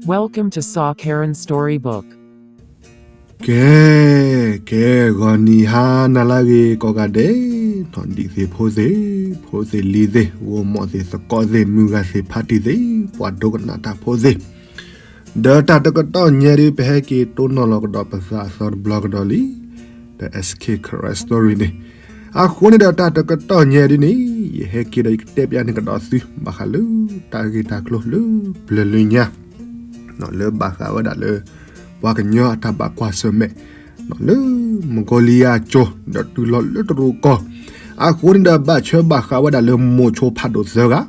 Welcome to Saw Karen Storybook. ကဲ, ကဲ, ဂီၤနံၤဟါနၤလၢအဂ့ၤကိးဂၤဒဲး, နီၢ်ဒံးသ့ၣ်ဖိသ့ၣ်, ဖိသ့ၣ်လံၤသ့ၣ်, ဂိၢ်မီၢ်သ့ၣ်, သကိးသ့ၣ်, မုၢ်ဂၤသ့ၣ်, ဖါတံၢ်သ့ၣ်, ပှၤဒိကနၣ်တၢ်ဖိသ့ၣ်, ဒီးတၢ်တကတီၢ်ညါဒုး ပဟဲက့ၤတိၢ်နီၣ်လီၤကဒီးပသးအသီတဘျီကဒီးလံ, ဒီး S K Karen Story န့ၣ်, အဃိန့ၣ်ဒီးတၢ်တကတီၢ်ညါဒုးန့ၣ်, ယဟဲက့ၤဒီးယကတဲပျးန့ၢ်ကဒီးသု ဘၣ်ဃးလၢတၢ်ဂ့ၢ်တၢ်ကျိၤလၢပျၢၤလၢညါ လၢဘၣ်ဃးဝဲဒၣ်လၢ ပှၤကညီအတၢ်ဘၣ်ကွၢ်ဆၢၣ်မဲာ် လၢမကီလံယါအကၠိ ဒီးတုၤလီၤလၢတရူးကီၢ်, အဃိန့ၣ်ဒီးဘၣ်ဆၢဘၣ်ဃးဝဲဒၣ်လၢမိၤဆိဖးဒိၣ်သၢဂၤ,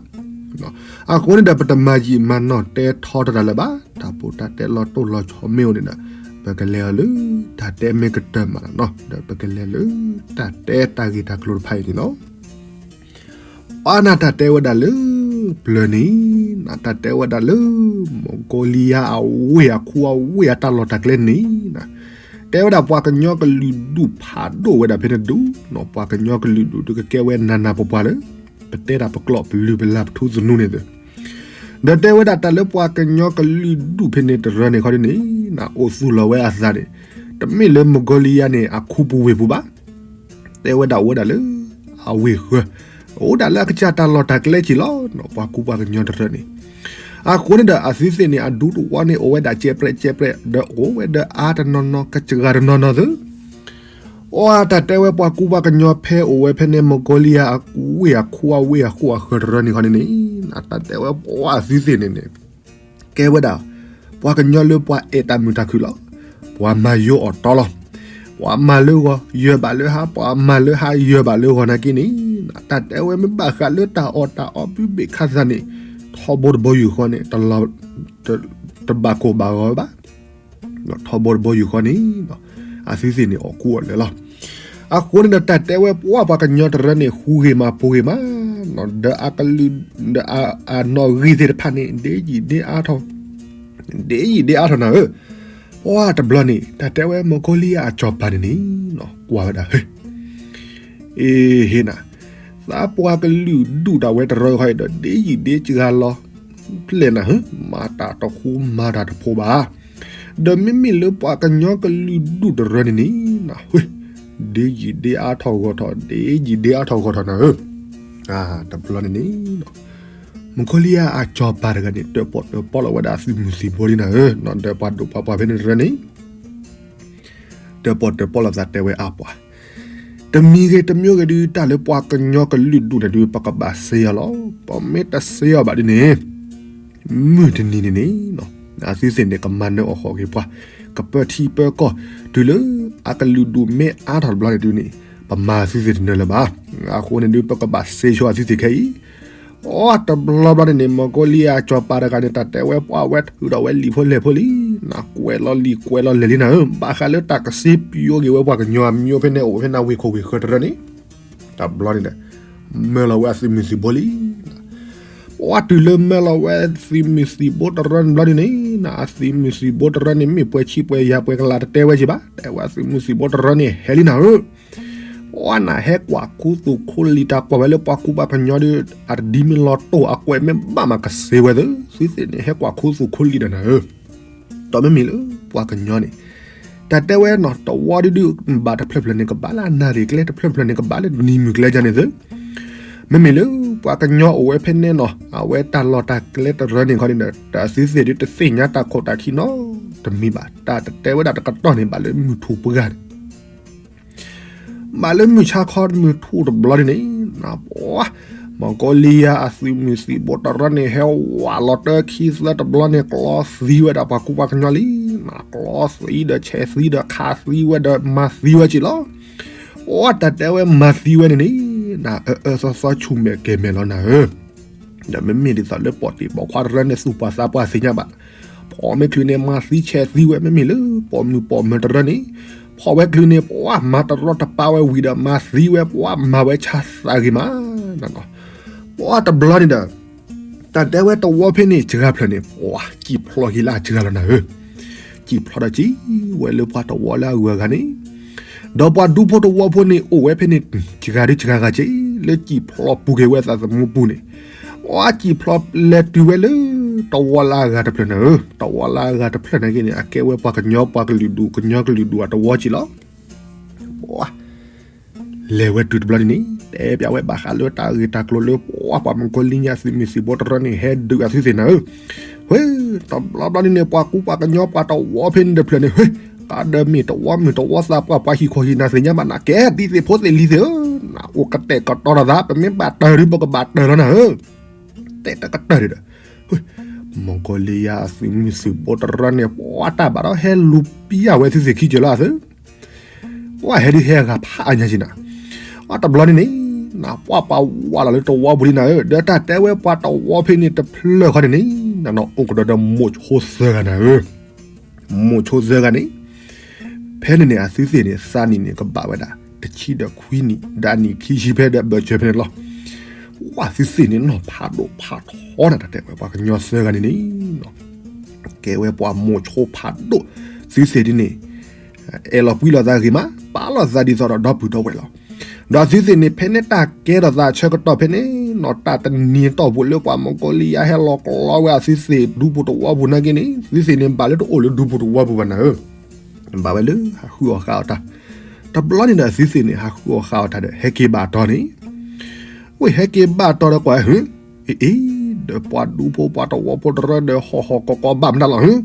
အဃိန့ၣ်ဒီးပတမၤယံာ်မၤနီၢ်တဲထီတၢ်လၢၤဘၣ်, တၢ်ဖိတၢ်တဲလီၤတိၢ်လီၤဆီမ့ၢ်အိၣ်န့ၣ်ဒီး, ပကလဲၤအီၤလၢတၢ်တဲမ့ၢ်ကတၢၢ်မးလီၤနီၤ, ဒီးပကလဲၤလၢတၢ်တဲတၢ်ဂ့ၢ်တၢ်ကျိၤတဖၣ်အံၤန့ၣ်လီၤ. ပှၤနၢ်တၢ်တဲဝဲဒၣ်လၢပျၢၤန့ၣ်, နၢ်တၢ်တဲဝဲဒၣ်လၢ မကီလံယါအဝ့ၢ်အခူအဝ့ၢ်အတၢ်လီၢ်တၢ်ကျဲန့ၣ်, တဲဝဲဒၣ်ပှၤကညီကလုာ်ဒူၣ်ဖးဒိၣ်ဝဲဒၣ်ဖဲန့ၣ်ဒူၣ်, ပှၤကညီကလုာ်ဒူၣ်ဒုးကကဲဝဲနးနးပှၤပှၤလၢ ပတဲတၢ်ပကျိာ်ပလုၢ်ပလၢ်ပထူသနူန့ၣ်သ့ၣ်, ဒီးတဲဝဲဒၣ်တၢ်လၢပှၤကညီကလုာ်ဒူၣ်ဖဲန့ၣ်တရၢန့ၣ်ခီဒ်န့ၣ်, အိၣ်သူၣ်လီၤဝဲအသးန့ၣ်, တမ့ၢ်လၢမကီလံယါန့ၣ် အခူပူၤဝ့ၢ်ပူၤဘၣ်, တဲဝဲဒၣ်အိၣ်ဝဲဒၣ်လၢအဝ့ၢ်ဃၢၤ, အိၣ်ဒၣ်လၢအကစၢ်တၢ်လီၢ်တၢ်ကျဲက့ၤလီၤ, ပှၤကူပှၤကညီတရၢန့ၣ်, အဃိန့ၣ်ဒီးအသုသ့ၣ်န့ၣ် အဒူတဝီန့ၣ် အိၣ်ဝဲဒၣ်ကဲပြဲးကဲပြဲး ဒီးအိၣ်ဝဲဒီးအါတနီၤနီၤ ကစှၤတနီၤနီၤသ့ၣ်, အတၢ်တဲဝဲပှၤကူပှၤကညီဖဲအိၣ်ဝဲဖဲန့ၣ် မကီလံယါအဝ့ၢ်အခူအဝ့ၢ်အဃိအဃၢၤတရၢန့ၣ်ခီန့ၣ်န့ၣ်, တၢ်တဲဝဲပှၤအသုသ့ၣ်န့ၣ်န့ၣ် ကဲဝဲဒၣ် ပှၤကညီလၢပှၤအဲၣ်တၢ်မုာ်တၢ်ခုၣ်လီၤ. ပှၤမၤယိအီၣ်တီလီၤ. ပှၤမၤလၢဂီၤ ယၢၤဘၣ်လၢဟါ, ပှၤမၤလၢဟါ ယၢၤဘၣ်လၢဂီၤနာ်က့န့ၣ်, တၢ်တဲဝဲမ့ၢ်ဘၣ်ဃးလၢတၢ်အီၣ်တၢ်အီဘုဘ့ၣ်ခါသးန့ၣ်, ထီဘိတဘီယူၢ်ဃီန့ၣ် တဘၣ်ကိၢ်ဘၣ်ဂီၤဝဲဘၣ်. ထီဘိတဘီယူၢ်ဃီန့ၣ် အသုသ့ၣ်န့ၣ်အီၣ်ကူအီၣ်လၢာ်လီၤ. အဃိန့ၣ်ဒီးတၢ်တဲဝဲပှၤပှၤကညီတရၢန့ၣ် ဃူဂ့ၤမးဖိးဂ့ၤမး, ဒီးအကလုာ် ဒီးအနီၣ်ဂံၢ်သ့ၣ်တဖၣ်န့ၣ် ဒ့ယံာ်ဒ့အါထီၣ်, ဒ့ယံာ်ဒ့အါထီၣ်နၤဧၢ. ပှၤတဘျီန့ၣ် တၢ်တဲဝဲမကီလံယါအစီၤပၤန့ၣ်န့ၣ် ကွၢ်ဝဲဒၣ် အ့ဟ့နၤ, သးပှၤကလုာ်ဒူၣ်ဒၣ်ဝဲတရၢဃီအံၤဒီး ဒ့ယံာ်ဒ့စှၤလီၤ ဖျဲၣ်နၤဧၢ, မၤတၢ်တဃူမၤတၢ်တဖိးဘၣ်. ဒီးမ့မ့ၢ်လၢပှၤကညီကလုာ်ဒူၣ်တရၢန့ၣ်န့ၣ် နဝ့, ဒ့ယံာ်ဒ့အါထီၣ်ဂီၢ်ထီၣ်, ဒ့ယံာ်ဒ့အါထီၣ်ဂီၢ်ထီၣ်နၤဧၢ. တဘျီန့ၣ်န့ၣ် မကီလံယါအစီၤပၤတဂၤန့ၣ် တၢၣ်ပီၣ်တၢၣ်ပီလီၤဝဲဒၣ်အသုးမုၢ်သံၣ်ဘိလံနၤဧၢ, ဒီးပှၤဒိၣ်ပှၤပှၢ်ဖဲန့ၣ်တရၢန့ၣ် တၢၣ်ပီၣ်တၢၣ်ပီလီၤသးတဲဝဲအါပှၤ, တမံၤဂ့ၤတမံၤဂ့ၤဒုး တၢ်လၢပှၤကညီကလုာ်ဒူၣ်န့ၣ်ဒုး ပကဘၣ်စ့အီၤလီၤ. ပမ့ၢ်တစ့အီၤဘၣ်ဒ်န့ၣ် မုၢ်တနံၤန့ၣ်န့ၣ် အသုသ့ၣ်န့ၣ် ကမၤနၢၤအီၣ်ဃီၣ်က့ၤပှၤ, ကပၢထံပၢကီၢ်, တုၤလၢအကလုာ်ဒူၣ်မ့ၢ်အါထီၣ်တဘျီန့ၣ်ဒုးန့ၣ် ပမၤအသုသ့ၣ်တနၢၤလၢၤဘၣ်. အဃိန့ၣ်ဒုး ပကဘၣ်စ့ဆိအသုသ့ၣ်ခဲအံၤ အီ တဘျီဘျီန့ၣ်န့ၣ် မကီလံယါအစီၤပၤတဂၤန့ၣ် တၢ်တဲဝဲပှၤဝဲထုးထီၣ်ဝဲလံာ်ဖိလဲၢ်ဖိလံ, နကွဲးလီၤလံာ်ကွဲးလီၤလဲၢ်လံနၤဧၢ, ဘၣ်ဃးလၢတၢ်ကစ့ပျိက့ၤဝဲပှၤကညီအမံၤအိၣ်ဖဲန့ၣ် အိၣ်ဖဲန့ၣ်ဝ့ၢ်ခိၣ်ဝ့ၢ်ဃၢၤတရၢန့ၣ်, တဘျီန့ၣ်ဒီး မၢလီၤဝဲအသုးမုၢ်သံၣ်ဘိလံ. ပှၤတုၤလၢမၢလီၤဝဲသုးမုၢ်သံၣ်ဘိတရၢန့ၣ်ဘျီဒုးန့ၣ် အသုးမုၢ်သံၣ်ဘိတရၢန့ၣ် မ့ၢ်ပှဲၤဆံးပှဲၤယၤပှဲၤကလးတတဲဝဲက့ၤဘၣ်, တဲဝဲအသုးမုၢ်သံၣ်ဘိတရၢန့ၣ်ဟဲလံနၤဧၢ. ပှၤနၢ်ဟဲကွၢ်ခူသူၣ်ခူလံာ်တၢ်ကွၢ်ဝဲလၢ ပှၤကူပှၤကညီဒီး အတဒ်မ့ၢ်လီၤတိၢ်အကွဲးမ့ၢ်ဘၣ်မးကစ့ဝဲသ့ၣ်, သုသ့ၣ်န့ၣ်ဟဲကွၢ်ခူသူၣ်ခူလံာ်ဒီးနၤဧၢ. ဒီးမ့မ့ၢ်လၢပှၤကညီန့ၣ် တၢ်တဲဝဲနီၤ တဝီဒုဒု ဘၣ်တဖျၢၣ်ဖျၢၣ်န့ၣ် ကဘၣ်လၢအနၣ်ရံၣ်ကျဲ တဖျၢၣ်ဖျၢၣ်န့ၣ် ကဘၣ်လၢနံၤမုၢ်ကျဲဒ်န့ၣ်သ့ၣ်, မ့မ့ၢ်လၢပှၤကညီအိၣ်ဝဲဖဲန့ၣ်နီၤ အဝဲတၢ်လီၢ်တၢ်ကျဲတရၢန့ၣ်ခီန့ၣ်ဒီး တၢ်သုသ့ၣ်ဒုတသ့ၣ်ညါတၢ်ခိၣ်တၢ်ခံနီတမံၤဘၣ်, တၢ်တတဲဝဲဒၣ်တကတီၢ်န့ၣ် ဘၣ်လၢမုၢ်ထူၣ်ပှၢ်န့ၣ် ဘၣ်လၢမုၢ်ဆါခီမုၢ်ထူၣ်တဘျီဒ်န့ၣ် ပှၤ မကီလံယါအသုးမုၢ်သံၣ်ဘိတရၢန့ၣ် ဟဲဝးလီၤတၢခံသၢတဘျီန့ၣ် ကျီသံဝဲဒၣ်ပှၤကူပှၤကညီလံ. ကျီသံဒီးဆဲးသံဒီးခးသံဝဲဒီးမၤသံဝဲက့ၤလီၤ. ပှၤတၢ်တဲဝဲမၤသံဝဲန့ၣ်န့ၣ် အၢအၢသီသီဆူၣ်မဲာ်ကဲၤမဲာ်လီၤနၤဧၢ. ဒီးမ့မ့ၢ်ဒ်သိးလၢပိာ်တံၢ်ပိာ်ခွါတရၢန့ၣ် သူၣ်ပှၤသးပှၢ်သ့ၣ်ညါဘၣ်, ဖီၣ်မ့ၢ်ချုးန့ၣ် မၤသံဆဲးသံဝဲ, မ့မ့ၢ်လၢပိာ်မုၣ်ပိာ်မၢၤတရၢန့ၣ် ဖီၣ်ဝဲချုးန့ၣ် ပှၤမၤတရီတပါဝဲဝံၤဒီး မၤသံဝဲ ပှၤမၤဝဲဆါသးဂ့ၤမး. ပှၤတဘျီန့ၣ်ဒီး တၢ်တဲဝဲတဝီဖဲန့ၣ် စှၤဖျၢၣ်န့ၣ် ပှၤစံၣ်ဖျိးက့ၤလၢအစှၤလီၤနၤဧၢ. စံၣ်ဖျိးဒီးစံၣ်ဝဲလၢပှၤတဝီလၢအဂုၤအဂၤန့ၣ်, ဒီးပှၤဒူဖိတဝီဖိန့ၣ် အိၣ်ဝဲဖဲန့ၣ် စှၤဒုစှၤဂၤက့ၤ လၢစံၣ်ဖျိးပူၤက့ၤဝဲသးသမူပူၤန့ၣ်, ပှၤစံၣ်ဖျိးလဲၤတုၤဝဲလၢ တဝီလၢအဂၤတဖျၢၣ်န့ၣ်ဧၢ, တဝီလၢအဂၤတဖျၢၣ်န့ၣ်က့န့ၣ် အကဲဝဲပှၤကညီပှၤကလုာ်ဒူၣ် ကညီကလုာ်ဒူၣ်အတဝီက့လီၤ. လဲၤဝဲတုၤတဘျီန့ၣ်န့ၣ် တဲပၠးဝဲဘၣ်ဃးလၢတၢ်ဂ့ၢ်တၢ်ကျိၤလၢပှၤ ပှၤမုၣ်ကီၤလံၢ်ညါသုးမုၢ်သံၣ်ဘိတရၢန့ၣ် ဟဲဒုးအသုသ့ၣ်နၤဧၢ. ဝ့ၢ် တဘျီဘျီန့ၣ်န့ၣ် ပှၤကူပှၤကညီပှၤတဝီဖဲန့ၣ်တဖျၢၣ်န့ၣ် ဝ့ၢ် ကးဒၢမ့ၢ်တဝီမုၢ်တဝီသး ပှၤပှၤဟံၣ်ခိၣ်ဟံၣ်နၢ်သ့ၣ်ညါဘၣ်နၤ ကဲဒ်သ့ၣ်ဖိသ့ၣ်လံၤသ့ၣ်ဧၢ, နအိၣ်ကတဲာ်ကတီၤဒီးသး ပမ့ၢ်ဘၣ်တၢၢ်ဒုး ပကဘၣ်တၢၢ်လီၤနၤဧၢ. တဲတကတၢၢ်ဒံးဒီး မုၣ်ကီၤလံၢ်ညါအသုးမုၢ်သံၣ်ဘိတရၢန့ၣ် ပှၤတၢ်ဘၣ်ဒီးဟဲလူၤပျၢ်ဝဲသုသ့ၣ်ခံက့ၤလီၤအသု ပှၤဟဲဒုးဟဲဂၤဖးအါညါက့နၤ, အတဘျီန့ၣ်န့ၣ် နပှၤပှၤဝးလီၤလၢတဝီပူၤလံနၤဧၢ, ဒီးတၢ်တဲဝဲပှၤတဝီဖဲန့ၣ်တဖျၢၣ်ဃီန့ၣ်န့ၣ် နနီၢ်အိၣ်ကဒီးဒီးမိၢ်ဆိသၢဂၤနၤဧၢ. မိၢ်ဆိသၢဂၤန့ၣ် ဖဲန့ၣ်န့ၣ် အသုသ့ၣ်န့ၣ် သးနံၣ်န့ၣ် ကဘၣ်ဝဲဒၣ် တဆံဒီးခွံနံၣ် ဒီးအနံၣ်ခံဆံဖဲဒီးဘၢၣ်စၢၤဖဲန့ၣ်လီၤ. ဝဲသုသ့ၣ်န့ၣ် နီၢ်ဖးဒိၣ်ဖးထီနၤ တၢ်တဲဝဲပှၤကညီသၢဂၤန့ၣ်န့ၣ် ကဲဝဲပှၤမိၢ်ဆိဖးဒိၣ်, သုသ့ၣ်ဒ်န့ၣ် အဲၣ်လီၤကွံလိာ်သးဂ့ၤမး ပာ်လိာ်သးဒ်သိးဒီးဒီပုၢ်ဒီဝဲၢ်လီၤ. ဒီးသုသ့ၣ်န့ၣ် ဖဲန့ၣ်တၢ်ကဲထီၣ်သးဆၢကတီၢ်ဖဲန့ၣ် နီၢ်တၢ်တနံၤတီၢ်ပူၤလၢပှၤမုၣ်ကီၤလံၢ်ညါဟဲလီၤကျီဝဲအသုသ့ၣ်ဒူပူၤတဝီပူၤနာ်က့န့ၣ် သုသ့ၣ်န့ၣ် ဘၣ်လၢတအိၣ်လၢဒူပူၤတဝီပူၤဘၣ်နၤဧၢ, ဘၣ်ဝဲလၢဟးဃုအီၣ်ဃုအီတၢ်, တဘျီန့ၣ်ဒီးသုသ့ၣ်န့ၣ် ဟးဃုအီၣ်ဃုအီတၢ်ဒီး ဟဲက့ၤဘၣ်တီၤန့ၣ် ဝ့ၢ်ဟဲက့ၤဘၣ်တီၤဒီးကွၢ် အ့ ဒီးပှၤဒူဖိပှၤတဝီဖိတရၢဒီးဟီၣ်ဟီၣ်ကီၢ်ကီၢ်ဘၣ်မတၤလီၤဧၢ,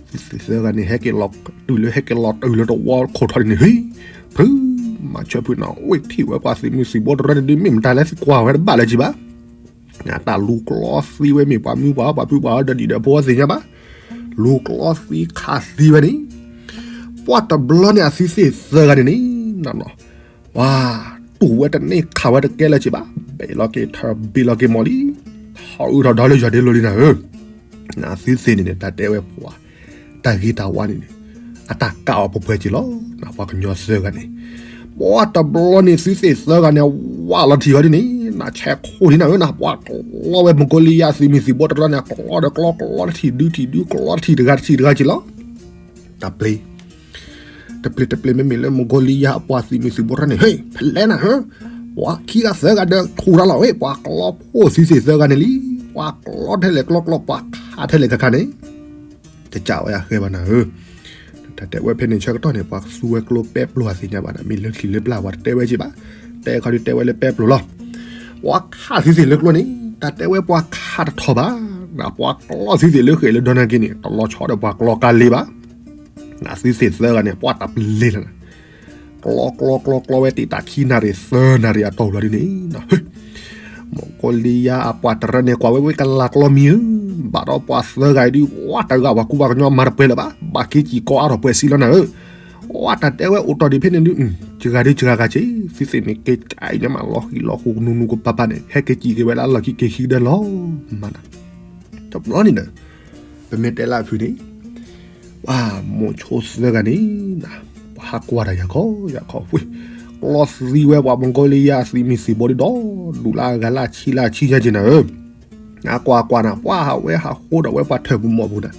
သုသ့ၣ်သၢဂၤန့ၣ် ဟဲက့ၤလီၤတုၤလၢဟဲက့ၤလီၤတုၤလၢတဝီခိၣ်ထီၣ်န့ၣ် ဟ့ ဖု မၤဆၢဖုနၤ ဝ့ၢ်ထံၣ်ဝဲပှၤသုးမုၢ်သံၣ်ဘိတရၢန့ၣ်ဒုး မ့ၢ်မတၤလဲၣ် သံကွၢ်ဝဲတဘၣ်လၢၤက့ဘၣ်, တၢ်လူၤကျီသံဝဲမ့ၢ်ပှၤမုၢ်ပှၤပှၤဖုပှၤအီၤဒီးဒံၣ်ဒီးဖိသ့ၣ်ညါဘၣ်, လူၤကျီသံခးသံဝဲန့ၣ် ပှၤတဘျီန့ၣ် အသုသ့ၣ်သၢဂၤန့ၣ်န့ၣ် နနီၢ် ပှၤ တူၢ်ဝဲတန့ၢ်ခးဝဲတကဲလၢၤက့ဘၣ်, ဘ့ၣ်လီၤက့ၤထၢၣ်ဘ့ၣ်လီၤက့ၤမီၢ်လံ, ထီၣ်အုးထီၣ်ဒီးလၢယွၤဒ့လိၤလံနၤဧၢ, နသုသ့ၣ်န့ၣ်န့ၣ် တၢ်တဲဝဲပှၤ တၢ်ဂ့ၤတၢ်ဝါန့ၣ်န့ၣ် အတၢ်ကးအီၤပှဲၤပှဲၤက့လီၤ, နပှၤကညီသၢဂၤန့ၣ် ပှၤတဘျီန့ၣ် သုသ့ၣ်သၢဂၤန့ၣ် ဝးလီၤထံၣ်ဝဲဒ်န့ၣ် နဆဲးခိၣ်လံနၤဧၢ, နပှၤကျီဝဲမုၣ်ကီၤလံၢ်ညါအသုးမုၢ်သံၣ်ဘိတရၢန့ၣ် ကျီဒီးကျီ ကျီတထံၣ်ဒုထံၣ်ဒု ကျီတထံၣ်တဂၤတထံၣ်တဂၤက့လီၤ, တပျ့ၤ တပျ့ၤတပျ့ၤ မ့မ့ၢ်လၢမုၣ်ကီၤလံၢ်ညါအပှၤသုးမုၢ်သံၣ်ဘိတရၢန့ၣ် ဟ့ၣ် ဖဲလဲၣ်နၤဧၢ, ပှၤခံဂၤသၢဂၤဒီးထူၣ်တၢ်လီၤဝဲ ပှၤကျီဖိသုသ့ၣ်သၢဂၤန့ၣ်လံ, ပှၤကျီထဲလဲၣ်ကျီကျီ ပှၤခးထဲလဲၣ်ခးခးန့ၣ် တကးဝဲအဃဲဘၣ်နၤဧၢ, တၢ်တဲဝဲဖဲန့ၣ်ဆၢကတီၢ်န့ၣ် ပှၤကသူဝဲကျိပဲပျိအသ့ၣ်ညါဘၣ်နၤ, မ့ၢ်လၢထံးလၢပျၢ်ပှၤတတဲဝဲက့ဘၣ်, တဲခီဒုးတဲဝဲလၢပဲပျိလီၤ, ပှၤခးသုသ့ၣ်လၢကျိန့ၣ် တၢ်တဲဝဲပှၤခးတထီၣ်ဘၣ်, နပှၤကျီသုသ့ၣ်လၢဃဲၣ်လၢဒီနာ်က့န့ၣ် တလီၤဆီဒီးပှၤကျီကါလ့ဘၣ် နသုသ့ၣ်သၢဂၤန့ၣ် ပှၤတပျ့ၤလီၤနၤ, ကျီကျီကျီကျီဝဲတ့ၢ်တၢ်ခံနၣ်ရံၣ်သၢနၣ်ရံၣ်အတီၢ်လီၤဒ်န့ၣ်, မုၣ်ကီၤလံၢ်ညါအပှၤတရၢန့ၣ် ကွၢ်ဝဲဝဲကလၤကျီမံၤဧၢ, ဘၣ်ဒီးပှၤသၢဂၤအံၤဒုး ဝးတဂၤပှၤကူပှၤကညီမၤတပှဲၤလၢၤဘၣ်, ဘၣ်က့ၤစံၣ်ကီးအါထီၣ်ပှဲၤစံလီၤနၤဧၢ, ဝးတၢ်တဲဝဲအိၣ်တီၢ်ဒံးဖဲန့ၣ်ဒုး စှၤဂၤဒုးစှၤဂၤက့, သုသ့ၣ်န့ၣ်က့ၤကနၣ်မးလီၤဃံၤလီၤဃိနူနူကပၤပၤန့ၣ် ဟဲက့ၤစံၣ်က့ၤဝဲလၢလီၢ်ခံက့ၤခံကဒၢလီၤ, မၤနၤ တဘျီန့ၣ်ဒီး ပမ့ၢ်တဲလၢအဖုန့ၣ် ပှၤမိၢ်ဆိသၢဂၤန့ၣ် ပှၤဟးကွၢ်တၢ်ယၤခီယၤခီဝ့ၢ်, ကျီသံဝဲပှၤမုၣ်ကီၤလံၢ်ညါအသုးမုၢ်သံၣ်ဘိဒ်ဒီး ဒူၣ်လၢအဂၤလၢအဆံလၢအဆံညါက့နၤဧၢ, နကွၢ်ကွၢ်နၤ ပှၤဟးဝဲဟးဃိဒီးဝဲပှၤထၢၣ်ပူၤမီၢ်ပူၤနၤ,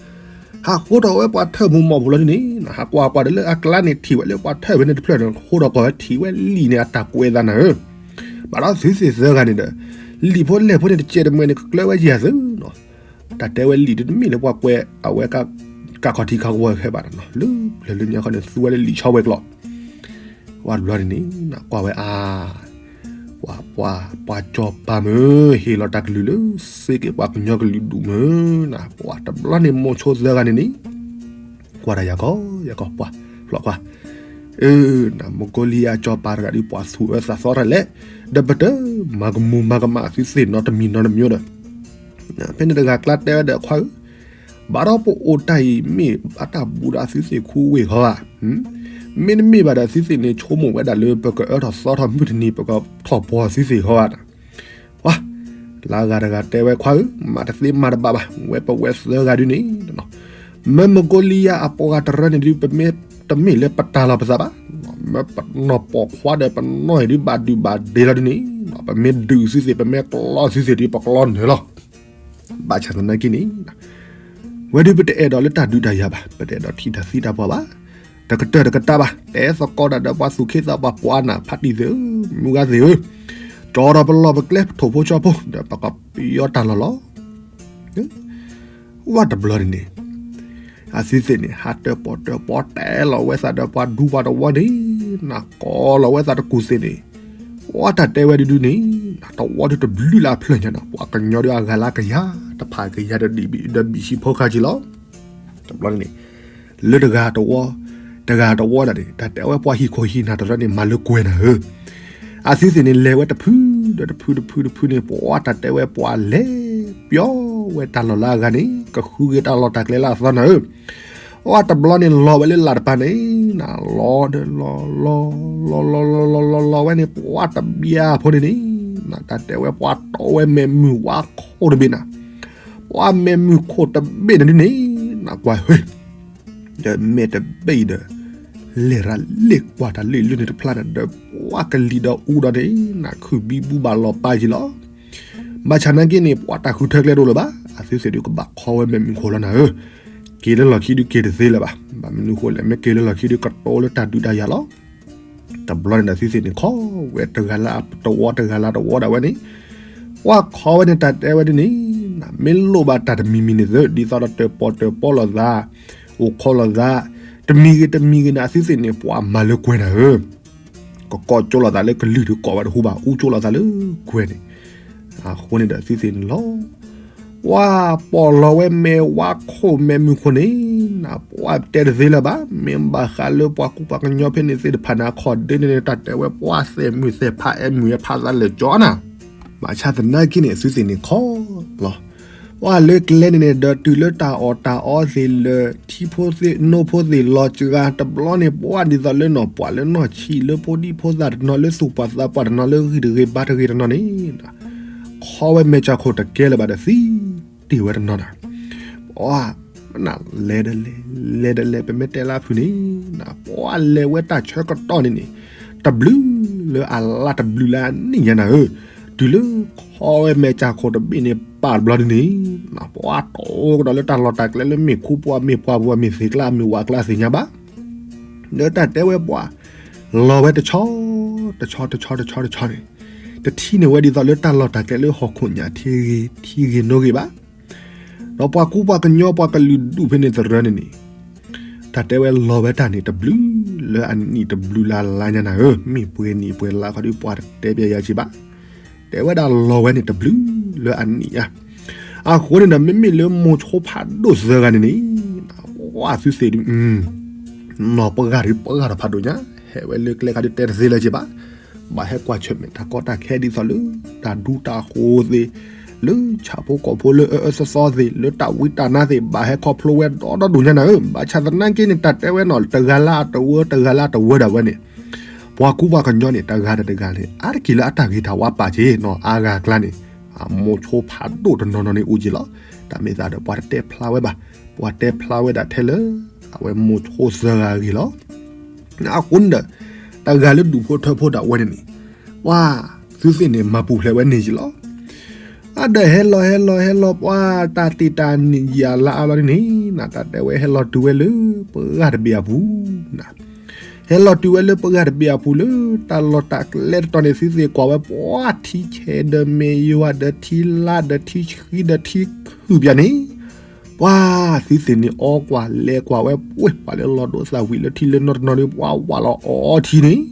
ဟးဃိဒီးဝဲပှၤထၢၣ်ပူၤမီၢ်ပူၤလီၤဒ်န့ၣ် ဟးကွၢ်ကွၢ်ဒီးလၢအကျါန့ၣ်ထံၣ်ဝဲလၢပှၤထၢၣ်ဖဲန့ၣ်တဖျၢၣ်န့ၣ် ဃိဒီးကီၢ်ဝဲထံၣ်ဝဲလံာ်န့ၣ်အတၢ်ကွဲးသးနၤဧၢ, ဘၣ်ဒီးသုသ့ၣ်သၢဂၤန့ၣ်ဒီး လံာ်ဖိလဲၢ်ဖိန့ၣ်တစဲးတမှဲၤန့ၣ် ကကျၢၤဝဲယၤသုနီၤ, တၢ်တဲဝဲလံာ်ဒ်တမ့ၢ်လၢပှၤကွဲးအဝဲ ကၢ်ခီၣ်ထံးခးကဝီၤခဲဘၣ်နီၤ, လၢပျၢၤလၢညါခီန့ၣ် သူဝဲလၢလံာ်ဆီဝဲၤကျိာ်, ဝဲတဘျီန့ၣ်န့ၣ် ကွၢ်ဝဲအါ ပှၤ ပှၤ ပှၤစီၤပၤမုၢ် ဟ့ၣ်လီၤတၢ်ကလုၢ်လၢ စ့က့ပှၤကညီကလုာ်ဒူၣ်မုၢ်နၤ, ပှၤတဘျီန့ၣ်မိၢ်ဆိသၢဂၤန့ၣ်န့ၣ် ကွၢ်တၢ်ယၤကီယၤကီ ပှၤ ဖျီၣ်ကွၢ်, အၢ နမုၣ်ကီၤလံၢ်အစီၤပၤတဂၤဒ်ပှၤသူၣ်အၢသးသီတၢ်လဲၣ်, ဒီးပတမၤကမူၤမၤကမၣ်သုသ့ၣ်နီတမံၤနီတမံၤဒီး ဖဲန့ၣ်တဂၤကျါတဲဝဲဒီး ခွါဧၢ, ဘၣ်ဒီးပအိၣ်တၢ်အံၤမ့ၢ်ဘၣ်တၢ်ဘူးဒီးသုသ့ၣ်ခူဝ့ၢ်ဃီဧါ, မ့တမ့ၢ်ဘၣ်ဒီးသုသ့ၣ်န့ၣ် ဆိကမိၣ်ဝဲဒၣ်လၢပကအၢထီၣ်သီထီၣ်မုၢ်တနံၤ ပကထီၣ်ပီၢ်သုသ့ၣ်ဃီဧါ, ပှၤ လၢအဂၤတဂၤတဲဝဲ ခွါဧၢ, မၤတသ့မၤတဘၣ်ဘၣ်, ဝဲပဝဲသၢဂၤဒ်န့ၣ် မ့ၢ်မုၣ်ကီၤလံၢ်အပှၤတရၢန့ၣ်ဒုး ပမ့ၢ်တမ့ၢ်လၢပတၢ်လီၤပသးဘၣ်, မ့ၢ်ပနီၢ်ပိာ်ခွါဒီးပနီၢ်အံၤဒုး ဘၣ်ဒုးဘၣ်ဒ့လီၤဒ်န့ၣ်, ပမ့ၢ်ဒုးသုသ့ၣ် ပမ့ၢ်ကျီသုသ့ၣ်ဒုး ပကျီနၢၤလီၤ. ဘၣ်ဆၣ်သနာ်က့န့ၣ် ဝဲဒုးပတအဲၣ်ဒိးလၢတၢ်ဒုးတၢ်ယၤဘၣ်, ပတအဲၣ်ဒိးထံၣ်တၢ်သံတၢ်ပှၢ်ဘၣ်, တကတၢၢ်တကတၢၢ်ဘၣ်, တဲသကိးတၢ်ဒီးပှၤသူၣ်က့သးပှၢ် ပှၤနၢ်ဖးတံၢ်သ့ၣ်ဧၢ, မုၢ်ဂၤသ့ၣ်ဧၢ, ကၠီဒီးပလီၢ်ပကျဲ ပထိၣ်ဖိဆီဖိ ဒီးပကပယီၤတၢ်လီၢ်လီၤ. ဝဲတဘျီန့ၣ်န့ၣ် အသုသ့ၣ်န့ၣ် ဟးတၢၣ်ပီၣ်တၢၣ်ပီ တဲလီၤဝဲသးဒီးပှၤဒူပှၤတဝီန့ၣ် နၤကိးလီၤဝဲသးတကူၣ်သ့ၣ်န့ၣ် ပှၤတၢ်တဲဝဲဒုဒုန့ၣ် နၤတဝီဒုတဘျုးလၢအဖျၢၣ်ညါနီၤ ပှၤကညီဒုအဂၤလၢကယၤ တဖၣ်ကယၤဒီးဘံၣ်ဆံးဖိဃာ်က့ၤလီၤ. တဘျီန့ၣ်န့ၣ် လၢတဂၤတဝီ တဂၤတဝီဒၣ်န့ၣ် တၢ်တဲဝဲပှၤဟံၣ်ခိၣ်ဟံၣ်နၢ်တရၢန့ၣ် မၤလၢကွဲၤနၤဧၢ အသုသ့ၣ်န့ၣ် လဲၤဝဲတဖုဒီးတဖုတဖုတဖုန့ၣ် ပှၤတၢ်တဲဝဲပှၤလဲၤပျီဝဲတၢ်လီၢ်လၢအဂၤန့ၣ် ကဃုက့ၤတၢ်လီၢ်တၢ်ကျဲလၢအသီနၤဧၢ အတဘျီန့ၣ် လီၤဝဲလၢလၢ်တပၤန့ၣ် နၤလီၤဒီးလီၤလီၤလီၤလီၤလီၤလီၤလီၤလီၤဝဲန့ၣ် ပှၤတဘျီဖိန့ၣ်န့ၣ် နၤတၢ်တဲဝဲပှၤတီဝဲမဲာ်မုၢ်ဝါခိၣ်တဘ့ၣ်နၤ ပှၤမဲာ်မုၢ်ခိၣ်တဘ့ၣ်န့ၣ်ဒုန့ၣ် နၤကွၢ်ဟ့ ဒီးမဲာ်တဘ့ၣ်အံၤဒီး လဲၤရၤလ့ၣ်ကွၢ်တၢ်လၢလၢန့ၣ်တဖျါဒီး ပှၤကလံၤဒီးအူဒီးန့ၣ် နၤခုၣ်ဘံဘူဘၣ်လီၤပာ်က့ၤလီၤ. ဘၣ်ဆၣ်နာ်က့န့ၣ် ပှၤတၢ်ဃုထၢကျဲတအိၣ်လၢၤဘၣ် အသုသ့ၣ်ဒုကဘၣ်ခီဝဲမဲာ်မုၢ်ခိၣ်လီၤနၤဧၢ က့ၤလၢလီၢ်ခံဒုက့ၤတသ့လၢၤဘၣ် ဘၣ်မနုၤဃိလဲၣ် မ့ၢ်က့ၤလၢလီၢ်ခံဒုကတိၤလၢတၢ်ဒုးတၢ်ယၤလီၤ တဘျီန့ၣ်ဒီးသုသ့ၣ်န့ၣ် ခီဝဲတဂၤလၢတဝီတဂၤလၢတဝီဒၣ်ဝဲန့ၣ် ပှၤခီဝဲန့ၣ်တၢ်တဲဝဲဒ်န့ၣ် မ့ၢ်လိၣ်ဘၣ်တၢ်တမံၤမံၤန့ၣ်သု ဒ်သိးဒီးတၢၣ်ပီၣ်တၢၣ်ပီလိာ်သး အိၣ်ခိးလိာ်သး တမံၤဂ့ၤတမံၤဂ့ၤန့ၣ် အသုသ့ၣ်န့ၣ် ပှၤမၤလၢကွဲၤနၤဧၢ ကကိးကၠိလိာ်သးလၢကလုၢ်ဒုးကိးဝဲတဟူဘၣ် အူကၠိလိာ်သးလၢကွဲၤန့ၣ် အဃိန့ၣ်ဒီးသုသ့ၣ်န့ၣ်လီၤ ပှၤပိာ်လီၤဝဲမဲာ်ဝါခိၣ်မဲာ်မုၢ်ခိၣ်န့ၣ် နၤပှၤတဲတသ့လၢၤဘၣ် မ့ၢ်ဘၣ်ဃးလၢပှၤကူပှၤကညီဖဲန့ၣ်သ့ၣ်တဖၣ်န့ၣ် အခီၣ်ဒ့န့ၣ်န့ၣ် တၢ်တဲဝဲပှၤသဲးမုၢ်သဲးဖးအဲၣ်မုၢ်အဲၣ်ဖးသးလၢာ်ကၠီနၤ ဘၣ်ဆၣ်သနာ်က့န့ၣ် အသုသ့ၣ်န့ၣ်ခီလီၤ ပှၤလၢကျဲန့ၣ်န့ၣ် ဒီးတုၤလၢတၢ်အီၣ်တၢ်အီသ့ၣ်လၢာ် ထံဖိသ့ၣ်နိဖိသ့ၣ်လီၤစှၤ တဘျီန့ၣ် ပှၤဒ်သိးလၢနီၢ်ပှၢ်လၢနီၢ်ဆံးလၢဖိဒံဖိသၣ်တနီၤ လၢသူၣ်ပှၢ်သးပှၢ်တနီၤ လၢဂံၢ်တဂ့ၤဘါတဂ့ၤတနီၤန့ၣ် ခီဝဲမဲာ်ဆှးခိၣ်တကဲလၢၤဘၣ်ဒီးသံတ့ၢ်ဝဲတနီၤနၤ ပှၤ လဲၤဒီးလဲၤ လဲၤဒီးလဲၤ ပမ့ၢ်တဲလၢအဖုၣ်န့ၣ် ပှၤလဲၤဝဲတၢ်ဆၢကတီၢ်န့ၣ်န့ၣ် တဘျုးလၢအလါတဘျုးလၢအနံၣ်ညါနၤဧၢ တုၤလၢခီဝဲမဲာ်ဆှးခိၣ်တဘ့ၣ်န့ၣ် ပာ်တဘျီဒ်န့ၣ် ပှၤတီၢ်ကဒီးလၢတၢ်လီၢ်တၢ်ကျဲလၢမ့ၢ်ခူပှၤမ့ၢ်ပှၤပူၤမ့ၢ်သ့ၣ်ကျါမ့ၢ်ဝးကျါသ့ၣ်ညါဘၣ် လၢတၢ်တဲဝဲပှၤ လီၤဝဲတဆီ တဆီတဆီတဆီတဆီန့ၣ် တထံၣ်န့ၢ်ဝဲဒ်သိးလၢတၢ်လီၢ်တၢ်ကျဲလၢဟီၣ်ခိၣ်ညၣ်ထံဂ့ၤထံဂ့ၤနိဂ့ၤဘၣ် ဒီးပှၤကူပှၤကညီပှၤကလုာ်ဒူၣ်ဖဲန့ၣ်သရၢန့ၣ်န့ၣ် တၢ်တဲဝဲလီၤဝဲတၢ်န့ၣ်တဘျုးလၢအနံၣ်တဘျုးလၢအလါညါနၤဧၢ မ့ၢ်ပှဲၤနံၣ်ပှဲၤလါခီဒုးပှၤတတဲပျဲယၤက့ၤဘၣ် တဲဝဲဒၣ်လီၤဝဲန့ၣ်တဘျုးလၢအနံၣ်ညါ အဃိန့ၣ်ဒီး မ့မ့ၢ်လၢမိၤဆိဖးဒိၣ်သၢဂၤန့ၣ်န့ၣ် ပှၤသုသ့ၣ်ဒုး နီၢ်ပှၤဂၤဒုးပှၤဂၤဒီးဖးဒိၣ်ညါ ဟဲဝဲလၢကျဲခါဒုးတဲတသ့လၢၤက့ၤဘၣ် ဘၣ်ဟဲကွၢ်ဆၢၣ်မဲာ်တၢ်ကီတၢ်ခဲဒ်သိးလၢ တၢ်ဒူတၢ်ဃိၤသ့ၣ် လၢဆၣ်ဖိကီၢ်ဖိလၢအအၢသီသီသ့ၣ် လၢတၢ်ဝံတၢ်နါသ့ၣ် ဘၣ်ဟဲခီဖျိဝဲဒီဒီဒိၣ်ညါနၤဧၢ ဘၣ်ဆၣ်သနာ်က့န့ၣ် တၢ်တဲဝဲနီၢ် တဂၤလၢအတဝၢ တဂၤလၢအတဝၢဒၣ်ဝဲန့ၣ် ပှၤကူပှၤကညီန့ၣ် တဂၤဒီးတဂၤန့ၣ် အါတက့ၢ်လၢအတၢ်ဂ့ၤတၢ်ဝါပာ်က့ၤနီၢ်အါဂၤအကျါန့ၣ် မိၤဆိဖးဒိၣ်တနီၤနီၤန့ၣ်အိၣ်က့ၤလီၤ တၢ်မ့ၢ်သးဒီးပှၤတတဲဖျါဝဲဘၣ် ပှၤတဲဖျါဝဲဒၣ်ထဲလၢ အဝဲမိၤဆိသၢဂၤအဂ့ၢ်လီၤ အဃိန့ၣ်ဒီး တဂၤလၢဒူၣ်ဖိထၢဖိဒၣ်ဝဲန့ၣ်န့ၣ် ပှၤသုသ့ၣ်န့ၣ် မၤပူၤဖျဲးဝဲန့ၣ်က့ၤလီၤ အဒီးဟဲလီၤဟဲလီၤဟဲလီၤ ပှၤတၢ်တ့ၢ်တၢ်န့ၣ်ယၤလၢအါလီၤန့ၣ်န့ၣ် နတၢ်တဲဝဲဟဲလီၤတုၤဝဲလၢပဂၢ်တဘ့ၣ်အပူၤ ဟဲလီၤတုၤဝဲလၢပဂၢ်တဘ့ၣ်အပူၤလၢ တၢ်လီၢ်တၢ်ကျဲတတီၤန့ၣ် သုသ့ၣ်ကွၢ်ဝဲပှၤထံဆဲးဒီးမဲာ်ယွၤဒီးထံလါဒီးထံဆှံဒီးထံခုၣ်ပၠးန့ၣ် ပှၤသုသ့ၣ်န့ၣ်အီကွၢ်လဲၤကွၢ်ဝဲပှဲၤ ပှၤလၢလီၤဒိသၣ်ဝံၤလၢထံလၢနီတနီၤန့ၣ် ပှၤဝးလီၤအီထံန့ၣ်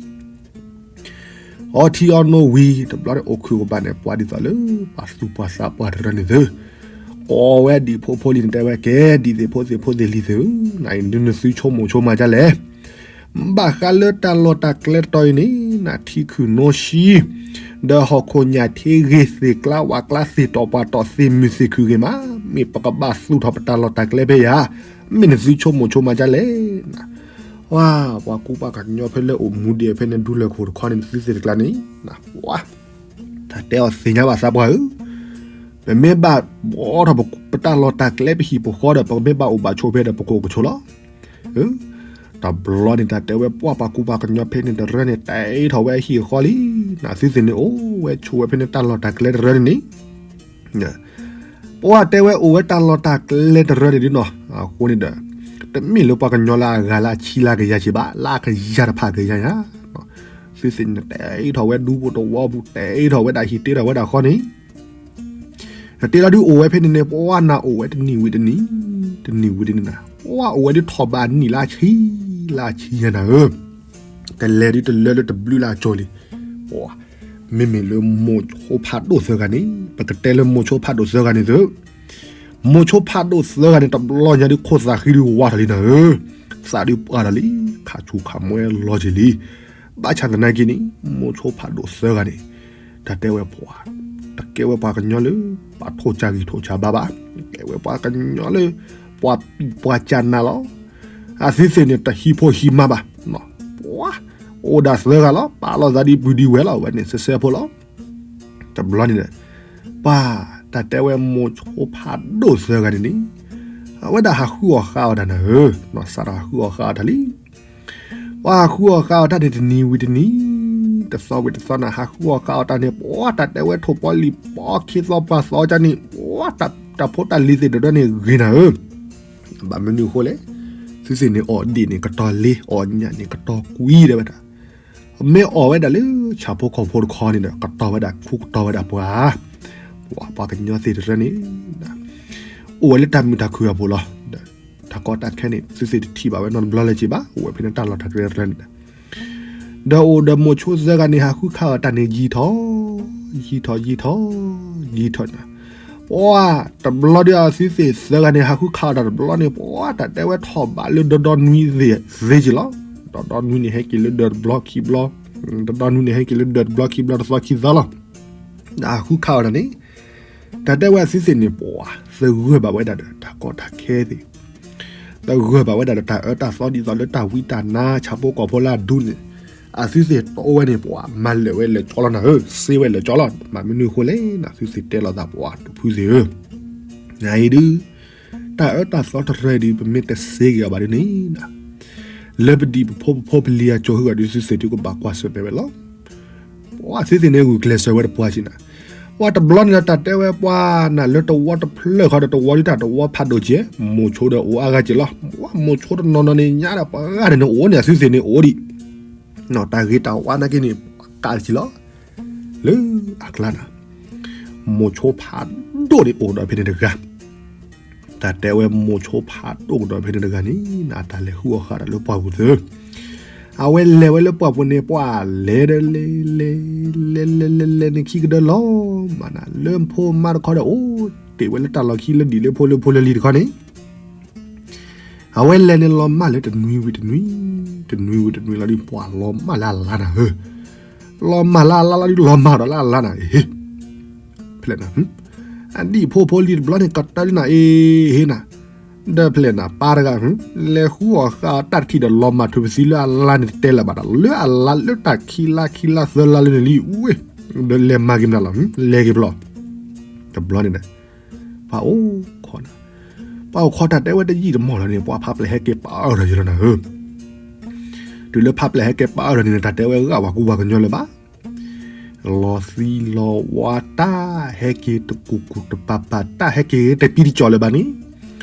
အီထံအီနိဝံၤ တဘျီန့ၣ်အိၣ်ခုၣ်ကဘၣ်န့ၣ် ပှၤဒ်သိးလၢ ပှၤသူၣ်ပှၤသးပှၢ်တရၢန့ၣ်သု ကိးဝဲဒံၣ်ဖိဖိလံၤန့ၣ် တဲဝဲကဲ ဒ်သ့ၣ်ဖိသ့ၣ်ဖိသ့ၣ်လံၤသ့ၣ်ဧၢ, နအံၤဒုးနသုဆိကမိၣ်ဆိကမးဒ်လဲၣ်. ဘၣ်ဃးလၢတၢ်လီၢ်တၢ်ကျဲတတီၤအံၤန့ၣ် နထံခုၣ်နိဆှံ ဒီးဟီၣ်ခိၣ်ညၣ်ထံဂ့ၤသ့ၣ်ကျါဝးကျါသ့ၣ်တီၢ်ပှၢ်တီၢ်သ့ၣ်မုၢ်သ့ၣ်ခုၣ်ဂ့ၤမး, မ့ၢ်ပကဘၣ်သူၣ်ထီၣ်ပတၢ်လီၢ်တၢ်ကျဲဖဲယၤ, မ့ၢ်နသုဆိကမိၣ်ဆိကမးဒ်လဲၣ်. ပှၤ ပှၤကူပှၤကညီဖဲလၢအိၣ်မူဒံးဖဲန့ၣ် ဒူလၢၢ်ခိၣ်တခီန့ၣ် သုသ့ၣ်တကျါန့ၣ် ပှၤ တၢ်တဲအီၤသ့ၣ်ညါဘၣ်သးပှၢ်ဧၢ, ပမ့ၢ်ဘၣ်ဘှီထီၣ်ပတၢ်လီၢ်တၢ်ကျဲပဟံၣ်ပဃီဒီး ပမ့ၢ်ဘၣ်အိၣ်ဘၣ်ဆိးဖဲဒီး ပကအိၣ်ကဆိးလီၤ. တဘျီန့ၣ် တၢ်တဲဝဲပှၤ ပှၤကူပှၤကညီဖဲန့ၣ်တရၢန့ၣ် တဲထီၣ်ဝဲအဟံၣ်အဃီလံ. နသုသ့ၣ်န့ၣ် အိၣ်ဝဲဆိးဝဲဖဲန့ၣ်တၢ်လီၢ်တၢ်ကျဲတရၢန့ၣ်န့ၣ် ပှၤတဲဝဲအိၣ်ဝဲတၢ်လီၢ်တၢ်ကျဲတရၢန့ၣ်ဒ်နီၤ, အဃိန့ၣ်ဒီး တမ့ၢ်လၢပှၤကညီလၢအဂၤလၢအဆံလၢကယၤက့ၤဘၣ်, လၢအကယၤတဖၣ်ကယၤညါ, သုသ့ၣ်န့ၣ် တဲထီၣ်ဝဲဒူပူၤတဝီပူၤ တဲထီၣ်ဝဲဒၣ်ဟံၣ်တ့ထီၣ်ဝဲဒၣ်ဃီန့ၣ် တတ့လီၤဒုးအိၣ်ဝဲဖဲန့ၣ်န့ၣ် ပှၤနၤအိၣ်ဝဲတနံၤဝံၤတနံၤ, တနံၤဝံၤတနံၤနၤ, ပှၤအိၣ်ဝဲဒုးထီၣ်ဘးနံၣ်လၢဆံ, လၢဆံညါနၤဧၢ, တလဲၤဒုးတလၢလၢတဘျုးလၢအကၠီၤလံ. ပှၤ, မ့မ့ၢ်လၢမိၤဆိဖးဒိၣ်သၢဂၤန့ၣ်, ပကတဲလၢမိၤဆိဖးဒိၣ်သၢဂၤန့ၣ်သု, မိၤဆိဖးဒိၣ်သၢဂၤန့ၣ် တဘျီညါဒုးခိၣ်သးဃံဒုးဝါထီၣ်လံနၤဧၢ, သးဒုးပှၢ်ထီၣ်လံ, ခးဆူၣ်ခးမွဲလီၤက့ၤလံ. ဘၣ်ဆၣ်သနာ်က့န့ၣ် မိၤဆိဖးဒိၣ်သၢဂၤန့ၣ်, တၢ်တဲဝဲပှၤ, တကဲဝဲပှၤကညီလၢ ပှၤထိၣ်စၢ်ဂံၢ်ထိၣ်စၢ်ဘါဘၣ်, တကဲဝဲပှၤကညီလၢ ပှၤပံၣ်ပှၤစၢ်နၤလီၤ. အသုသ့ၣ်န့ၣ် တဟံးဖိဟံးမါဘၣ်, ပှၤ, အိၣ်ဒၣ်သၢဂၤလီၤ, ပာ်လီၤသးဒ်ပှၤဒ်ဝဲၢ်လီၤ, အဝဲန့ၣ်စဲစဲဖိလီၤ. တဘျီန့ၣ်, ပှၤ, တၢ်တဲဝဲမိၤဆိဖးဒိၣ်သၢဂၤန့ၣ်န့ၣ်, အဝဲဒၣ်ဟးဃုအီၣ်ဃာ်အီၣ်တၢ်နၤဧၢ, နီၢ်စးထီၣ်ဟးဃုအီၣ်ဃာ်အီၣ်တၢ်လံ. ပှၤဟးဃုအီၣ်ဃာ်အီၣ်တၢ်န့ၣ်တနံၤဝံၤတနံၤ, တသီဝံၤတသီနၤ, ဟးဃုအီၣ်ဃာ်အီၣ်တၢ်န့ၣ် ပှၤတၢ်တဲဝဲထိၣ်ပီလံၣ်ပီ ခ့သီပှၤသီကၢ်န့ၣ် ပှၤတၢ်ဖိတၢ်လံၤသ့ၣ်တဖၣ်န့ၣ်ဂ့ၤနၤဧၢ. ဘၣ်မနုၤအဃိလဲၣ်, သုသ့ၣ်န့ၣ်အီၣ်ဒံးန့ၣ်ကတီၤလ့, အီၣ်ညၣ်န့ၣ်ကတီၤကွံဒဲဝဲဒၣ်, မ့ၢ်အီၣ်ဝဲဒၣ်လၢဆၣ်ဖိကီၢ်ဖိတခီန့ၣ်ဒီး ကတီၤဝဲဒၣ်ခူကတီၤဝဲဒၣ်ပှၤ, ပှၤကညီသ့ၣ်တဖၣ်န့ၣ် အိၣ်ဝဲလၢတၢ်မုာ်တၢ်ခုၣ်အပူၤလီၤ. တၢ်ကီတၢ်ခဲန့ၣ် သုသ့ၣ်တထံၣ်ဘၣ်ဝဲနီတဘျီလၢၤက့ၤဘၣ်, အိၣ်ဝဲဖဲန့ၣ်တၢ်လီၢ်တၢ်ကျဲတဖၣ်န့ၣ်, ဒီးအိၣ်ဒီးမိၤဆိသၢဂၤန့ၣ် ဟးဃုခးအီၣ်တၢ်န့ၣ်ယံာ်ထီၣ်, ယံာ်ထီၣ်ယံာ်ထီၣ်, ယံာ်ထီၣ်န့ၣ်, ပှၤ, တဘျီဒီးအသုသ့ၣ်သၢဂၤန့ၣ် ဟးဃုခးအီၣ်တၢ်တဘျီန့ၣ် ပှၤတၢ်တဲဝဲထီၣ်ဘးလၢဒီဒီနွံသ့ၣ်သ့က့ၤလီၤ. ဒီဒီနွံန့ၣ်ဟဲက့ၤလၢဒၢးတဘျီခံဘျီ, ဒီဒီနွံန့ၣ်ဟဲက့ၤလၢဒၢးတဘျီခံဘျီတသီခံသီလီၤ. ဟးဃုခးအီၣ်တၢ်န့ၣ်, တၢ်တဲဝဲအသုသ့ၣ်န့ၣ် ပှၤ, သဂၢၢ်ဘၣ်ဝဲဒၣ်ဒီးတၢ်ကီတၢ်ခဲသ့ၣ်, သဂၢၢ်ဘၣ်ဝဲဒၣ်ဒီးတၢ်အၢတၢ်သီဒ်သိးလၢတၢ်ဝံတၢ်နါဆၣ်ဖိကီၢ်ဖိလၢအဒူန့ၣ်, အသုသ့ၣ်တီဝဲန့ၣ် ပှၤမၤလၢာ်ဝဲလၢာ်ကၠီလီၤနၤဧၢ, စ့ဝဲလၢာ်ကၠီလီၤ. ဘၣ်မနုၤအဃိလဲၣ်, သုသ့ၣ်တဲလိာ်သးပှၤတဖုသ့ၣ်ဧၢ, နအံၤဒုး တၢ်အၢတၢ်သီတရၢဒုး ပမ့ၢ်တစ့က့ၤအီၤဘၣ်ဒ်န့ၣ်, လၢပဒံၣ်ပဖိပဖိပလံၤအကၠိၤဟုၣ်ဂီၤဒုး သုသ့ၣ်ဒုးကဘၣ်ကွၢ်ဆၢၣ်မဲာ်ဝဲလီၤ. ပှၤသုသ့ၣ်န့ၣ်ဂုာ်ကျဲးစၢးဝဲတပှၢ်က့ၤနၤ, ပှၤတဘျီန့ၣ်ဒီးတၢ်တဲဝဲပှၤနၤလၢတဝီတဖျၢၣ်ဃီဒီးတဝီဒုးတၢ်တဝီဖးဒိၣ်ကဲ, မိၤဆိဒီးအိၣ်အါဂၤက့ၤလီၤ. ပှၤမိၤဆိတနီၤနီၤန့ၣ်ညါဒီးပှၤဂၤန့ၣ်န့ၣ်အိၣ်န့ၣ် အသုသ့ၣ်န့ၣ်အိၣ်ဒံး, တၢ်ဂ့ၤတၢ်ဝါနာ်က့န့ၣ် ကးက့ၤလီၤ လၢအကျါနၤ, မိၤဆိဖးဒိၣ်န့ၣ်အိၣ်ဒီးဖဲန့ၣ်တဂၤ, တၢ်တဲဝဲမိၤဆိဖးဒိၣ်ကဒီးဖဲန့ၣ်တဂၤန့ၣ် အတၢ်လဲၤဃုအီၣ်ဃာ်ဒီးလၢပှၢ်ပူၤသၢ, အဝဲလဲၤဝဲလၢပှၢ်ပူၤန့ၣ် ပှၤလဲၤဒီးလဲၤ လဲၤ လဲၤ လဲၤ လဲၤ လဲၤန့ၣ်ခံကဒၢလီၤမးနၤ လၢဖိမါတခီဒီးအိၣ်တ့ၢ်ဝဲလၢတၢ်လီၢ်ခံလၢဒံၣ်လၢဖိလၢဖိလၢလံၤတခီန့ၣ် အဝဲလဲၤန့ၣ်လီၤမၢ်လၢတနွံဝံၤတနွံ, တနွံဝံၤတနွံလီၤဒုး ပှၤလီၤမၢ်လၢအလါနၤဧၢ, လီၤမၢ်လၢအလါလီၤဒုး လီၤမၢ်ဒီးလၢအလါနၤ, ဖဲလဲၣ်နၤ, အဒံၣ်ဖိဖိလံၤတဘျီန့ၣ် ကတၢၢ်လံနၤအ့ဟ့နၤ, ဒီးဖဲလဲၣ်နၤ ပၢ်တဂၤ, လဲၤဃုအီၣ်ဃာ်အီၤတၢ်တထံၣ်ဒီးလီၤမၢ်ထုးပသံလၢအလါန့ၣ် တတဲလၢၤဘၣ်ဒီး လၢအလါလၢတၢ်ခံလါခံလါသၢလါလၢန့ၣ်လံ, ဒီးလဲၤမၤက့ၤမနုၤလီၤ, လဲၤက့ၤဘျီ, တဘျီန့ၣ်ဒီး ပှၤအိၣ်ခိးနၤ, ပှၤအိၣ်ခိးတၢ်တဲဝဲတယံာ်တမီၢ်လီၤန့ၣ် ပှၤဖးပျဲၢ်ဟဲက့ၤပာ်အၢၣ်ထီၣ်ယလီၤနၤဧၢ, တုၤလၢဖးပျဲၢ်ဟဲက့ၤပာ်အၢၣ်ထီၣ်န့ၣ် တၢ်တဲဝဲဂာ်ပှၤကူပှၤကညီလၢၤဘၣ်, လီၤသံလီၤဝါတၢ် ဟဲက့ၤတကူာ်ကူာ်တပၤပၤတၢ် ဟဲက့ၤတပံတကၠီၤလၢၤဘၣ်န့ၣ်,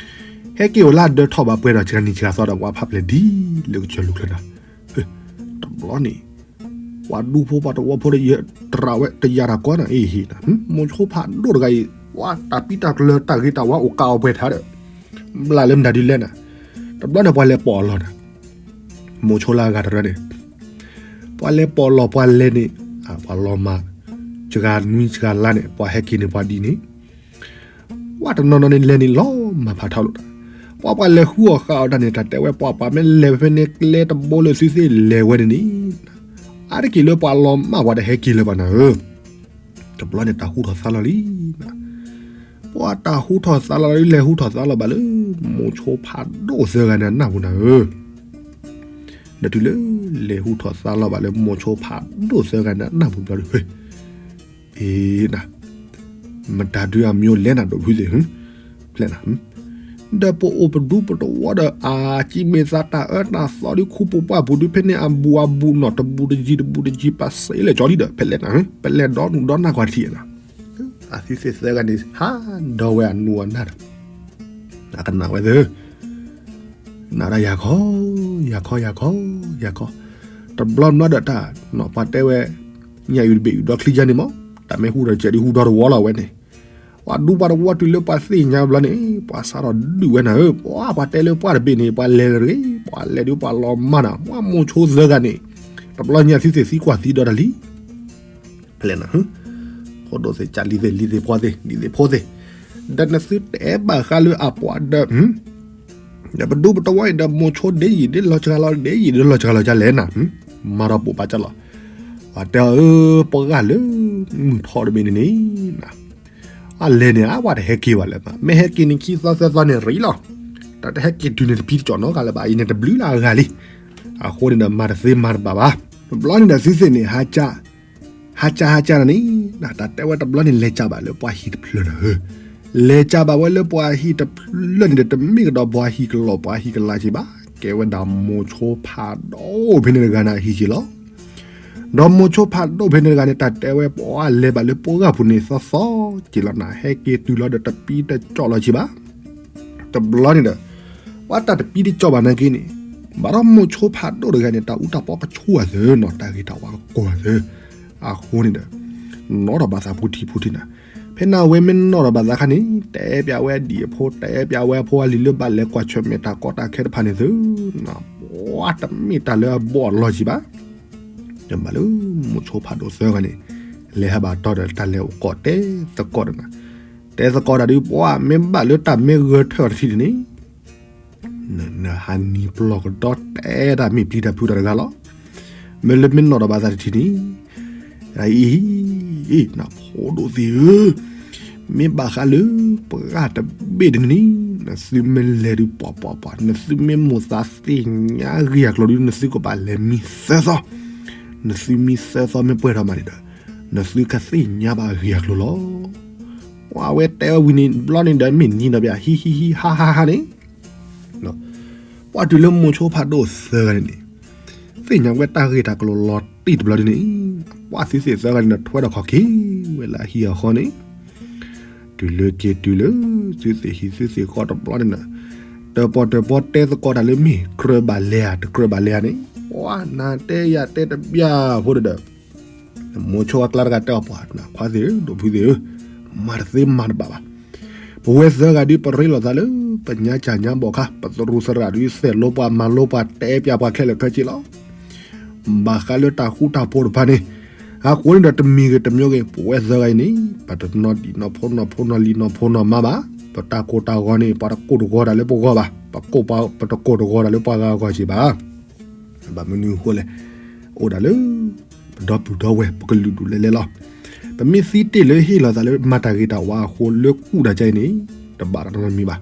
ဟဲက့ၤအိၣ်လၢအဒၢထီၣ်ဘၣ်ပှဲၤဒီးစှၤနံၤစှၤသီဒီး ပှၤဖးပျဲၢ်ဒ်လၢကစၢၢ်လူၤချၢနၤ, တဘျီန့ၣ် ပှၤဒူဖိပှၤတဝီဖိတရးဝဲတယာ်တၢ်ကီနၤအ့ဟ့နၤ, မိၤဆိဖးဒိၣ်တဂၤအံၤ ပှၤတၢ်ပံးတၢ်ကျၢၤတၢ်ဂ့ၤတၢ်ဝါအိၣ်ကးအီၤပှဲၤထါဒီး ဘျးလၢမတၤဒ်လဲၣ်နၤ, တဘျီန့ၣ်ပှၤလဲၤပိာ်အလီၢ်နၤ, မိၤဆိလၢအဂၤတရၢန့ၣ် ပှၤလဲၤပိာ်လီၢ်ပှၤလဲၤန့ၣ်, ပှၤလီၤမၢ်, စှၤနွံစှၤလါန့ၣ် ပှၤဟဲက့ၤန့ၣ်ပှၤဒ်န့ၣ်, ပှၤတနီၤနီၤန့ၣ်လဲၤန့ၣ်လီၤမၢ်ဖးထီလိာ်တၢ်, ပှၤပှၤလဲၤဃုအီၣ်ဃာ်အီၤတၢ်န့ၣ် တၢ်တဲဝဲပှၤပှၤမ့ၢ်လဲၤဖဲန့ၣ်ကျဲတဘိလၢသုသ့ၣ်လဲၤဝဲန့ၣ်န့ၣ်, အါတက့ၢ်လၢပှၤလီၤမၢ်ပှၤတဟဲက့ၤလၢၤဘၣ်နၤဧၢ, တဘျီန့ၣ်တၢ်ဟူထီၣ်သါလီၤလံ ပှၤတၢ်ဟူထီၣ်သါလီၤလံ လဲၤဟူထီၣ်သါလီၤဘၣ်လၢ မိၤဆိဖးဒိၣ်သၢဂၤန့ၣ်အနၢ်ပူၤနၤဧၢ, ဒီးတုၤလၢလဲၤဟူထီၣ်သါလီၤဘၣ်လၢမိၤဆိဖးဒိၣ်သၢဂၤန့ၣ်အနၢ်ပူၤဘျီဒီး အ့နၤ, မတၤဒုးအမံၤအိၣ်လဲၣ်နၤဒီးဖုသ့ၣ်, ဖျဲၣ်နၤ ဒီးပအိၣ်ပဒူပတဝီဒီး အကံမ့ၢ်သးတၢ်အၢတၢ်သီဒုးခူပူၤပှၢ်ပူၤဒုး ဖဲန့ၣ်အဘူးအဘူးနီၢ်တဘူးတယံၤတဘူးတယံၤ ပာ်စ့လၢာ်ကၠီလံဒီး ဖဲလဲၣ်နၤ ပလဲၤဒီနူၤဒီနၢ်ကွၢ်ထံၣ်နၤ, အသုသ့ၣ်သၢဂၤန့ၣ် ဟးဒီးဝဲအနူအနၢ်ဒီး အကနၣ်ဝဲသ့ၣ် နၤဒၣ်ယၤခီ ယၤခီ ယၤခီ ယၤခီ, တဘျီဘျီဒီးတၢ် ပှၤတဲဝဲ ညၣ်အုၣ်တဘ့ၣ်အုၣ်ဒီချံယါန့ၣ်မး, တၢ်မ့ၢ်ဟူထီၣ်စဲးဒုးဟူဒီတဝီလီၤဝဲန့ၣ်, ပ ပှၤဒူပှၤတဝီတုၤလၢပှၤသ့ၣ်ညါဘျီန့ၣ် ပှၤစးထီၣ်ဒုးဝဲနၤဧၢ, ပှၤ ပှၤတဲလၢပှၢ်တဘ့ၣ်န့ၣ် ပှၤလဲၤလၢတဂ့ၤ, ပှၤလဲၤဒုးပှၤလီၤမၢ်နၤ, ပှၤမိၤဆိသၢဂၤန့ၣ် တဘျီညါသုသ့ၣ်သံကွၢ်သံဒီးတၢ်လံ ဖဲလဲၣ်နၤ, ဖိဒိၣ်သ့ၣ် ကၢ်လံၤသ့ၣ် လံၤသ့ၣ် ဖှီသ့ၣ် ဒ်သ့ၣ်ဖိသ့ၣ်, ဒီးနသုတအဲၣ်ဘၣ်ဃးလၢအပှၤဒီး ဒီးပဒူပတဝီအံၤဒီးမိၤဆိဒ်ယံာ်ဒ်လီၤစှၤလီၤ ဒ်ယံာ်ဒ်လီၤစှၤလီၤဒ်လဲၣ်နၤ, မၤဒီးပိာ်ပာ်ကၢ်လီၤ, ပှၤတဲအီၤအၢ ပှၤဂၤလၢ မုၢ်ထီတဘ့ၣ်န့ၣ်န့ၣ် အလဲၤန့ၣ် အဝဲတဟဲက့ၤဘၣ်လၢၤဘၣ်, မ့ၢ်ဟဲက့ၤန့ၣ်ခံသီသၢသီန့ၣ်ရံလီၤ, တၢ်တဟဲက့ၤတုၤန့ၣ်တဖံးတကၠီၣ်နီတဂၤလၢၤဘၣ်, အံၤန့ၣ်တဘျုးလၢအဂၤလံ, အဃိန့ၣ်ဒီးမၤတသ့မၤတဘၣ်ဘၣ်, တဘျီန့ၣ်ဒီးသုသ့ၣ်န့ၣ် ဟါကၢ် ဟါကၢ်ဟါကၢ်နၤန့ၣ် တၢ်တဲဝဲတဘျီန့ၣ် လဲၤကၢ်ဘၣ်လၢပှၤဟံၣ်တဖျၢၣ်နၤဧၢ, လဲၤကၢ်ဘၣ်ဝဲလၢပှၤဟံၣ်တဖျၢၣ်န့ၣ်ဒီး တမ့ၢ်ကဒီးပှၤဟံၣ်ကလီၤပှၤဟံၣ်ကလါက့ၤဘၣ်, ကဲဝဲဒၣ်မိၤဆိဖးဒိၣ်ဖဲန့ၣ်တဂၤန့ၣ်အဟံၣ်က့ၤလီၤ, ဒီးမိၤဆိဖးဒိၣ်ဖဲန့ၣ်တဂၤန့ၣ် တၢ်တဲဝဲပှၤလဲၤဘၣ်လၢပှၤဂၤပူၤန့ၣ် သီသီက့ၤလီၤနၤ, ဟဲက့ၤတုၤလီၤဒီးတပံးတကၠီၣ်လီၤက့ၤဘၣ်, တဘျီန့ၣ်ဒီး ပှၤတၢ်တပံးတကၠီၣ်ဘၣ်နာ်က့န့ၣ်, ဘၣ်ဒီးမိၤဆိဖးဒိၣ်တဂၤန့ၣ် တၢ်အူတၢ်ပီကဆူၣ်အသးနီၤ, တၢ်ဂ့ၤတၢ်ဝါကကိးအသး, အဃိန့ၣ်ဒီး နီၣ်ထီၣ်ဘၣ်သးဖူထံဖူထံနၤ, ဖဲနၤဝဲမ့ၢ်နီၣ်ထီၣ်ဘၣ်သးခါန့ၣ် တဲပျးဝဲဒံၣ်အဖိ တဲပျးဝဲအဖိအလံၤလၢဘၣ်လဲၤကွၢ်ဆၢၣ်မဲာ်တၢ်ကီတၢ်ခဲတဖၣ်န့ၣ်သ့, ပှၤတမ့ၢ်တၢ်လၢအဘီၣ်အလီၢ်က့ၤဘၣ် တဘၣ်လၢမိၤဆိဖးဒိၣ်သၢဂၤန့ၣ် လဲၤဟးဘၣ်တီဒီးတၢ်လဲၤအိၣ်ကိးတဲသကိးဒီးနၤ, တဲသကိးတၢ်ဒုးပှၤမ့ၢ်ဘၣ်လၢတၢ်မ့ၢ်ဂဲၤထၢၣ်အီၤတထံၣ်န့ၣ် နဟးနံၤပျီၢ်ကဒီးတဲတၢ်မ့ၢ်ပျံၤတၢ်ဖုးတၢ်တဂၤလီၤ, မ့ၢ်လၢမ့ၢ်နီၣ်ဒီးဘၣ်သးတထံၣ်န့ၣ် အံၤ နဖိဒိၣ်သ့ၣ်ဧၢ, မ့ၢ်ဘၣ်ဃးလၢပှၤတဘ့ၣ်တန့ၣ် နသုမ့ၢ်လဲၤဒုးပှၤပှၤပှၤ နသုမ့ၢ်မိၣ်သးသ့ၣ်ညါဂ့ၢ်အကျိၤဒုး နသုကဘၣ်လဲၤမံသၢသီ, နသုမံသၢသီမ့ၢ်ပှဲၤထီၣ်မးန့ၣ်ဒီး နသုကသ့ၣ်ညါဘၣ်ဂ့ၢ်အကျိၤလီၤ. ပှၤဝဲတဲဝဲဝံၤန့ၣ် ဘျီန့ၣ်ဒီးမ့ၢ်နံၤဒီးပၠး ဟံဟံဟံ ဟါဟါဟါန့ၣ် ပှၤတုၤလၢမိၤဆိဖးဒိၣ်သၢဂၤန့ၣ်န့ၣ် သ့ၣ်ညါဝဲတၢ်ဂ့ၢ်တၢ်ကျိၤလီၤတံၢ်တဘျီဒ်န့ၣ် ပှၤသုသ့ၣ်သၢဂၤန့ၣ်ဒီး ထွဲဒီးခီၣ်က့ၤဝဲလၢအဟံၣ်အဃီန့ၣ် တုၤလၢက့ၤတုၤလၢ သုသ့ၣ်ဟံၣ်သုသ့ၣ်ဃီတဘျီန့ၣ်ဒီး တၢၣ်ပီၣ်တၢၣ်ပီတဲသကိးတၢ်လၢမ့ၢ်ကြၢးဘၣ်လဲၤဧါ တကြၢးဘၣ်လဲၤဧါန့ၣ် ပှၤနၤတဲယၤတဲတဘၣ်ဖိဒီး မိၤဆိအကျါတဂၤတဲအီၤပှၤ ခွါသ့ၣ်ဧၢ ဒိၣ်ဖုသ့ၣ်ဧၢ, မၤတသ့မၤတဘၣ်ဘၣ်. ပဝဲသၢဂၤဒ်ပရ့လိာ်သးလၢ ပညါစၢ်ညါဘီၣ်ခါ ပသရူးသရၣ်ဒ်သဲးလိပှၤမၤလိပှၤတဲပၠးပှၤခဲလၢာ်ခဲဆ့လီၤ. ဘၣ်ဃးလၢတၢ်ဃူတၢ်ဖိးတဖၣ်န့ၣ် အဃိန့ၣ်ဒီးတမံၤဂ့ၤတမံၤဂ့ၤ ပဝဲသၢဂၤအံၤန့ၣ် ပတနီၣ်ဒံၣ်နီၣ်ဖိနီၣ်ဖိနီၣ်လံၤနီၣ်ဖိနီၣ်မါဘၣ်. ပတၢ်ကိၢ်တၢ်ဂီၤန့ၣ် ပှၤတကိၢ်တဂီၤတၢ်လၢပဂီၢ်ဘၣ်. ပကိၢ်ပှၤ ပတကိၢ်တဂီၤတၢ်လၢပှၤဂၤအဂီၢ်က့ၤဘၣ်. ဘၣ်မနုၤအဃိလဲၣ်, အိၣ်ဒၣ်လၢ ပဒီပုၢ်ဒီဝဲၢ် ပကလုာ်ဒူၣ်လဲၤလဲၤလီၤ. ပမ့ၢ်သံတ့ၢ်လၢဟ့ၣ်လီၤသးလၢမၤတၢ်ဂ့ၤတၢ်ဝါအဃိ လၢကူၣ်တၢ်ကဲအံၤန့ၣ် တဘၣ်တၢ်နီတမံၤဘၣ်.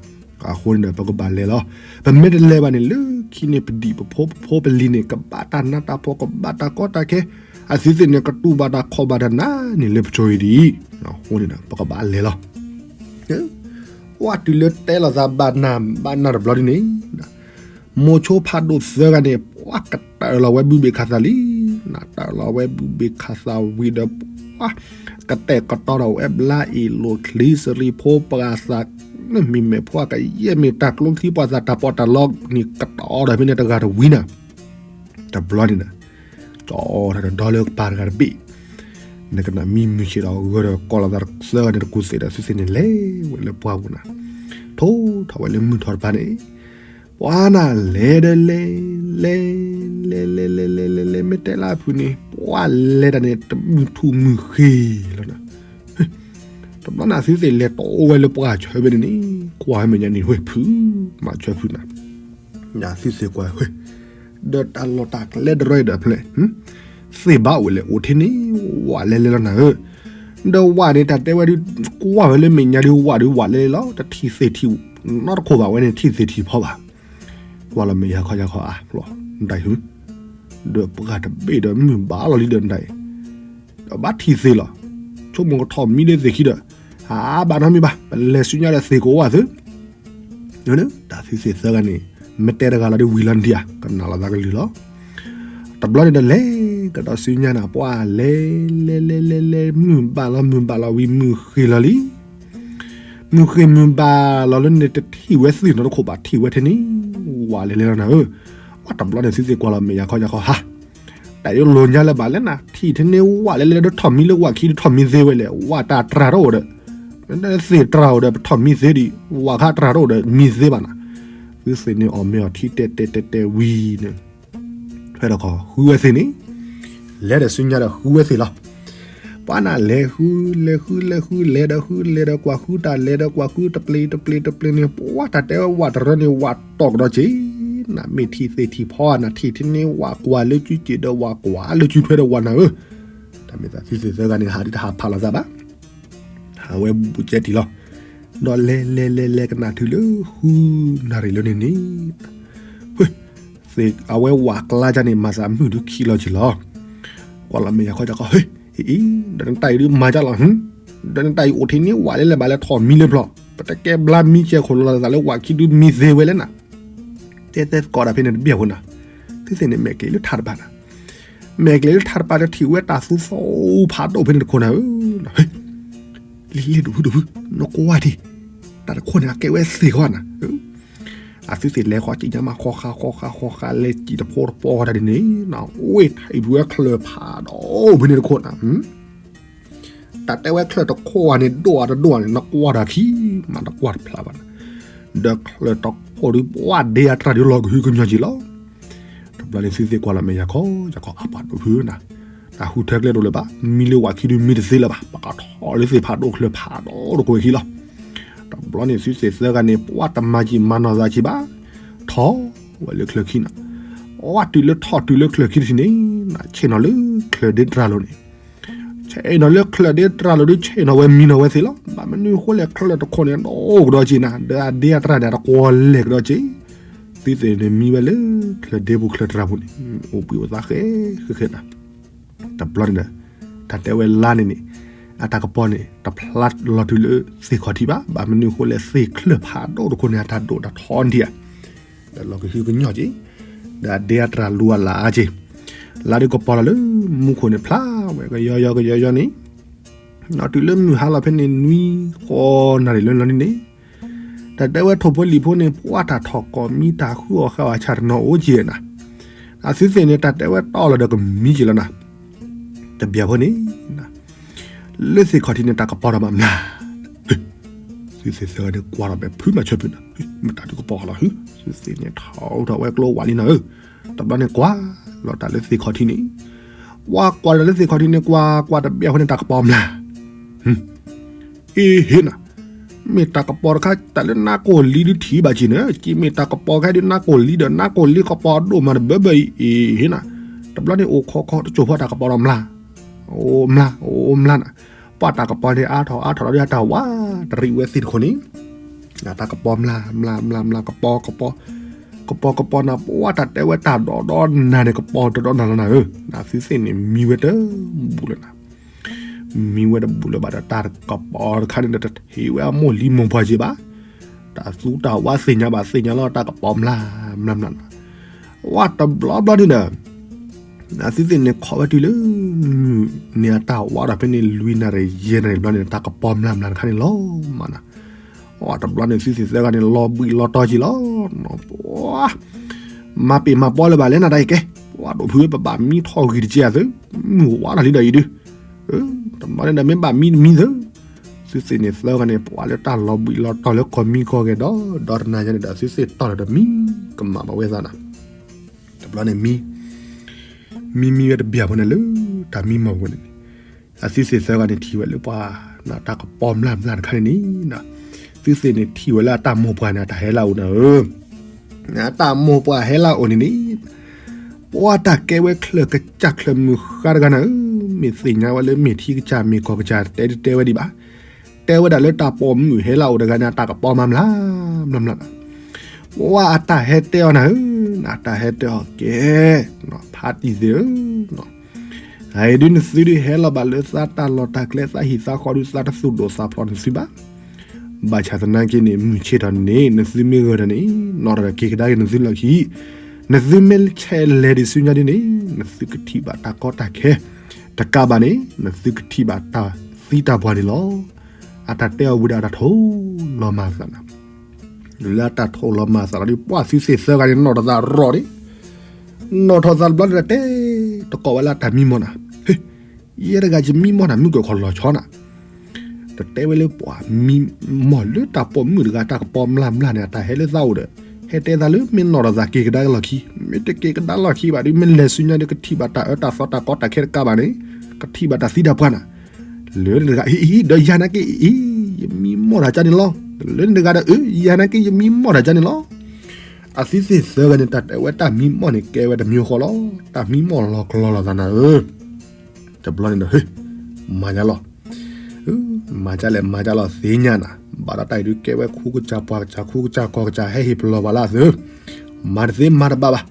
အဃိန့ၣ်ဒီး ပကဘၣ်လဲၤလီၤ. ပမ့ၢ်တလဲၤဘၣ်န့ၣ် လၢခံန့ၣ် ပဒံၣ်ပဖိပဖိပလံၤန့ၣ် ကဘၣ်တၢ်နးတၢ်ဖှီၣ် ကဘၣ်တၢ်ကီတၢ်ခဲ အသုသ့ၣ်န့ၣ် ကတူၢ်ဘၣ်တၢ်ခီၣ်ဘၣ်တၢ်နၤန့ၣ် လၢပစိၤအံၤဒ်အံၤ, အဃိန့ၣ်ဒီး ပကဘၣ်လဲၤလီၤ. ပှၤတုၤလၢတဲလိာ်သးဘၣ်နၢ်ဘၣ်နၢ်တဘျီဒ်န့ၣ် မိၤဆိဖးဒိၣ်သၢဂၤန့ၣ် ပှၤကတၢၢ်လီၤဝဲဘုဘ့ၣ်ခးသးလံ. နတၢၢ်လီၤဝဲဘုဘ့ၣ်ခးသးဝံၤဒီး ပှၤ ကတဲာ်ကတီၤဒီးဝဲဘျါအ့ၣ်လိာ်ချံစရံဖိပှၤသး မ့မ့ၢ်ဖိကယဲၢ်မ့ၢ်တၢ်ကျိချံပှၤသးတၢ်ပီးတၢ်လီန့ၣ် ကတီၤဒီးဖဲန့ၣ်တဂၤတဝံၤနၤ တဘျီန့ၣ်ဒီး ကၠီထီၣ်ဒီးဒီလၢကပၤတဂၤတဘ့ၣ် နကနၣ်မံမုၢ်ဆ့ၣ်ဒီးဂၢၢ်ဒီးကိးလိာ်သးသၢဂၤန့ၣ်တကူၣ်သ့ၣ်ဒီး သုသ့ၣ်န့ၣ်လဲၤဝဲလၢပှၢ်ပူၤနၤ ထိၣ်ထီၣ်ဝဲလၢမုၢ်ထီၣ်တဖၣ်န့ၣ် ပှၤနၤလဲၤဒီးလဲၤ လဲၤ လဲၤ လဲၤ လဲၤ လဲၤ လဲၤ လဲၤ မ့ၢ်တဲလၢအဖုၣ်န့ၣ် ပှၤလဲၤတၢ်န့ၣ် တမုၢ်ထူၣ်မုၢ်ဃ့လီၤနၤ တဘျီန့ၣ် သုသ့ၣ်လဲၤတီဝဲလၢပှၢ်ဆၢဖဲန့ၣ်န့ၣ် ကွၢ်ဝဲမဲာ်ညါန့ၣ် ဝဲဖုၣ် မၤဆၢဖုၣ်နၤ သုသ့ၣ်ကွၢ်ဝဲ ဒီးတၢ်လီၢ်တၢ်ကျဲတရၢဒီးဖဲလဲၣ် သ့ၣ်ဘၣ်အိၣ်လဲၣ်အိၣ်ထဲန့ၣ် ဝးလဲၤလဲၤလီၤနၤဧၢ ဒီးဝးန့ၣ် တၢ်တဲဝဲဒုး ကွၢ်ဝဲလၢမဲာ်ညါဒုး ဝးဒုးဝးလဲၤလဲၤလီၤ တထံၣ်သ့ၣ်ထံၣ် နီတခိၣ်ဘၣ်ဝဲန့ၣ် ထံၣ်သ့ၣ်ထံၣ်ဖီဘၣ် ကွၢ်လီၤမဲာ်ယၤခီယၤခီအါ နတၢ်အံၤ ဒီးပှၤတဘ့ၣ်ဒီးမုၢ်ဘၣ်လီၤလံဒီးနတၢ်အံၤ ဒီးဘၣ်ထံၣ်သ့ၣ်လီၤ ဆိကမိၣ်ကထီၣ်မံလၢသ့ၣ်ခံဒီး အါဘၣ်နီတမံၤဘၣ် ပလဲၤဆူညါဒီးသ့ၣ်ကဝၢ်သု တၢ်သုသ့ၣ်သၢဂၤန့ၣ် မ့ၢ်တဲတဂၤလီၤဒီးဝံၤလီၤနဒံးဧါ ကနၣ်လီၤသးကလုၢ်လီၤ တဘျီန့ၣ်ဒီးလဲၤကဒီးဆူညါနၤ ပှၤလဲၤ လဲၤ လဲၤ လဲၤ လဲၤ မုၢ်ဘၣ်လီၤ မုၢ်ဘၣ်လီၤဝံၤမုၢ်ဃ့လီၤလံ မုၢ်ဃ့မုၢ်ဘၣ်လီၤလၢန့ၣ်တထံၣ်ဝဲသ့ၣ်နီတခိၣ်ဘၣ်ထံၣ်ဝဲထဲန့ၣ် ဝးလဲၤလဲၤလီၤနၤဧၢ ပှၤတဘျီန့ၣ်သုသ့ၣ်ကွၢ်လီၤမဲာ်ယၤခီယၤခီဟါ တၢ်ယလိၤညါလၢဘၣ်လဲၣ်နၤ ထံၣ်ထဲန့ၣ်ဝးလဲၤလဲၤဒီးထီၣ်မံလၢဝးခံဒီးထီၣ်မံသ့ဝဲလဲၣ် ဝးတၢ်တြၢ်တအိၣ်ဒီး သ့ၣ်တြၢ်အိၣ်ဒီးပထီၣ်မံသ့ဒံး, ဝၣ်ခါတြၢ်တအိၣ်ဒီးမံသ့ဘၣ်နၤ. သုသ့ၣ်န့ၣ်အီၣ်မ့ၤအီထံတဲတဲတဲတဲဝံၤန့ၣ်, ဖဲဒီးခီဃုဝဲသ့ၣ်န့ၣ်, လဲၤဒီးဆူညါဒီးဃုဝဲသ့ၣ်လီၤ. ပှၤနၤလဲၤဃု, လဲၤဃု, လဲၤဃု, လဲၤဒီးဃု, လဲၤဒီးကွၢ်ဃု, တၢ်လဲၤဒီးကွၢ်ဃု, တပျ့ၤတပျ့ၤတပျ့ၤန့ၣ်, ပှၤတၢ်တဲဝဲဝၣ်တရၢန့ၣ် ဝၣ်တီၢ်ကဒီးက့ၤ, နမ့ၢ်ထံၣ်သ့ၣ်ထံၣ်ဖီဧါ, နထံၣ်ထံန့ၣ် ဝၣ်ကွၢ်လၢစုစ့ၣ်ဒီးဝၣ်ကွၢ်လၢစုထွဲဒီးဝၣ်နၤဧၢ. တၢ်မ့ၢ်သးသုသ့ၣ်သၢဂၤန့ၣ် ဟးဒ်တဟးဖးလိာ်သးဘၣ်, ဟးဝဲဘူးကဲတံၢ်လီၤ. ဒီးလဲၤလဲၤလဲၤလဲၤကနၣ်တုၤလၢဃုနၣ်ရံၣ်လၢန့ၣ်န့ၣ်, အဝဲဝၣ်ကျါန့ၣ် မၤသးမုၢ်ဒုးခံးလီၤက့ၤလီၤ. ကွၢ်လီၤမဲာ်ယၤခီကီး, ဟ့ၣ်, အံၤ, ဒီးနတၢ်အံၤဒုးမၤကၢ်လီၤ, ဒီးနတၢ်အံၤအိၣ်ထံန့ၣ် ဝၣ်လဲလဲဘၣ်လဲၤထီၣ်မံလၢပျီ, ပတကဲဘျါမံကဲခိၣ်လီၤသးလၢဝၣ်ခံဒုးမံသ့ဝဲလဲၣ်နၤ. တဲသကိးတၢ်ဖဲန့ၣ်တဘၣ်ဖိနၤ, သုသ့ၣ်န့ၣ်မဲာ်ကျဲၤလၢထးတပၤနၤ, မဲာ်ကျဲၤလၢထးတပၤဒီးထံၣ်ဝဲတၢ်သူသီဖးဒိၣ်ဖဲန့ၣ်တခိၣ်နၤဧၢ, လံလံဒိၣ်ဖုဒိၣ်ဖု, နကွၢ်ဒံး, တၢ်တခိၣ်န့ၣ် အကဲဝဲသ့ၣ်ခီနၤ. အသုသ့ၣ်လဲၤဃီကံၣ်ညါမး ဃီဃါဃီဃါဃီဃါ လဲၤကံၣ်တဖိတပီတၢ်ဒ်န့ၣ်, ဝ့ၢ်ထံၣ်ဝဲချၢၣ်ဖးဒိၣ်ဖဲန့ၣ်တခိၣ်နၤ. တၢ်တဲဝဲချၢၣ်တခိၣ်ဧါန့ၣ် ဒိၣ်ဧါတဒိၣ်ဧါန့ၣ် နကွၢ်တၢ်ခံ, မ့ၢ်နကွၢ်တဖျါဘၣ်နၤ, ဒီးချၢၣ်တခိၣ်ဒုး ပှၤဒ့အတြၢ်ဒုးလီၤကဟုကညီၢ်က့ၤလီၤ. တဘျီန့ၣ်သုသ့ၣ်ကွၢ်လီၤမဲာ်ယၤခီ, ယၤခီအပာ်ဒိၣ်ဖုနၤ, တၢ်ဟူထၢကျဲဒိၣ်လၢၤဘၣ်, မံလၢဝၣ်ခံဒုးမံတသ့လၢၤဘၣ်, ပကထီၣ်လၢသ့ၣ်ဖးဒိၣ်ချၢၣ်ဖးဒိၣ်တခိၣ်ဝဲခံလီၤ. တဘျီန့ၣ်သုသ့ၣ်သၢဂၤန့ၣ် ပှၤတမၤကံၣ်မၤနီၢ်သးက့ၤဘၣ်, ထီၣ်ဝဲလၢချၢၣ်ခံနၤ, ဝဲတုၤလၢထီၣ်တုၤလၢချၢၣ်ခံတထံၣ်န့ၣ်, ဆဲးနီၤလၢချၢၣ်ဒ့တြၢ်လိၤန့ၣ် ဆဲးနီၤလၢချၢၣ်ဒ့တြၢ်လိၤဒုး ဆဲးနီၤဝဲမံနီၤဝဲသ့လီၤ. ဘၣ်မနုၤဃိလဲၣ် ချၢၣ်တခိၣ်န့ၣ် ဒိၣ်ကဒီးက့ၤနၤ, ဒီးအဒ့အတြၢ်န့ၣ် အတကွီၤလဲၢ်ကဒီးက့ၤ, သုသ့ၣ်န့ၣ်မံဝဲလၢချၢၣ်ဒ့ပူၤချၢၣ်တြၢ်ပူၤန့ၣ်, အိၣ်ဘှံးအိၣ်သါဃဲဃဲဃဲနၤ. တဘျီန့ၣ်ဒီး တၢ်တဲဝဲလါန့ၣ်န့ၣ်, အတၢ်ကပီၤန့ၣ် တဖျါလီၤတုၤလၢသ့ၣ်ခီၣ်ထံးဘၣ်, ဘၣ်မနုၤဃိလဲၣ် သ့ၣ်ချၢၣ်ဖးဒိၣ်တခိၣ်န့ၣ် အတၢ်ဒိၣ်တၢ်ထီန့ၣ်ဧါ ဒီးလီၤကဟုကညီၢ်က့ၤ, ဒီးအဒ့အတြၢ်လူၤအလၢ်အါက့ၤ, လါဒုးကပီၤလီၤလၢမူခိၣ်န့ၣ်ဖျါဝဲကယီယီကယီယီန့ၣ်, ဒီးတုၤလၢမုၢ်ဟါလီၤဖဲန့ၣ် နွံဃီနၣ်ရံၣ်လၢလီၤန့ၣ်န့ၣ်, တၢ်တဲဝဲထိၣ်ဖိလံၣ်ဖိန့ၣ် ပှၤတၢ်ထီၣ်ကိးမံတၢ်ဃုအီၣ်ဃာ်အီၣ်ဆၣ်တနီၤအိၣ်က့ၤနၤ, အသုသ့ၣ်န့ၣ် တၢ်တဲဝဲတီလီၤဒီးကမံက့ၤလီၤနၤ, တဘျီဖိန့ၣ် လၢသ့ၣ်ခီၣ်ထံးန့ၣ် တၢ်ကပီၤဒီးမးမျါ, သုသ့ၣ်သၢဂၤန့ၣ်ကွၢ်လီၤဘဲဖုမၤဆၢဖုနၤ, မ့ၢ်တၢ်ဒုးကပီၤလီၤ, သုသ့ၣ်န့ၣ်ထီၣ်ထီၣ်ဝဲကျိဝးလံနၤဧၢ, တဘျီန့ၣ်ကွၢ်လီၤတၢ်လၢသ့ၣ်ခီၣ်ထံးန့ၣ်, ဝဲကွၢ်တၢ်လၢသ့ၣ်ခီၣ်ထံးန့ၣ် ကွၢ်ကွၢ်တဘျီဖိန့ၣ် တၢ်ကပီၤမျါ အ့ဟ့နၤ, မ့ၢ်တၢ်ကပီၤတခါ တၢ်လၢနါကိၢ်လံဒုးထံၣ်ဘၣ်က့ၤန့ၣ်, က့မ့ၢ်တၢ်ကပီၤတခါဒုးနါကိၢ်လံဒီး နါကိၢ်လံကပီၤဒိၣ်မးတဘၢဘၢအံၤ အ့ဟ့နၤ, တဘျီန့ၣ်အိၣ်ခိးခိးတစိၢ်ဖိတၢ်ကပီၤဒီးမျါ, အိၣ်မျါ အိၣ်မျါနၤ, ပှၤတၢ်ကပီၤန့ၣ် အါထီၣ်အါထီၣ်ဒီးတၢ်ဝးတရံးဝဲသ့ၣ်တခိၣ်န့ၣ်, တၢ်ကပီၤမျါ မျါ မျါ မျါ ကပီၤ ကပီၤ ကပီၤ ကပီၤနၤ ပှၤတၢ်တဲဝဲတၢ်ဒိးဒီးနၤန့ၣ် ကပီၤတဒီးနၤလီၤနၤဧၢ, နသုသ့ၣ်န့ၣ် မံဝဲတဘူၣ်လၢနၤ မံဝဲတဘူၣ်လၢၤဘၣ်ဒီး တၢ်ကပီၤတခါန့ၣ်ဒီး တထံၣ်ဝဲအမိၢ်လံမိၢ်ပှၢ်က့ၤဘၣ်, တၢ်သူတၢ်ဝါသ့ၣ်ညါဘၣ်သ့ၣ်ညါလီၤ တၢ်ကပီၤမျါ မျါ မျါနၤ, ဝဲတဘျီဘျီန့ၣ်ဒီး အသုသ့ၣ်န့ၣ်ခိးဝဲတုၤလၢ မုၢ်န့ၣ်အတၢ်ဝးဒီးဖဲန့ၣ် လွံၢ်နၣ်ရံၣ်ယဲၢ်နၣ်ရံၣ်ဘျီန့ၣ် တၢ်ကပီၤမျါမျါတခါန့ၣ်လီၤမးနၤ, ဝဲတဘျီန့ၣ် သုသ့ၣ်သၢဂၤန့ၣ် လီၤဘှံးလီၤတီၤက့ၤလီၤ, ပှၤ မၤပ့ၢ်မၤပီလၢၤဘၣ်လဲၣ်နၤတၢ်အံၤကဲ, ပှၤဒိၣ်ဖုဝဲပဘၣ်မံထီၣ်ဂံၢ်တက့ၢ်အသု, မုၢ်ဝါထီၣ်လံဒီးအံၤဒုး, တဘျီန့ၣ်ဒီးမ့ၢ်ဘၣ်မံတမံသု, သုသ့ၣ်န့ၣ်သၢဂၤန့ၣ် ပှၤလၢတၢ်လီၤဘှံးလီၤတီၤလၢကီၢ်မံကီၢ်ဂဲၤဒီး ဒီတနၤညါန့ၣ်ဒီး သုသ့ၣ်တီၢ်လၢတမံကမၣ်ဘၣ်ဝဲသးနၤ, တဘျီန့ၣ်မံ မံမံဝဲတဘျီဖိန့ၣ်လၢ တၢ်မံမီၢ်ပူၤန့ၣ်န့ၣ်, အသုသ့ၣ်သၢဂၤန့ၣ်ထံၣ်ဝဲလၢပှၤ တၢ်ကပီၤမျါမျါတခါန့ၣ်န့ၣ်, သုသ့ၣ်န့ၣ်ထံၣ်ဝဲလၢအတၢ်မိၢ်ပှၢ်န့ၣ် အတၢ်ဟဲလၢအအိၣ်နၤဧၢ, အတၢ်မိၢ်ပှၢ်ဟဲလၢအအိၣ်န့ၣ်န့ၣ်, ပှၤတၢ်ကဲဝဲချၢၣ်ကစၢ်ချၢၣ်မုၢ်ဃါတဂၤနၤဧၢ, မ့ၢ်သ့ၣ်ညါဝဲလၢမ့ၢ်ထံကစၢ်မ့ၢ်ကီၢ်ကစၢ်တဲတတဲဝဲဒံးဘၣ်, တဲဝဲဒၣ်လၢတၢ်ပိာ်မုၣ်ဟဲလၢအအိၣ်တဂၤန့ၣ် အတၢ်ကပီၤမျါမျါ မျါမျါနၤ, ပှၤအတၢ်ဟဲတဲအီၤနၤဧၢ, အတၢ်ဟဲတဲအီၤကဲ, ဖါတံၢ်သ့ၣ်ဧၢ, အအံၤဒုးနသုဒုးဟဲလီၤဘၣ်လၢသးတၢ်လီၢ်တၢ်ကျဲသးဟံၣ်သးဃီဒုး သးတသူၣ်ဒိၣ်သးဖျိးနသုဘၣ်, ဘၣ်ဆၣ်သနာ်က့န့ၣ် မုၢ်ဆ့ၣ်ထီၣ်န့ၣ် နသုမ့ၢ်ဂၢၢ်ဒီးန့ၣ် နီၢ်တၢ်က့ၤကဒါက့ၤနသုလီၢ်ခံ, နသုမ့ၢ်ဆဲးလဲၤဒံးဆူညါဒ်န့ၣ် နသုကထံၣ်ဘၣ်တၢ်ကီတၢ်ခဲ, တကးဘၣ်န့ၣ် နသုကထံၣ်ဘၣ်တၢ်သံတၢ်ပှၢ်န့ၣ်လီၤ. အတၢ်တဲအီၤဝံၤဒီးအတၢ်ထိၣ်လီၤမၢ်သးနၤ, လၢအတၢ်ထိၣ်လီၤမၢ်သးလီၤဒီး ပှၤသုသ့ၣ်သၢဂၤန့ၣ် နီၢ်ထီၣ်သးရီၣ်ဒံး, နီၢ်ထီၣ်သးတဘျီန့ၣ် တဲတကိးဝဲလၢအတၢ်မံမီၢ်နၤ, ဟ့, ယဲတဂၤယမံမီၢ်နၤ မုၢ်ကၢၢ်ခီၣ်လီၤဆီနၤ, ပ တတဲဝဲလၢပှၤမံမီၢ်လၢတၢ်ပိာ်မုၣ်တဂၤတၢ်ကပီၤမျၢ်မျၢ်န့ၣ် အတၢ်ဟဲလၢသးအိၣ်ဒီး ဟဲတဲသးလၢမ့ၢ်နီၢ်ဒီးသးက့ၤကဒါလီၢ်ခံ, မ့ၢ်တက့ၤကဒါလီၢ်ခံဘၣ်ဒီး မ့ၢ်လဲၤဆူညါဒီး ကထံၣ်ဘၣ်တၢ်အၢတၢ်သီတၢ်ကီတၢ်ခဲတကးဘၣ်န့ၣ်, ကထံၣ်ဘၣ်တၢ်သံတၢ်ပှၢ်နၤ, လၢန့ၣ်တဂၤအံၤအံၤဒီးယၤနာ်က့အံၤ, ယမံမီၢ်တၢ်ကန့ၣ်လီၤ. လၢန့ၣ်တဂၤဒီးအၢ ယၤနာ်က့ ယမံမီၢ်တၢ်ကန့ၣ်လီၤ. အသုသ့ၣ်သၢဂၤန့ၣ် တၢ်တဲဝဲတၢ်မံမီၢ်န့ၣ် ကဲဝဲတမံၤဃီလီၤ. တၢ်မံမီၢ်လီၤကလီလီၤသးနၤဧၢ, တဘျီန့ၣ်ဒီး ဟ့ၣ်, မၤညါလီၤ. မၤဒ်လဲၣ်မၤဒ်လဲၣ်သ့ၣ်ညါနၤ, ဘၣ်ဒီးတၢ်အံၤဒုးကဲဝဲခူကစၢ်ပှၤကစၢ် ခူကစၢ်ကီၢ်ကစၢ် ဟဲဟ့ၣ်ပလီၢ်ဘၣ်လၢအသု, မၤတသ့မၤတဘၣ်ဘၣ်.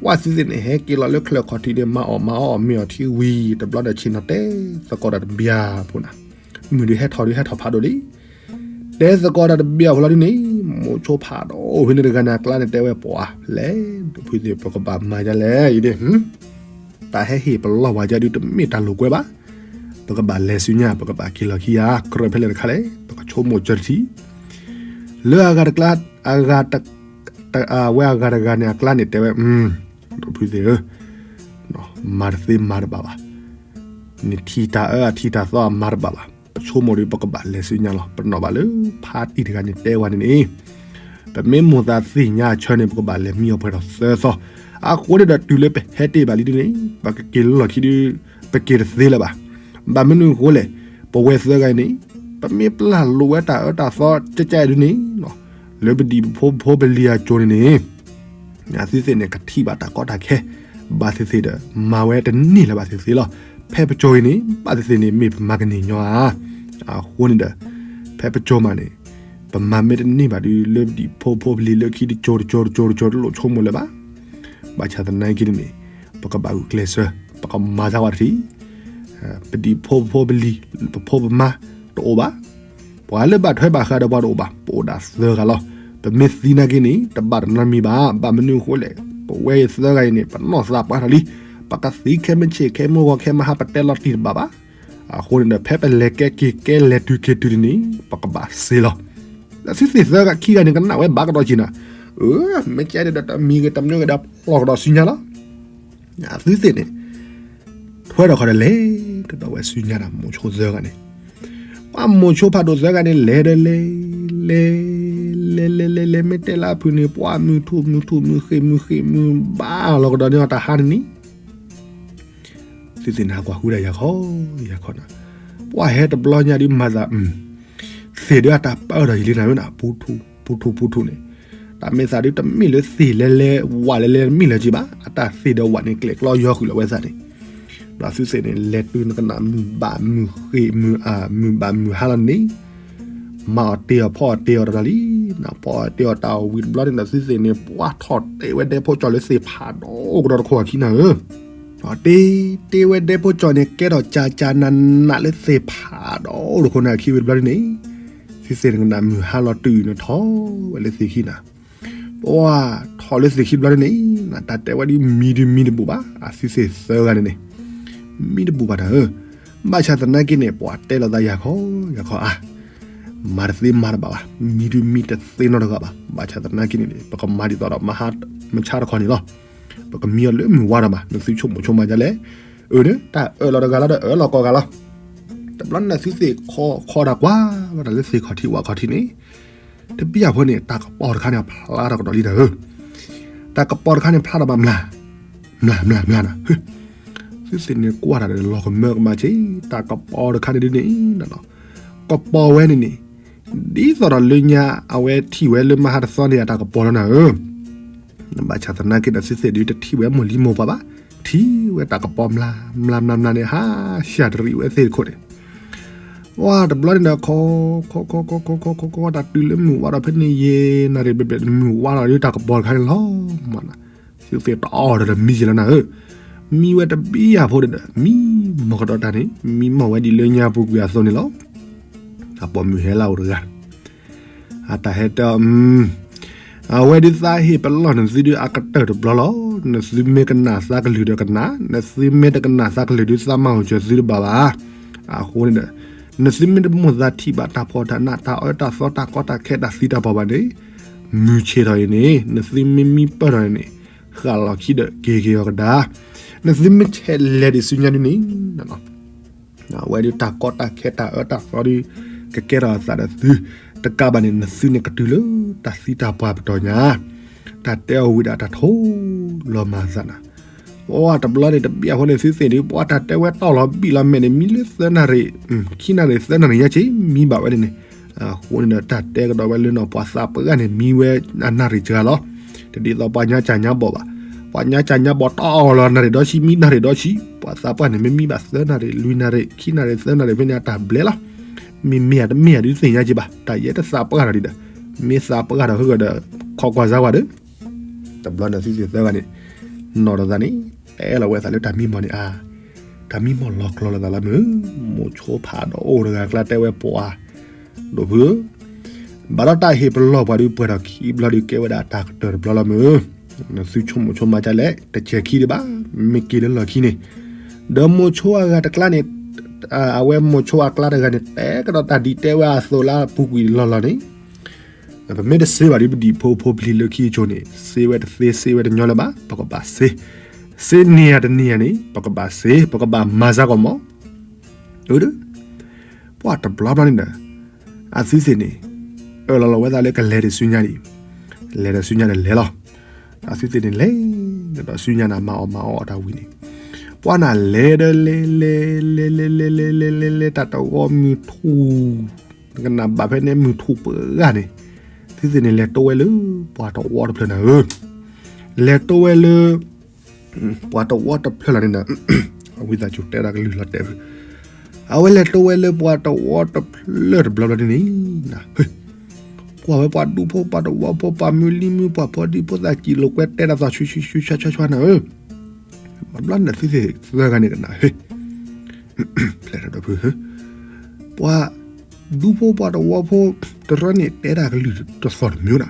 ဝဲသုသ့ၣ်န့ၣ်ဟဲက့ၤလီၤလၢချၢၣ်ခီၣ်ထံးန့ၣ် မၤအီၣ်မၤအီၣ်မ့ၤအီၣ်ထံဝံၤ တဘျီဒီးဆ့ၣ်နီၤတဲသကိးတၢ်တဘျီဖိနၤ, မုၢ်ဒုးဟဲထီၣ်ဒုးဟဲထီၣ်ဖးဒိၣ်လံ တဲသကိးတၢ်တဘျီဖိလီၤဒ်န့ၣ်, မိၤဆိဖးဒိၣ်ဖဲန့ၣ်တဂၤန့ၣ်အကျါန့ၣ် တဲဝဲပှၤလဲၣ်, ဒီးဖုသ့ၣ် ပကဘၣ်မၤဒ်လဲၣ်အံၤန့ၣ်, တၢ်ဟဲဟ့ၣ်ပလီၢ်ဝဲဒၣ်ဒုးတမ့ၢ်တၢ်လိာ်ကွဲဘၣ်. ပကဘၣ်လဲၤဆူညါ ပကဘၣ်က့ၤလီၢ်ခံဧါ, ကြၢးဖဲလဲၣ်တခါလဲၣ်, ပကဆိကမိၣ်စၢၤတထံၣ်, လၢအဂၤတကျါ, အဂၤတ, ဝဲအဂၤတဂၤန့ၣ်အကျါန့ၣ် တဲဝဲ, ဒီးဖုသ့ၣ်ဧၢ, မၤတသ့မၤတဘၣ်ဘၣ်. နထံၣ်တၢ်အၢအထံၣ်တၢ်သီအမၤတဘၣ်ဘၣ်. ပဆိကမိၣ်ဒီး ပကဘၣ်လဲၤဆူညါလီၤ. ပနီၣ်ဘၣ်လၢဖါတံၢ်တဂၤန့ၣ်တဲဝဲန့ၣ်န့ၣ်, ပမ့ၢ်မိၣ်သးသ့ၣ်ညါအဆၢန့ၣ် ပကဘၣ်လဲၤမံအီၣ်ပှဲၤထီၣ်သၢသီ, အဃိန့ၣ်ဒီးတုၤလၢပဟဲတ့ၢ်ဘၣ်လံဒ်န့ၣ် ပကက့ၤလီၢ်ခံဒုး ပက့ၤတသ့လၢၤဘၣ်. ဘၣ်မနုၤအဃိလဲၣ်, ပဝဲသၢဂၤအံၤန့ၣ် ပမ့ၢ်ပျၢ်လိာ်ဝဲတၢ်အၢတၢ်သီကဲကဲဒ်န့ၣ်, လၢပဒံၣ်ပဖိပဖိပလံၤအစိၤန့ၣ်န့ၣ် အသုသ့ၣ်န့ၣ် ကထံၣ်ဘၣ်တၢ်ကီတၢ်ခဲ ဘၣ်သ့ၣ်သ့ၣ်ဒီး မၤဝဲတန့ၢ်လၢၤဘၣ်သ့ၣ်သ့ၣ်လီၤ. ဖဲပစိၤအံၤန့ၣ် ဘၣ်သ့ၣ်သ့ၣ်န့ၣ် မ့ၢ်ပမၤကန့ၢ်ညီဧါ. အဃိန့ၣ်ဒီး ဖဲပစိၤမးန့ၣ် ပမၤမ့ၢ်တန့ၢ်ဘၣ်ဒီး လၢပဒံၣ်ဖိပဖိပလံၤလၢခံတစိၤတစိၤတစိၤတစိၤတလိၣ်ဆိကမိၣ်လၢၤဘၣ်. ဘၣ်ဆၣ်သနာ်က့န့ၣ် ပကဘၣ်ဂုာ်ကျဲးစၢး ပကမၤတၢ်ဝဲတထံၣ်, ပဒံၣ်ဖိပဖိပလံၤ ပဖိပမါတအိၣ်ဘၣ်. ပှၤလၢဘၣ်ထွဲဘၣ်ဃးဒီးပှၤတအိၣ်ဘၣ်, ပအိၣ်ဒၣ်သၢဂၤလီၤ. ပမ့ၢ်သံနာ်က့န့ၣ် တဘၣ်တနီတမံၤဘၣ်. ဘၣ်မနုၤအဃိလဲၣ်, ပဝဲသၢဂၤအံၤန့ၣ် ပနီၢ်သးပှၢ်ထီၣ်လံ. ပကသံခဲမုၢ်ဆ့ၣ်ခဲမုၢ်ဂီၤခဲမုၢ်ဟါ ပတဲလီၤတံၢ်တဘၣ်ဘၣ်. အဃိန့ၣ်ဒီး ဖဲပလဲၤကဲက့ၤကဲလဲၤတုၤက့ၤတုၤန့ၣ် ပကဘၣ်စ့လီၤ. ဒီးသုသ့ၣ်သၢဂၤခံဂၤန့ၣ် ကနၣ်ဝဲဘၣ်ကဒီးက့ၤနၤ, အၢ မ့ၢ်ကဲန့ၣ်ဒီး တမံၤဂ့ၤတမံၤဂ့ၤဒီး ဖျီၣ်ကဒီးဆူညါလီၤ. သုသ့ၣ်န့ၣ် ထွဲထီၣ်ခီဒီးလဲၤကဒီးဝဲဆူညါဒီး မိၤဆိသၢဂၤန့ၣ်, ပှၤမိၤဆိဖးဒိၣ်သၢဂၤန့ၣ် လဲၤဒီးလဲၤ, လဲၤ, လဲၤလဲၤလဲၤလဲၤ မ့ၢ်တဲလၢအဖုၣ်န့ၣ် ပှၤမုၢ်ထူၣ်မုၢ်ထူၣ်မုၢ်ဃ့ၢ်မုၢ်ဃ့ၢ်မုၢ်ဘါလီၤကဒီးန့ၣ် တၢ်ဟါန့ၣ်န့ၣ် သုသ့ၣ်န့ၣ် ဟးကွၢ်ဃုဒၣ်ယၤခီ, ယၤခီနၤ, ပှၤဟဲတဘျီညါဒ်မၤသး, သ့ၣ်ဒုးအတၢ်ပၢဒီးယံၤလံနၤဧၢနၤ, ပူထူၣ်ပူထူၣ်ပူထူၣ်န့ၣ်, တၢ်မ့ၢ်သးဒုးတမ့ၢ်လၢသ့ၣ်လဲၤလဲၤ ဝၣ်လဲၤလဲၤတမ့ၢ်လၢၤက့ဘၣ်, အတၢ်သ့ၣ်ဒီးဝၣ်န့ၣ် ကျဲၣ်ကျီယီဃုာ်လီၤဝဲသးန့ၣ်, ဒီးသုသ့ၣ်န့ၣ် လဲၤတုၤနကနၣ်မုၢ်ဘၣ်မုၢ်ဃ့ၢ်မုၢ်အါ မုၢ်ဘၣ်မုၢ်ဟါလီၤန့ၣ် မၤအီၣ်တ့ၢ်အီၣ်ဖီအီၣ်တ့ၢ်အီၣ်တၢ်လီၤလံ, ဖီအီၣ်တ့ၢ်အီၣ်တၢ်အီၣ်ဝံၤတဘျီန့ၣ်ဒီး သုသ့ၣ်န့ၣ် ပှၤထီၣ်တဲဝဲဒဲဖိကၠီလၢသ့ၣ်ဖးဒိၣ်ကဒီးတခိၣ်အခံနၤဧၢ, ဒီးတ့တ့ဝဲဒဲဖိကၠီန့ၣ် ကဲထီၣ်ကၢ်ကၢ်နးနးလၢသ့ၣ်ဖးဒိၣ်တခိၣ်နၢ်ခံဝံၤတဘျီန့ၣ်, သုသ့ၣ်နကနၣ်မုၢ်ဟါလီၤတုၤနထီၣ်ဝဲလၢသ့ၣ်ခံနၤ, ပှၤထီၣ်လၢသ့ၣ်ခံဘျီန့ၣ်, တၢ်တဲဝဲဒ်မံဒုးမံတဘူၣ်ဘၣ်, အသုသ့ၣ်သၢဂၤန့ၣ်န့ၣ် မံတဘူၣ်ဘၣ်နၤဧၢ, ဘၣ်ဆၣ်သနာ်က့န့ၣ် ပှၤတဲလီၤသးယၤခီ, ယၤခီဧါ, မၤတသ့မၤတဘၣ်ဘၣ်, မံဒုးမံတသ့နီတဂၤဘၣ်, ဘၣ်ဆၣ်သနာ်က့န့ၣ် ပကမၤဒ်သိးဒီးမဟါမဆါတခီန့ၣ်လီၤ, ပကမံအီၤလၢမုၢ်ဝါဒီးမး, နသုဆိကမိၣ်ဆိကမးဒ်လဲၣ်, အၢ တၢ်အၢၣ်လီၤတဂၤလီၤဒီးအၢၣ်လီၤကိးဂၤလီၤ, တဘျီန့ၣ်သုသ့ၣ်ခီခီတၢ်ကွၢ်လီၤတၢ်လၢသ့ၣ်ခီၣ်ထံးဝၣ်ခီၣ်ထံးန့ၣ်, တဘျီဖိန့ၣ် တၢ်ကပီၤတခါန့ၣ် ဖျါထီၣ်ကဒီးလံနၤဧၢ, တၢ်ကပီၤတခါန့ၣ် ဖျါထီၣ်ဘၣ်မျၢ်, မျၢ်မျၢ်မျၢ်နၤ, သုသ့ၣ်န့ၣ်ကွၢ်တၢ်ဒီးလီၤကမၢကမၣ်ဆ့, တၢ်ကပီၤတခါန့ၣ်ဒ်န့ၣ်, ကပီၤဝဲန့ၣ်န့ၣ်, ဒ်သိးဒီးလၢညါအဝဲထံၣ်ဝဲလၢမဟါတသီန့ၣ် အတၢ်ကပီၤလီၤနၤဧၢ, ဘၣ်ဆၣ်သနာ်က့ဒီး သုသ့ၣ်ဒုးတထံၣ်ဝဲမိၢ်လံမိၢ်ပှၢ်ဘၣ်, ထံၣ်ဝဲတၢ်ကပီၤမျၢ်မျၢ်မျၢ်မျၢ်န့ၣ် ဟးဆှၢတရံးဝဲသ့ၣ်တခိၣ်န့ၣ် ဝါတဘျီန့ၣ်ဒီး ခီခီခီခီခီခီခီခီ တၢ်တုၤလၢမုၢ်ဝါဒီးဖဲန့ၣ်ယဲၢ်နၣ်ရံၣ်ဘျဲၣ်ဘျဲၣ် မုၢ်ဝါဒီးဒ်တၢ်ကပီၤတခါန့ၣ်လီၤမးနၤ, သုသ့ၣ်တအီၣ်ဒီးမံယဲၢ်လီၤနၤဧၢ, မံဝဲတဘျီဖိဒီး မံမီၢ်ကဒီးတၢ်န့ၣ် မံမီၢ်ဝဲဒ်လၢညါပူၤကွံာ်အသိးန့ၣ်လီၤ. အပိာ်မုၣ်ဟဲလၢအအိၣ်တဂၤ အတၢ်ဟဲတဲအီၤ, အဝဲဒုးသးဟ့ၣ်ပလီၢ်နသုဒုးအကတၢၢ်တဘျီလီၤ. နသုမ့ၢ်ကနၣ်သးကလုၢ်ဒီးကနၣ်, နသုမ့ၢ်တကနၣ်သးကလုၢ်ဒုးသးမၤဟူးစၢၤသုတဘၣ်ဘၣ်. အဃိန့ၣ်ဒီး နသုမ့ၢ်တမိၣ်သးထံၣ်ဘၣ်တၢ်ဖှီၣ်တၢ်နး တၢ်အၢတၢ်သီ တၢ်ကီတၢ်ခဲ တၢ်သံတၢ်ပှၢ်ဘၣ်န့ၣ်, မုၢ်ဆ့ၣ်ထီၣ်အံၤန့ၣ် နသုမ့ၢ်မံပၢၢ်ထီၣ်အံၤန့ၣ် ဃၣ်လီၤခံဒီးက့ၤက့ၤအီၤကဒါ, နသုမ့ၢ်ဆဲးလဲၤဒံးဆူညါဒ်န့ၣ် အဝဲဒုးတၢ်ကီတၢ်ခဲတၢ်အၢတၢ်သီဒုး ကကဲထီၣ်အသးဒီးသု, တကးဘၣ်န့ၣ် နသုန့ၣ်ကတုၤလၢတၢ်သံတၢ်ပှၢ်ပတီၢ်ညါ, တၢ်တဲအီၤဝံၤဒီးတၢ်ထိၣ်လီၤမၤသးနၤ, အိ တဘျီန့ၣ် တဘျီအဃိန့ၣ် သုသ့ၣ်ဒုး ပှၤတၢ်တဲဝဲတီၢ်လီၤဘံၣ်လီၤမဲာ်န့ၣ် မံလၢသၢနၣ်ရံၣ်, ခံနၣ်ရံၣ်သၢနၣ်ရံၣ်ညါက့ၤ မံဘၣ်ဝဲန့ၣ်န့ၣ်, အဃိန့ၣ်ဒီး တၢ်တဲကဒီးဝဲလၢနီၤ ပှၤသးပှၢ်န့ၣ် မံဝဲအနၣ်ရံၣ်စှၤလီၤ, တဒ်သိးပှၤညါစၢ်ညါဘီၣ်ဘၣ်, ပှၤညါစၢ်ညါဘီၣ်တီၢ်လီၤနၣ်ရံၣ်ဒီဆံ မံနၣ်ရံၣ်ဒီဆံ, ပှၤသးပှၢ်န့ၣ် မ့ၢ်မံဘၣ်သၢနၣ်ရံၣ် လွံၢ်နၣ်ရံၣ် ခံနၣ်ရံၣ်သၢနၣ်ရံၣ်ဖဲန့ၣ် အတၢ်ဘျဲလီၤ, မ့ၢ်မ့ၢ်ဧါတမ့ၢ်ဧါဒုးသ့ၣ်ညါက့ၤဘၣ်, တၢ်ယဲတသးပှၢ်ဒီးဒံးဒီး, မ့ၢ်သးပှၢ်ဒီးဟဂၢၢ်ဒီး ခိးကွၢ်စါဝါဒီး တဘျီန့ၣ်သုသ့ၣ်သၢဂၤန့ၣ် နီၢ်တသးန့ၣ် တဲလီၤဝဲသးလၢတၢ်မံမီၢ်န့ၣ်ဧါ, တၢ်မံမီၢ်လီၤကျီလိာ်သးလီၤမုၢ်, မိၤဆိဖးဒိၣ်အိၣ်တဂၤအကျါတဲဝဲပှၤ, ဒိၣ်ဖုဧၢ, ဘၣ်ဒီးတၢ်ဟ့ၣ်ပလီၢ်ပှၤဒုးပှဲၤထီၣ်ခံဘျီဒုး ကဲဝဲဒၣ်တၢ်ကတၢၢ်တဘျီလီၤမုၢ်, နသုဆိကမိၣ်ဆိမးဒ်လဲၣ် တစဲၤခံဒံးဘၣ်, မ့ၢ်က့ၤလၢလီၢ်ခံန့ၣ်, ဒီးမိၤဆိအဂၤတကျါန့ၣ်, အဝဲမိၤဆိအကျါတဂၤန့ၣ် တဲကဒီးတၢ်ဒ်တဲဝဲအသိးလၢအပူၤကွံာ်လီၢ်လီၢ်န့ၣ် ပမ့ၢ်တစ့ဘၣ်ဒီး ပဒံၣ်ဖိဖိပျံၤလၢခံကၠိန့ၣ် စ့ဝဲတသ့ စ့ဝဲတညီလၢၤဘၣ်, ပကဘၣ်စ့, စ့န့ၢ်ယၤတန့ၢ်ယၤန့ၣ် ပကဘၣ်စ့ ပကဘၣ်မၤစၢ်ကီးမး, အၢ, ပှၤတဘျီဘျီန့ၣ်ဒီး အသုသ့ၣ်န့ၣ် အၢၣ်လီၤလီၤဝဲသးလၢကလဲၤတစုညါဒံး, လဲၤတစုညါဒီးလဲၤလီၤ, အသုသ့ၣ်န့ၣ်လဲၤ, ဒီးစုညါနၤမၤအီၣ်မၤအီအီၣ်တၢ်ဝံၤန့ၣ်, ပှၤနၤလဲၤဒီးလဲၤလဲၤလဲၤလဲၤလဲၤလဲၤလဲၤလဲၤလဲၤ တၢ်တဝီမုၢ်ထူၣ် နကနၣ်ဘၣ်ဖဲန့ၣ်မုၢ်ထူၣ်ပှဲၤဂၤန့ၣ်, သုသ့ၣ်န့ၣ်လဲၤတိဝဲလၢ ပှၤတဝီတဖျၢၣ်နၤဧၢ, လဲၤတိဝဲလၢ ပှၤတဝီတဖျၢၣ်လီၤန့ၣ်ဒီး, အဝံသးစူၤတဲဒၣ်ကလုၢ်လီၤတဲာ်ဖု, အဝဲလဲၤတိဝဲလၢပှၤတဝီတဖျၢၣ်တဘျီဘျီန့ၣ်န့ၣ်, ကွၢ်ဝဲပှၤဒူဖိပှၤတဝီဖိ ပှၤမုၢ်လံမုၢ် ပှၤဖိဒံဖိသၣ်စံၣ်လိာ်ကွဲ တဲဒၣ်သီၣ်ဆှံဆှံဆှံဆှါဆှါဆှါနၤဧၢ, ဘျီန့ၣ်သုသ့ၣ်သၢဂၤန့ၣ်ကနၣ် ဖဲ ပှၤဒူဖိပှၤတဝီဖိ တရၢန့ၣ် တဲဒၣ်ကလုၢ်တသီၣ်တမံၤနၤ,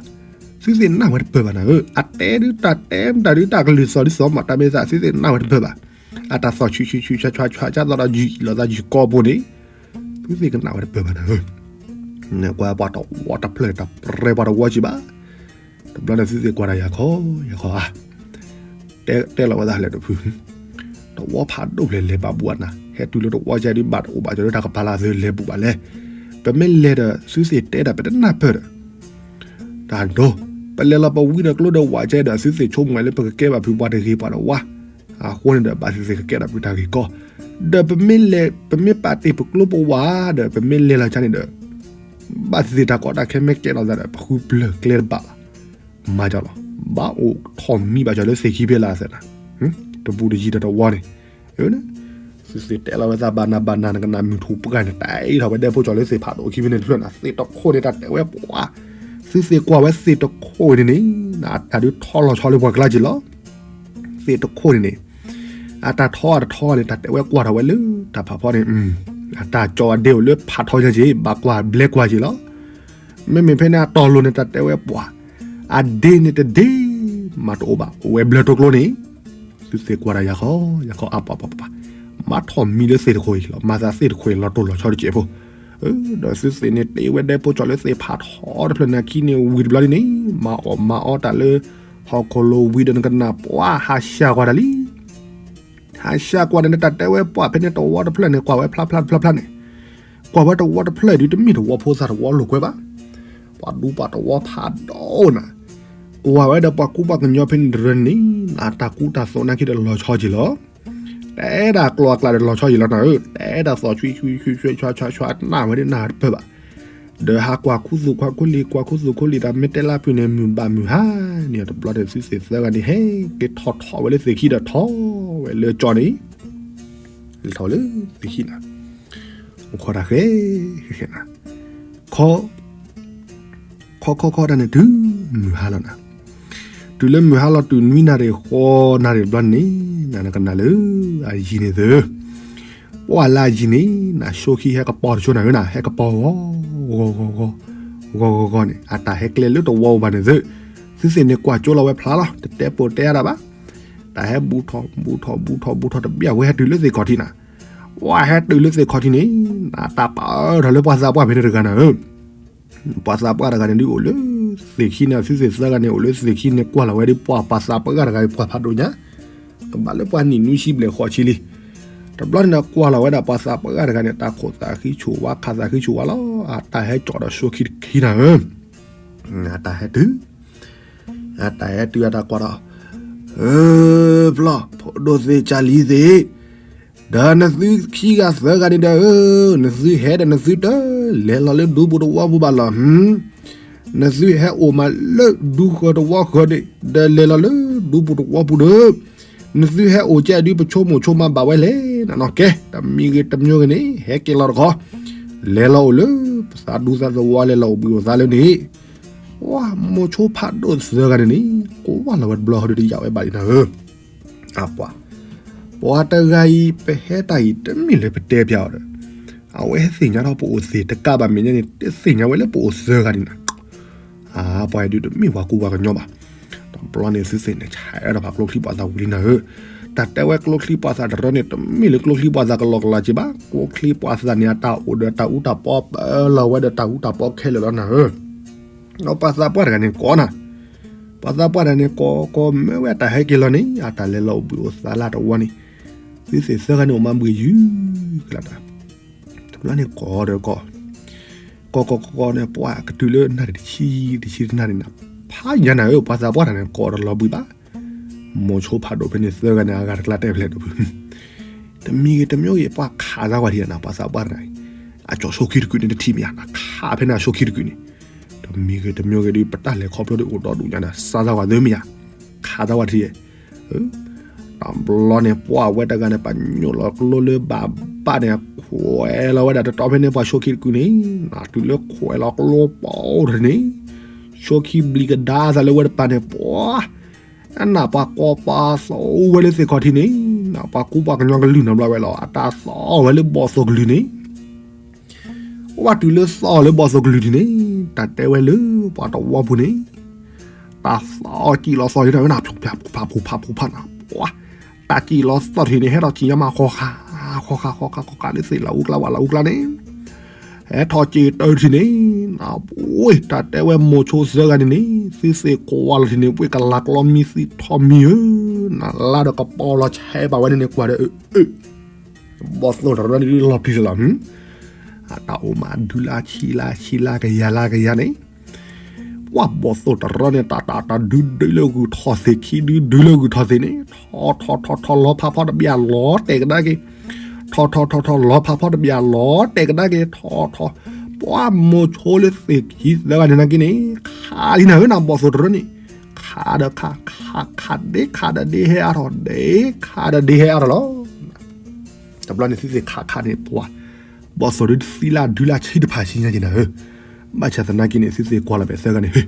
သုသ့ၣ်နၢ်ဝဲတပၢၢ်ဘၣ်နၤဧၢ, အတဲဒုးတၢ်တဲမတၤဒုးတၢ်ကလုၢ်သီၣ်ဒုးသီၣ်မး တၢ်မ့ၢ်သးသုသ့ၣ်နၢ်ဝဲတပၢၢ်ဘၣ်, အတၢ်သီၣ်ဆှံဆှံဆှံဆှါဆှါဆှါ ကၢ်သီၣ်ဒီးယံာ်လီၤသးယံာ်ကီၢ်ပူၤန့ၣ်, သုသ့ၣ်ကနၣ်ဝဲတပၢၢ်ဘၣ်နၤဧၢ, နကွၢ်ပှၤတဝီတဖျၢၣ်န့ၣ် တပြဲပှၤတဝီကံဘၣ်, တဘျီန့ၣ်သုသ့ၣ်ကွၢ်တၢ်ယၤခီ ယၤခီဧါ တဲလီၤဝဲသးလဲၤတဖု, တဝီဖးဒိၣ်ဖျဲၣ်လဲၤဘၣ်ဘူးဘၣ်နၤ, ဟဲတုၤလၢတဝီကဲဒုးဘၣ်တအိၣ်ဘၣ်ကၠီလၢတၢ်ကပၤလၢအသုလဲၤဘူးဘၣ်လဲၣ်, ပမ့ၢ်လဲၤဒီးသုသ့ၣ်တဲဒၣ်ပတနၢ်ပၢၢ်ဒီး, တၢ်ဒိ, ပလဲၤလီၤပဝံဒီးကျိဒီးဝးကဲဒီး သုသ့ၣ်ဆိကမိၣ်လၢပကကဲဘၣ်ဖုပှၤတဂ့ၤပှၤတဝါ, အဃိန့ၣ်ဒီးဘၣ်သ့ၣ်သ့ၣ်ကကဲထီၣ်ဖုတၢ်ဂ့ၤကီ, ဒီးပမ့ၢ်လဲၤ ပမ့ၢ်ပာ်တ့ၢ်ပကျိပဝးဒီး ပမ့ၢ်လဲၤလီၤကၠီန့ၣ်ဒီး ဘၣ်သ့ၣ်သ့ၣ်တၢ်ကီတၢ်ခဲမ့ၢ်ကဲထီၣ်သးဒီး ပဃုပျၢၢ်ကျဲတဘၣ်ဘၣ်, မၤကၠီလီၤ, ဘၣ်အိၣ်ထီၣ်မံဘၣ်ကၠီလၢသ့ၣ်ခံဖဲလၢအသးနၤ, တဘူးတယံၤဒီးတဝီန့ၣ်, သုသ့ၣ်တဲလီၤဝဲသးဘၣ်နၤဘၣ်နၤ နကနၣ်မုၢ်ထူၣ်ပှဲၤဂၤန့ၣ် တၢ်အံၤထီၣ်ဝဲဒဲဖိကၠီလၢသ့ၣ်ဖးဒိၣ်ခံဖဲန့ၣ်တဖျၢၣ်နၤ, သ့ၣ်တခိၣ်န့ၣ် တၢ်တဲဝဲပှၤ, သုသ့ၣ်ကွၢ်ဝဲသ့ၣ်တခိၣ်န့ၣ်န့ၣ်, တၢ်ဒုးထီလီၤဆီလၢပှၤကျါက့ၤလီၤ, သ့ၣ်တခိၣ်န့ၣ်န့ၣ်, အတၢ်ထီအတထီန့ၣ် တၢ်တဲဝဲကွၢ်ထီၣ်ဝဲလၢတၢ်ဖးဖီန့ၣ်, အတၢ်ကၠီအဒ့အိၣ်လၢဖးထီညါက့ၤ ဘၣ်ကွၢ်ဘျဲကွၢ်က့ၤလီၤ, မ့မ့ၢ်ဖဲန့ၣ်အတီၤလိၤန့ၣ် တၢ်တဲဝဲပှၤ, အဒ့န့ၣ်တဒ့, မၤတအိၣ်ဘၣ် အိၣ်ဝဲဘျၢတိကျိန့ၣ်, သုသ့ၣ်ကွၢ်တၢ်ယၤခီ, ယၤခီအါပှၤပှၤပှၤ, မၤထီၣ်မံလၢသ့ၣ်တခိၣ်အံၤလီၤ, မၤသးသ့ၣ်တခိၣ်အံၤလီၤတိၢ်လီၤဆီတကဲးဖိ, ဒီးသုသ့ၣ်န့ၣ်တ့ဝဲဒဲဖိကၠီလၢသ့ၣ်ဖးထီတဖျၢၣ်နၤခံန့ၣ်ဝံၤတဘျီဒ်န့ၣ်, မၤအီၣ်မၤအီတၢ်လၢ ဟီၣ်ခိၣ်လိၤဝံၤဒီးနကနၣ်ပှၤဟးရှဲကွၢ်တၢ်လံ ဟးရှဲကွၢ်ဒီးန့ၣ် တၢ်တဲဝဲပှၤဖဲန့ၣ်တဝီတဖျၢၣ်န့ၣ် ကွၢ်ဝဲဖျါဖျါတဖျါဖျါန့ၣ်, ကွၢ်ဝဲတဝီတဖျၢၣ်ဒုးတမ့ၢ်တဝီဖိသၣ်တဝီလိာ်ကွဲဘၣ်, ပှၤဒူပှၤတဝီဖးဒိၣ်နၤ, ကွၢ်ဝဲဒီးပှၤကူပှၤကညီဖဲန့ၣ်တရၢန့ၣ်, နတၢ်ကူတၢ်သိးနာ်က့ဒီးလီၤဆီက့ၤလီၤ, တဲဒၣ်ကျိၤအကျါဒီးလီၤဆီက့ၤလီၤနၤဧၢ, တဲဒၣ်သီၣ်ဆွံဆွံဆွံဆွံဆွံဆွံဆွံ နၢ်ဝဲဒၣ်နၢ်တပၢၢ်ဘၣ် ဒီးဟးကွၢ်ခူသူၣ်ကွၢ်ခူလံၤ ကွၢ်ခူသူၣ်ခူလံၤ တၢ်မ့ၢ်တဲလၢဖုန့ၣ် မုၢ်ဘၣ်မုၢ်ဟါန့ၣ် တဘျီန့ၣ် သုသ့ၣ်သၢဂၤန့ၣ် ဟဲက့ၤထီၣ်ထီၣ်ဝဲလၢသ့ၣ်ခံဒီး ထီၣ်ဝဲလၢကၠီန့ၣ်, ထီၣ်လၢသ့ၣ်ခံနၤ, အိၣ်ခိးတၢ်ဃဲ ဃဲဃဲနၤ, ခီ ခီခီခီတၢ်န့ၣ် တုၤမုၢ်ဟါလီၤနၤ, တုၤလၢမုၢ်ဟါလီၤ တုၤနွံနၣ်ရံၣ်ဃိးနၣ်ရံၣ်တဘျီန့ၣ် နကနၣ်လၢအယံၤန့ၣ်သု ပှၢ်လၢအယံၤန့ၣ် နၢ်ဆိခံဟဲကပီၤတဆိနၤဧၢနၤ, ဟဲကပီၤဂီၤ ဂီၤဂီၤဂီၤ ဂီၤဂီၤဂီၤန့ၣ် အတၢ်ဟဲကျဲလၢတဝီအိၣ်ဘၣ်န့ၣ်သု, သုသ့ၣ်န့ၣ်ကွၢ်ကၠိလီၤဝဲဖျါလီၤ, တတဲပိာ်တဲအါဒၣ်ဘၣ်, တၢ်ဟဲဘူးထီၣ်ဘူးထီၣ်ဘူးထီၣ်ဘူးထီၣ် တဘၣ်ဝဲဟဲတုၤလၢသ့ၣ်ခီၣ်ထံးနၤ, ပှၢ်ဟဲတုၤလၢသ့ၣ်ခီၣ်ထံးန့ၣ် နတၢ်ပာ်ထီၣ်လၢပှၤသးပှၢ်ဖဲန့ၣ်တဂၤနၤဧၢ ပှၤသးပှၢ်တဂၤန့ၣ်ဒုးအိၣ်လၢသ့ၣ်ခံန့ၣ် သုသ့ၣ်သၢဂၤန့ၣ် အိၣ်လၢသ့ၣ်ခံန့ၣ် ကွၢ်လီၤဝဲဒ်ပှၤပှၤသးပှၢ်တဂၤအံၤ ပှၤဖးဒိၣ်ညါ, ကဘၣ်လၢပှၤနံၣ်နွံဆံဘျဲၣ်ဃိးဆံလံ, တဘျီန့ၣ်ဒီးကွၢ်လီၤဝဲဒၣ်ပှၤသးပှၢ်တဂၤန့ၣ် တၢ်ခိၣ်သးဃံဆူၣ်ဝါ ခးသးဃံဆူၣ်ဝါလီၤ. အတၢ်ဟဲကၠီၣ်ဒီးဆိခံတခံနၤဧၢ, အတၢ်ဟဲတုၤ, အတၢ်ဟဲတုၤအတၢ်ကွၢ်ဒီး, အၢ ပျီ ဖိဒိၣ်သ့ၣ်ကၢ်လံၤသ့ၣ်, ဒီးနသုခံဂၤသၢဂၤန့ၣ်ဒီးဧၢ, နသုဟဲဒီးနသုတ လဲၤလီၤလၢဒူပူၤတဝီပူၤဘၣ်လီၤ. နသုဟဲအိၣ်မးလၢဒူဃၢၤတဝီဃၢၤန့ၣ် ဒီးလဲၤလီၤလၢဒူပူၤတဝီပူၤဒီး, နသုဟဲအိၣ်ကဲဒုးပဆိကမိၣ်ဆိကမးဘၣ်ဝဲလဲၣ်နနီၢ်ကဲ, တမံၤဂ့ၤတမံၤဂ့ၤန့ၣ် ဟဲက့ၤလီၤတခီ, လဲၤလီၤအိၣ်လၢပသးဒူသးသဝီ လဲၤလီၤအိၣ်ဘှံးအိၣ်သါလၢန့ၣ်, ဝါ မိၤဆိဖးဒိၣ်သၢဂၤန့ၣ်န့ၣ် ကွၢ်လီၤဝဲတဘျီဃီဒီးတယာ်ဝဲဘၣ်လံနၤဧၢ. အပှၤ, ပှၤတဂၤအံၤ ပဟဲတၢ်အံၤတမ့ၢ်လၢပတဲပျးအီၤဒီး, အဝဲဟဲသ့ၣ်ညါထီၣ်ပအိၣ်သ့ၣ်တကးဘၣ်မဲာ်ညါန့ၣ် တသ့ၣ်ညါဝဲလၢပအိၣ်သၢဂၤန့ၣ်နၤ. အပှၤဒုးတမ့ၢ်ပှၤကူပှၤကညီဘၣ်. တဘျီန့ၣ်သုသ့ၣ်န့ၣ် ဆဲးဒီးပှၤကျိချံပှၤသးဝံၤလံနၤဧၢ. တၢ်တဲဝဲကျိချံပှၤသးတရၢန့ၣ် တမ့ၢ်လၢကျိချံပှၤသးကလီကလီက့ဘၣ်. ကျိချံပှၤသးန့ၣ် အတၢ်အိၣ်ဒီးတၢ်အူတၢ်ပီ ပၢလီၤဝဲဒီးတၢ်အူတၢ်ပီခဲလၢာ်လီၤနၤဧၢ. ဒီးပှၤသးပှၢ်တဂၤန့ၣ်ကိးနၤ, ပှၤသးပှၢ်တဂၤန့ၣ်ကိးကိးမၢဝဲအတၢ်ဟဲက့ၤလီၤန့ၣ် အတၢ်လဲၤလီၤအိၣ်ဘှံးအိၣ်သါလၢတဝီန့ၣ်, သုသ့ၣ်သၢဂၤန့ၣ်အိၣ်မးဘှံးယုၢ်ကလးတၢ်. တဘျီန့ၣ်ကိးဒီးကိး, ကိးကိးကိးန့ၣ် ပှၤကတုၤလၢနၣ်ရံၣ်တဆံ, တဆံတနၣ်ရံၣ်နၤ, ဖးယါနၤဧၢ ပှၤသးပှၢ်တဂၤန့ၣ်ကိးတလီၤဘှံးဘၣ်. မိၤဆိဖးဒိၣ်ဖဲန့ၣ်သၢဂၤန့ၣ် အဂၤတကျါတဲဖဲလဲၣ်ဒိၣ်ဖု တမံၤဂ့ၤတမံၤဂ့ၤ ပှၤခးသးဝဲဒၣ်နၤ ပှၤသးပှၢ်တဂၤအံၤ, အကၠီၣ်ဆိခံတကုာ်န့ၣ်တထံၣ်မ့ၢ်ဧါ, နခးဖဲန့ၣ်အဆိခံတကုာ်န့ၣ်, တမံၤဂ့ၤတမံၤဂ့ၤဒီး ပတၢ်လဲၤခီဖျိဒီးအိၣ်ဒီဒူၣ်ညါဒီး စါသးဝဲသၢမ့ၢ်ဧါ, ခးသးဝဲတထံၣ်, တဘျီန့ၣ် ပှၤဝဲတဂၤန့ၣ် ပညိၣ်လီၤကျိလၢဘၣ်ဘၣ်န့ၣ် ခွဲးလီၤဝဲဒၣ်တတီၤဖဲန့ၣ် ပှၤဆိခံတကုာ်န့ၣ်, နတုၤလၢခွဲးလီၤကျိပိာ်ထီၣ်န့ၣ်, ဆိခံဘျံးကဒါသးလၢဝဲတပၤန့ၣ် ပှၤ နပှၤကိးပှၤသီဝဲလၢသ့ၣ်ခီၣ်ထံးန့ၣ်, နပှၤကူပှၤကညီကလုၢ်နီတဘျီဝဲလီၤ, အတၢ်သီဝဲလၢဘီၣ်သိၣ်ကလုၢ်န့ၣ်, ဝဲတုၤလၢသီလၢဘီၣ်သိၣ်ကလုၢ်ထံးန့ၣ်, တၢ်တဲဝဲလၢပှၤတဝီပူၤန့ၣ်, တၢ်သီကံၣ်လီၤသီထံးန့ၣ် ဝဲနၤ ဖျိဖျိဖျိဖျိဖျိဖျိဖျိဖျိဖျိနၤ, ပှၤ တၢ်ကံၣ်လီၤသီထံးန့ၣ် ဟဲထီၣ်ကံၣ်ညါမး ဃီဃာ် ဃီဃာ် ဃီဃာ် ဃီဃာ်လၢသ့ၣ်လၢအူကျါဝဲလၢအူကျါန့ၣ် ဟဲထီၣ်စ့ၢ်တၢၢ်ထံၣ်န့ၣ်, နဝဲ တၢ်တဲဝဲမိၤဆိသၢဂၤန့ၣ်န့ၣ်, သုသ့ၣ်ကွၢ်လီၤထံၣ်န့ၣ် ပှ့ၤကလးကျီမံသံထီၣ်မံဧၢ, နလါဒီးကပီၤလီၤဆဲးဘၣ်ဝဲန့ၣ်န့ၣ် ကွၢ်ဒီး အၢ ဘီၣ်သိၣ်တရၢန့ၣ်ဒုးလီၤပျံၤလီၤလီၤ, အတၢ်အိၣ်မးဒုလါဆံလါဆံလါကယၤလါကယၤန့ၣ်, ပှၤဘီၣ်သိၣ်တရၢန့ၣ် တၢ်တၢ်တၢ်ဒုဒုလၢဂုၢ်ထီၣ်သ့ၣ် ခံဒုဒုလၢဂုၢ်ထီၣ်သ့ၣ်န့ၣ် ထီၣ်ထီၣ်ထီၣ်ထီၣ်လီၤဖးဖီတဘျီလီၤတဲာ်ကဒါက့ၤ, ထီၣ်ထီၣ်ထီၣ်ထီၣ်လီၤဖးဖီတဘျီလီၤတဲာ်ကဒါက့ၤ ထီၣ်ထီၣ်, ပှၤမိၤဆိလၢသ့ၣ်ခံသၢဂၤန့ၣ်နာ်က့န့ၣ် ခးလံနၤဧၢ နဘီၣ်သိၣ်တရၢန့ၣ်, ခးဒီးခး ခးခးဒ့ခးဒီးဒ့ဟဲအါထီၣ် ဒ့ခးဒီးဒ့ဟဲအါထီၣ်လီၤ. တဘျီန့ၣ်သုသ့ၣ်ခးခးန့ၣ် ပှၤ ဘီၣ်သိၣ်ဒုးသံလၢဒုလၢဆံတဖၣ်ဆံညါက့ၤနၤဧၢ, ဘၣ်ဆၣ်သနာ်က့န့ၣ် သုသ့ၣ်ကွၢ်လီၤဘၣ်သၢဂၤန့ၣ် ဟ့ၣ်,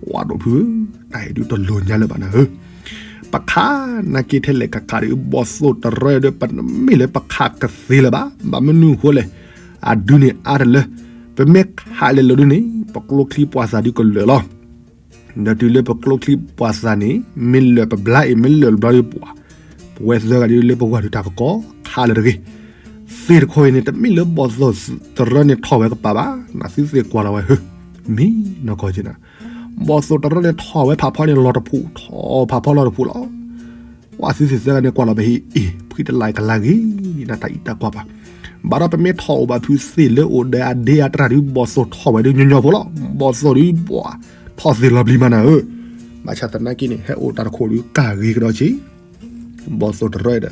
ပှၤဒိၣ်ဖုဧၢ, တၢ်အံၤဒုးတလိၤညါလၢၤဘၣ်နၤဧၢ, ပခးနာ်က့ထဲလဲၣ်ကခးဒီး ဘီၣ်သိၣ်တရၢဒီး ပမ့ၢ်လၢပခးကသ့လၢၤဘၣ်, ဘၣ်မနုၤအဃိလဲၣ်, အဒုန့ၣ်အါတလၢ, ပမ့ၢ်ခးလဲၤလိၤဒုန့ၣ် ပကျိချံပှၤသးဒုးကလၢာ်လီၤ. ဒီးတုၤလၢပကျိချံပှၤသးန့ၣ် မ့ၢ်လၢာ်ပဘျါအံၤ မ့ၢ်လၢာ်တဘျီဒီးပှၤ, ပဝဲသၢဂၤဒုးလၢပဂီၢ်ဒုးတၢ်ကကီ ခးလၢာ်တဂ့ၤ, သ့ၣ်တခီအံၤန့ၣ် တမ့ၢ်လၢဘီၣ်သိၣ်တရၢန့ၣ်ထီၣ်ဝဲကပၤဘၣ်, နသုသ့ၣ်ကွၢ်လီၤဝဲဟ့ၣ်, မံနီၢ်ကီၢ်က့ၤနၤ, ဘီၣ်သိၣ်တရၢန့ၣ်ထီၣ်ဝဲဖးဖီန့ၣ် လီၤတဖှိၣ်, ထီၣ်ဖးဖီလီၤတဖှိၣ်လီၤ. ပှၤသုသ့ၣ်သၢဂၤန့ၣ်ကွၢ်လီၤဘၣ်ဟ့ၣ်အ့ၣ် ဖှံတလၢ်ကလါဂ့ၤ, နတၢ်အံၤတၢ်ကွၢ်ပှၤ, ဘၣ်ဒီးပမ့ၢ်ထီၣ်အိၣ်ဘၣ်ဖုသ့ၣ်လၢအိၣ်ဒီးအဒ့အတြၢ်ဒုး ဘီၣ်သိၣ်ထီၣ်ဝဲဒုးညီညီဖိလီၤ, ဘီၣ်သိၣ်ဒုးပှၤ ထီၣ်သ့ၣ်လီၤပျံၤမးနၤဧၢ, ဘၣ်ဆၣ်သနာ်က့န့ၣ် ဟဲအိၣ်တၢ်တခိၣ်ဒုးကၢ်ဂ့ၤကဒီးက့ၤ ဘီၣ်သိၣ်တရၢဒီး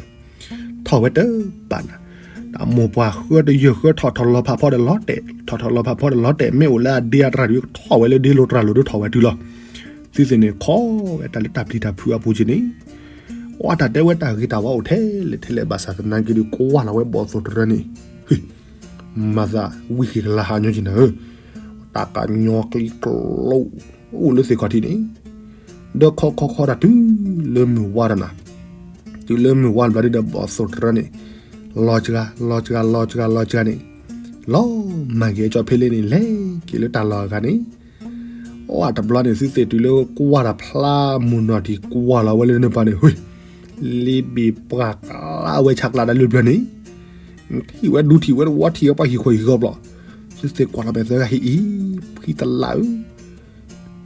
ထီၣ်ဝဲတဘၣ်နၤ, တၢ်မိၢ်ပှၢ်ဃၢတယၢၢ်ဃၢထီၣ်ထီၣ်လီၤဖးဖီဒီးလီၤတဲာ်, ထီၣ်ထီၣ်လီၤဖးဖီဒီးလီၤတဲာ်, မ့ၢ်အိၣ်လၢအဒ့အတြၢ်ဒုးထီၣ်ဝဲလၢဒ့လိၤတြၢ်လိၤဒုးထီၣ်ဝဲတုၤလီၤ. သုသ့ၣ်န့ၣ်ခီဝဲတၢ်လၢတၢ်ပျံၤတၢ်ဖုးအပူၤက့ၤန့ၣ်, အတၢ်တဲဝဲတၢ်ဂ့ၤတၢ်ဝါအိၣ်ထဲလဲၣ်ထဲလဲၣ်ဘၣ်ဆၣ်သနာ်က့ဒုးကွၢ်လီၤဝဲဘီၣ်သိၣ်တရၢန့ၣ် ဟ့ၣ် မၤသးဝံၣ်က့ၤကလါဟးညီက့ၤနၤဧၢ, တၢ်ကညီကျံကျိ အိၣ်လၢသ့ၣ်ခီၣ်ထံးန့ၣ်, ဒီးခီခီခီတၢ်တုၤလၢမုၢ်ဝါဒီးနၤ, တုၤလၢမုၢ်ဝါတဘျီဒုးဒီးဘီၣ်သိၣ်တရၢန့ၣ်, လီၤစှၤ လီၤစှၤ လီၤစှၤ လီၤစှၤန့ၣ်, လီၤမၢ်က့ၤကၠီဖဲလဲၣ်န့ၣ် လဲၤက့ၤလၢတၢ်လီၢ်အဂၤန့ၣ် အတဘျီန့ၣ် သုသ့ၣ်တုၤလၢကွၢ်တၢ်ဖျါမုၢ်နီၢ်ထံးကွၢ်လီၤဝဲလၢနပၤန့ၣ် ဟ့ၣ်, လ့ဘ့ၣ်ပှၢ်ကျါဝဲဆးကျးဒၣ်လၢပျၢၤန့ၣ်, ထံၣ်ဝဲဒူထံၣ်ဝဲတဝီထံၣ်ဝဲပှၤဟံၣ်ခိၣ်ဟံၣ်ဃီဘျီ, သုသ့ၣ်ကွၢ်လီၤဘၣ်သၢဂၤဟ့ၣ်အံၤ, ဖှံတလၢ်ဧၢ,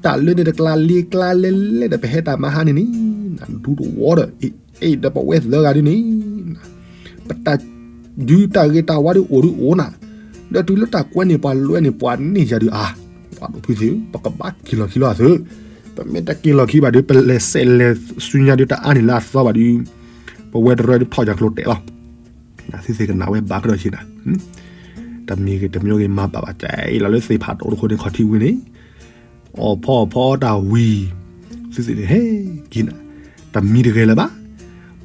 တၢ်လၢန့ၣ်တကျါလ့ကျါလဲလဲဒီးပဟဲတၢ်မၤဟါန့ၣ်န့ၣ်, နဒူတဝီဒီး အ့ၣ်ဒီးပဝဲသၢဂၤဒ်န့ၣ်, ပတၢ်ဒုးတၢ်ဂ့ၤတၢ်ဝါဒုးအိၣ်ဒုးအိၣ်နၤ, ဒီးတုၤလၢတၢ်ကွဲန့ၣ်ပှၤလွဲန့ၣ်ပှၤန့ၢ်ယၤဒုးအါ, ပှၤဒိၣ်ဖုသ့ၣ်ဧၢ, ပကဘၣ်က့ၤလီၤခံလီၤသု, ပမ့ၢ်တက့ၤလီၤခံဘၣ်ဒုး ပလဲၤစဲးလဲၤဆူညါဒုးတအါန့ၣ်လၢအသီဘၣ်ဒုး, ပဝဲတရၢဒုးထီၣ်ယၤကျိၤတဲာ်လီၤ. သုသ့ၣ်ကနၣ်ဝဲဘၣ်ကဒီးဆ့နၤ, တမံၤဂ့ၤတမံၤဂ့ၤမၤဘၣ်ဘၣ် ကဲအံၤလီၤလၢသ့ၣ်ဖးဒိၣ်တခိၣ်န့ၣ်ခီၣ်ထံးဝံၤန့ၣ် အီၣ်ဖီအီၣ်ဖီတၢ်ဝံၤ, သုသ့ၣ်န့ၣ်ဟဲက့ၤနၤ, တမံၤတဂဲၤလၢၤဘၣ်.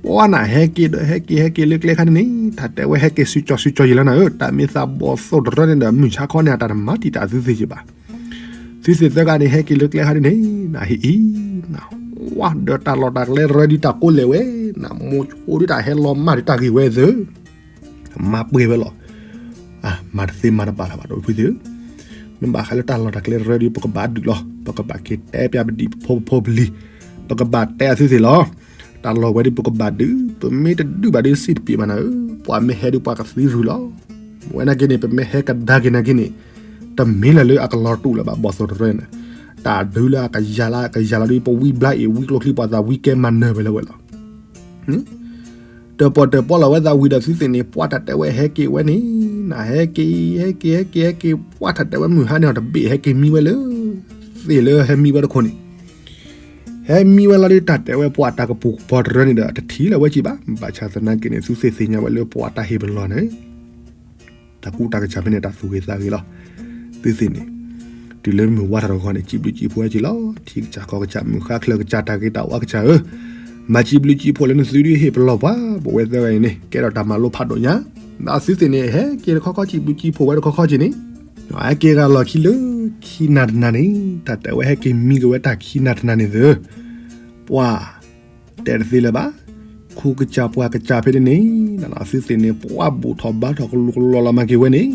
ပှၤနၤဟဲက့ၤဒီးဟဲက့ၤဟဲက့ၤလၢကျဲခါန့ၣ်န့ၣ် တၢ်တဲဝဲဟဲက့ၤစုကၠီစုကၠီယံာ်လီၤနၤဧၢ, တၢ်မ့ၢ်သးဘီၣ်သိၣ်တရၢန့ၣ်ဒီး မုၢ်ဆါခီန့ၣ် အတၢ်တမၤတံာ်တာ်သုသ့ၣ်ယံာ်ဘၣ်. သုသ့ၣ်သၢဂၤန့ၣ် ဟဲက့ၤလၢကျဲခါန့ၣ်န့ၣ် နဟ့ၣ်အံၤ, နဝါဒီးတၢ်လီၢ်တၢ်ကျဲတရၢဒုးတၢ်ကိးလဲၣ်ဝဲ, နမိၤဆိဒုးတၢ်ဟဲလီၤမၢ်ဒုးတၢ်ဂ့ၢ်ဝဲသ့ၣ် မၤပှဲၤဝဲလီၤ. မၤတသ့မၤတဘၣ်လၢၤဘၣ် ဒီးဖုသ့ၣ်ဧၢ, မ့ၢ်ဘၣ်ဃးလၢတၢ်လီၢ်တၢ်ကျဲတရၢဒုး ပကဘၣ်ဒုးလီၤ, ပကဘၣ်က့ၤတဲပျးပဒံးပဖိပဖိပလံၤ, ပကဘၣ်တဲအသုသ့ၣ်လီၤ. တၢ်လီၢ်ဝဲဒုးပကဘၣ်ဒုး, ပမ့ၢ်တဒုးဘၣ်ဒုးစံးတပ့ၤဘၣ်နၤဧၢ, ပှၤမ့ၢ်ဟဲဒုးပှၤကသံရုၤလီၤ. ဝဲနာ်က့န့ၣ် ပမ့ၢ်ဟဲကဒါက့ၤနာ်က့န့ၣ် တမ့ၢ်လၢၤလၢအကလီၤတူာ်လၢၤဘၣ် ဘီၣ်သိၣ်တရၢန့ၣ်, တၢ်ဒုးလၢအကယၤလၢအကယၤလီၤဒုး ပဝံဘျါအံၤ ဝံကျိချံပှၤသးဝံကဲမၤနၢၤဝဲလၢၤဝဲလီၤ. တၢၣ်ပီၣ်တၢၣ်ပီလီၤဝဲသးဝံၤဒီးသုသ့ၣ်န့ၣ် ပှၤတၢ်တဲဝဲဟဲက့ၤဝဲန့ၣ်, နဟဲက့ၤ ဟဲက့ၤ ဟဲက့ၤ ဟဲက့ၤ ပှၤတၢ်တဲဝဲမုၢ်ဟါန့ၣ်အီၤတဘ့ၣ်ဟဲက့ၤမံဝဲလၢ သ့ၣ်လၢဟဲမံဝဲတခိၣ်န့ၣ်, ဟဲမံဝဲလီၤဒုး တၢ်တဲဝဲပှၤတၢ်ကပူၤကပီၤတရၢန့ၣ်ဒီး တထံၣ်လၢၤဝဲက့ၤဘၣ်. ဘၣ်ဆၣ်သနာ်က့န့ၣ် သုသ့ၣ်သ့ၣ်ညါဝဲလၢပှၤတၢ်ဟ့ၣ်ပလီၢ်န့ၣ် တၢ်ကူတၢ်ကစၢ်ဖဲန့ၣ် တၢ်သူၣ်ဂ့ၤသးဂ့ၤလီၤ. သုသ့ၣ်န့ၣ် တုၤလၢမုၢ်ဝါထီၣ်တဂီၢ်န့ၣ် စံးဘျုးစံးဖှိၣ်ဝဲက့ၤလီၤ. ထံကစၢ်ကီၢ်ကစၢ် မုၢ်ဃါချၢကစၢ် တၢ်ဂ့ၤတၢ်ဝါကစၢ်ဧၢ, မၤစံးဘျုးစံးဖှိၣ်လၢနသုဒုးဟ့ၣ်ပလီၢ်ပှၤ ပဝဲသၢဂၤအံၤန့ၣ် ကဲထီၣ်တၢ်မၤလိဖးဒိၣ်ညါ. ဒီးသုသ့ၣ်န့ၣ် ဟဲက့ၤတခီခီ စံးဘျုးစံးဖှိၣ်ဝဲတခီခီက့ၤန့ၣ်, ဟဲက့ၤဂၤလီၢ်ခံလၢ ခံနၤတနၤန့ၣ် တၢ်တဲဝဲဟဲက့ၤမံက့ၤဝဲတၢ်ခံနၤတနၤန့ၣ်သ့ၣ် ပှၤ တဲတသ့လၢၤဘၣ်. ခူကစၢ်ပှၤကစၢ်ဖဲန့ၣ်န့ၣ် သုသ့ၣ်န့ၣ် ပှၤဘူၣ်ထီၣ်ဘါထီၣ်ကလူၤကလီၤလီၤမၤက့ၤဝဲန့ၣ်,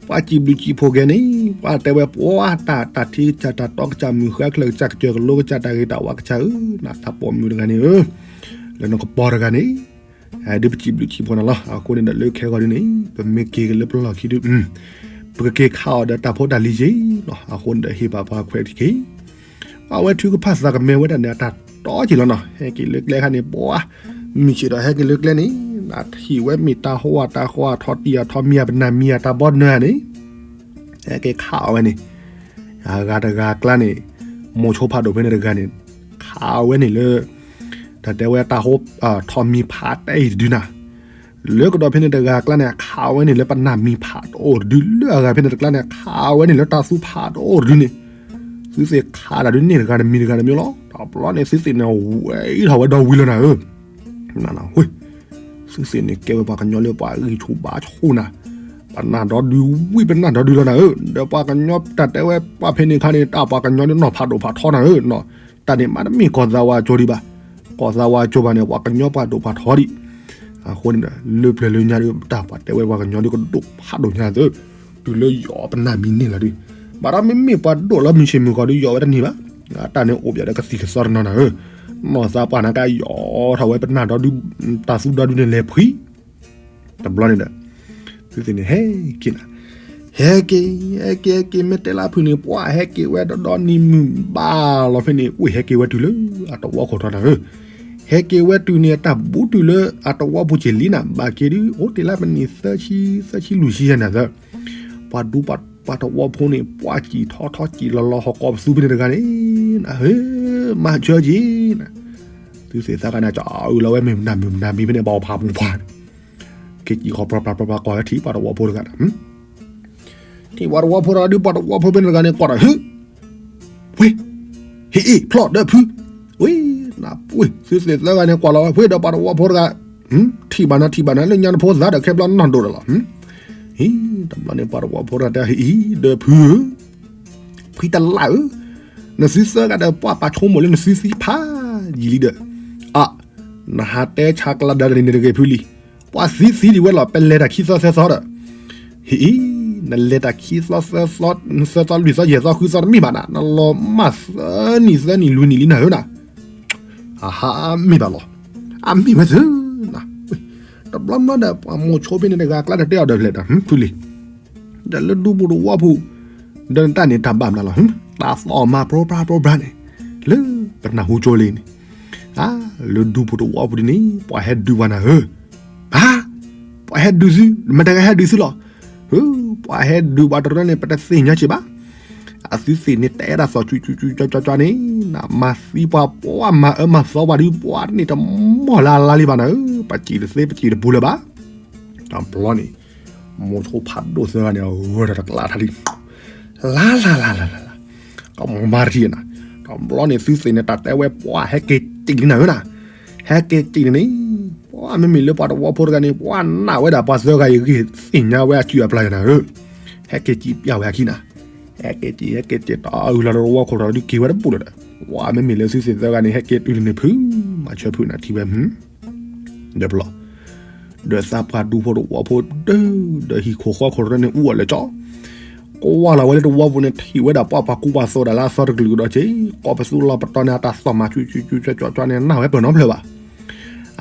ပှၤစံးဘျုးစံးဖှိၣ်က့ၤန့ၣ် ပှၤတဲဝဲပှၤတၢ် တၢ်ထံကစၢ် တၢ်တီကစၢ် မုၢ်ဃါချၢကစၢ် ကစၢၢ်ကလိကစၢ် တၢ်ဂ့ၤတၢ်ဝါကစၢ်ဧၢ, နတၢ်ပိာ်မုၣ်တဂၤန့ၣ်ဧၢ, လၢနကပီၤတဂၤန့ၣ် ဒုးပစံးဘျုးစံးဖှိၣ်နၤလီၤ. အဃိန့ၣ်ဒီးလၢခဲဂီၤဒ်န့ၣ် ပမ့ၢ်က့ၤက့ၤလၢပလီၢ်ခံဒုး ပကက့ၤခးအီၤဒီးတၢ်ဖိတၢ်လံၤက့ၤလီၤ. အဃိန့ၣ်ဒီးဟ့ၣ်ပာ်ပှၤခွဲးတက့ၢ်. အဝဲထုကဖၣ်သးကမဲဝဲဒၣ်န့ၣ် အတၢ်တီက့ၤလီၤနီၤ. ဟဲက့ၤလၢကျဲခါန့ၣ် ပှၤ မုၢ်ဆ့ၣ်ဒီးဟဲက့ၤလၢကျဲန့ၣ် နထံၣ်ဝဲမ့ၢ်တၢ်ဟိအတၢ်ဃီ အထီတံၢ်အထီမံၤ အပနၢ်မံၤ အတၢ်ဘီနၢၤန့ၣ် ဟဲက့ၤခးအီၤဝဲန့ၣ် အဂၤတဂၤကျါန့ၣ် မိၤဆိဖးဒိၣ်ဖဲန့ၣ်တဂၤန့ၣ် ခးအီၤဝဲန့ၣ်လၢ တၢ်တဲဝဲတၢ်ဟိ ထီမံၤဖးတဲအံၤတဒုနၤ, လၢကဒီးဖဲန့ၣ်တဂၤကျါန့ၣ် ခးအီၤဝဲန့ၣ်လၢပနၢ်မံၤဖးတအိၣ်တဒု လၢအဂၤဖဲန့ၣ်တကျါန့ၣ် ခးအီၤဝဲန့ၣ်လၢတၢ်သူဖးတအိၣ်တဒုန့ၣ်, သုသ့ၣ်ခးတၢ်ဒုးန့ၢ်တဂၤတမံၤတဂၤတမံၤလီၤ. တဘျီန့ၣ် သုသ့ၣ်န့ၣ် ဝဲအံၤထီၣ်ဝဲဒီဝံၤလီၤနၤဧၢ သုသ့ၣ်န့ၣ်ကဲဝဲပှၤကညီလၢပှၤဂံၢ်ဆူၣ်ဘါဆူၣ်နၤ, ပနၢ်ဒီဒုဝံၤ ပနၢ်ဒီဒုလီၤနၤဧၢ, ဒီးပှၤကညီတၢ်တဲဝဲပှၤဖဲန့ၣ်ခါန့ၣ် တၢ်ပှၤကညီန့ၣ်နီၢ်ဖးဒိၣ်ဖးထီနၤဧၢနီၤ, တၢ်န့ၣ်မ့တမ့ၢ်ကီၢ်သးဝးကၠိဒံးဘၣ်, ကီၢ်သးဝးကၠိဘၣ်န့ၣ် ပှၤကညီပှၤဒိၣ်ပှၤထီဒံး, အဃိန့ၣ်ဒီး လၢပျၢၤလၢညါဒီး တၢ်ပှၤတဲဝဲပှၤကညီဒုးကဒိၣ်ဖးဒိၣ်ညါသၢ, တုၤလၢယီၤပနၢ်မံၤန့ၢ်လီၤဒုး, ဘၣ်ဒီးမ့မ့ၢ်ပှၤဒိၣ်လၢမုၢ်ဆ့ၣ်မုၢ်ဂီၤဒုးယီၤဝဲတန့ၢ်ဘၣ်, တၢ်န့ၣ်အိၣ်ပၠးဒီးကသံၣ်ကသီတနီၤနၤဧၢ, နီၢ်သးပှၢ်နၤကယီၤထီၣ်ဝဲပနၢ်ဒီဒု တၢ်သူဒီဒုန့ၣ်လဲၤဖှံ တဘျီန့ၣ်ဒီး သုသ့ၣ်န့ၣ်ဟဲက့ၤနၤ, ဟဲက့ၤ ဟဲက့ၤ ဟဲက့ၤ မ့ၢ်တဲလၢဖုၣ်န့ၣ် ပှၤဟဲက့ၤဝဲဒီဒီနံၤမုၢ်ဘၣ်လီၤဖဲန့ၣ် ကွံာ်ဟဲက့ၤဝဲတုၤလၢအတဝီခိၣ်ထီနၤဧၢ, ဟဲက့ၤဝဲတုၤန့ၣ် အတၢ်ဘူးတုၤလၢအတဝီပူၤက့ၤလံနၤ, ဘၣ်က့ၤဒုး အိၣ်တ့ၢ်လၢပနံၣ်သၢဆံ သၢဆံလွံၢ်ဆံယဲၢ်နၤသၢ, ပှၤဒူပှၤတဝီဖိန့ၣ် ပှၤစံၣ်ထီထီစံၣ်လီၤလီၤဟီၣ်ကိးပသူဖဲန့ၣ်တဂၤန့ၣ်, နဟဲ မၤဆၢက့ၤနၤ သုသ့ၣ်သးဂၤန့ၣ် ကၠီအုးလီၤဝဲမ့ၢ်မနၤမုၢ်မနၤမံၤဖဲန့ၣ် ဘၣ်အိၣ်ဖးပူၤဖးန့ၣ်, က့ၤကံၣ်ဃီၤပြၤပြၤပြၤပြၤ ကွၢ်ဝဲထံၣ်ပှၤတဝီဖိတဂၤဒီး, ထံၣ်ပှၤတဝီဖိတဂၤဒုး ပှၤတဝီဖိဖဲန့ၣ်တဂၤန့ၣ် ကွၢ်ဒီး ဟ့ၣ် ဝ့ၢ် ဟ့ၣ်အ့ၣ်ဖျီၣ်ဒီးဖု, ဝ့ၢ် နပှ့ၤ သုသ့ၣ်သၢဂၤန့ၣ် ကွၢ်လီၤဝဲဖဲဒီးပှၤတဝီဖိတဂၤ, ထံၣ်ဘၣ်နၤထံၣ်ဘၣ်နၤလၢညါနဖိသၣ်ဒီး ခဲဘျီနၢ်ဒိၣ်ဒီးလီၤ, ဟံၣ် တဘျီန့ၣ် ပှၤတဝီဖိတဂၤတဲ ဟ့ၣ်အ့ၣ်ဒီးဖုဧၢ ဖံတလၢ်ဧၢ, နသုသၢဂၤဒီးပှၤပာ်ဆိကမိၣ်လၢနသုသံဖးယံာ်လံဒီး, အါ နဟးတဲဆါကျါဒါန့ၣ်တဂ့ၤဖုလံ, ပှၤသံသံဒံးဝဲလီၤ ပလဲၤတၢ်ခံသီသၢသီဒီး, ဟ့ၣ်အံၤ နလဲၤတၢ်ခံသီသၢသီ သၢသီလွံၢ်သီယဲၢ်သီဃုသီတမ့ၢ်ဘၣ်နၤ, နလီၤမၢ်သၢနံၣ်သၢနံၣ်လွံၢ်နံၣ်လံနၤဧၢနၤ, အဟါမ့ၢ်ဘၣ်လီၤ, အမ့ၢ်ဝဲသုနၤ, တဘျီဘျီဒီး ပှၤမိၤဆိဖဲန့ၣ်တဂၤကျါဒီးတဲအီၤဒီးဖျဲးဒီး ဖုလံ ဒီးလၢဒူပူၤတဝီပူၤ, ဒီးနတၢ်န့ၣ်တၢ်ဘၣ်မနုၤလီၤ, တၢ်သီၣ်မၤပြိပြါပြိပြါန့ၣ်, လၢပနၢ်ဟူကၠိလံန့ၣ်, လၢဒူပူၤတဝီပူၤဒ်န့ၣ် ပှၤဟဲဒုးပှၤနၤဧၢ, ဘၣ် အဟဲဒုးသု, မတၤတဂၤဟဲဒုးသုလီၤ. ပှၤဟဲဒုးပှၤတရၢန့ၣ် ပတသ့ၣ်ညါက့ၤဘၣ်. အသုသ့ၣ်န့ၣ် တဲဒၣ်သီၣ်ကွ့ကွ့ကွ့ကွ့ကွ့န့ၣ်, နမၤသံပှၤပှၤမၤအၢမၤသီပှၤဒုး ပှၤန့ၣ်တမီၢ်လၢအလါလံဘၣ်နၤဧၢ, ပစံၣ်တသ့ပစံၣ်တပူၤလၢၤဘၣ်. တဘျီန့ၣ် မိၤဆိဖးဒိၣ်သၢဂၤန့ၣ် ဂၢၢ်ဒီးတကျးထါလံ, လါလါလါလါလါလါ, ကမၤရံနၤ. တဘျီန့ၣ်သုသ့ၣ်န့ၣ် တၢ်တဲဝဲပှၤဟဲက့ၤစံၣ်လံနၤဧၢနၤ, ဟဲက့ၤစံၣ်န့ၣ်န့ၣ်, ပှၤမ့မ့ၢ်လၢပှၤတဝီဖိတဂၤန့ၣ် ပှၤနာ်ဝဲဒၣ်ပှၤသၢဂၤအံၤဂ့ၢ်သ့ၣ်ညါဝဲအစုအပျၢ်ယၤနၤဧၢ, ဟဲက့ၤစံၣ်ပျၢ်ဝဲအခံနၤ, ဟဲက့ၤစံၣ် ဟဲက့ၤစံၣ် တၢ်အုၣ်လီၤတဝီခိၣ်ဒီးဒုးက့ၤဝဲတဘူၣ်လၢၤဒီး, ပှၤမ့မ့ၢ်လၢသုသ့ၣ်သၢဂၤန့ၣ် ဟဲက့ၤတုၤလၢန့ၣ်ဖုး, မၤဆၢဖုးနၤထံၣ်ဝဲမုၢ် ဒီးပျီ ဒီးသးပှၢ်ဒူဖိတဝီဖိဒၢ, ဒီးဟံၣ်ခိၣ်ဃီခိၣ်တရၢန့ၣ် အူအီၣ်လၢကၠီ, ကွၢ်လီၤဝဲလၢတဝီပူၤန့ၣ် ထံၣ်ဝဲဒၣ်ပှၤပှၤကူပှၤသိးဒၣ်လၢအသီတကလုာ်ကဒီးက့, ကိးပသူလီၤပတီၢ်န့ၣ် အတၢ်သီၣ်မၤကွ့ကွ့ကွ့ကွ့ကွ့န့ၣ် နၢ်ဝဲပၢၢ်နီတဖျၢၣ်ဘၣ်.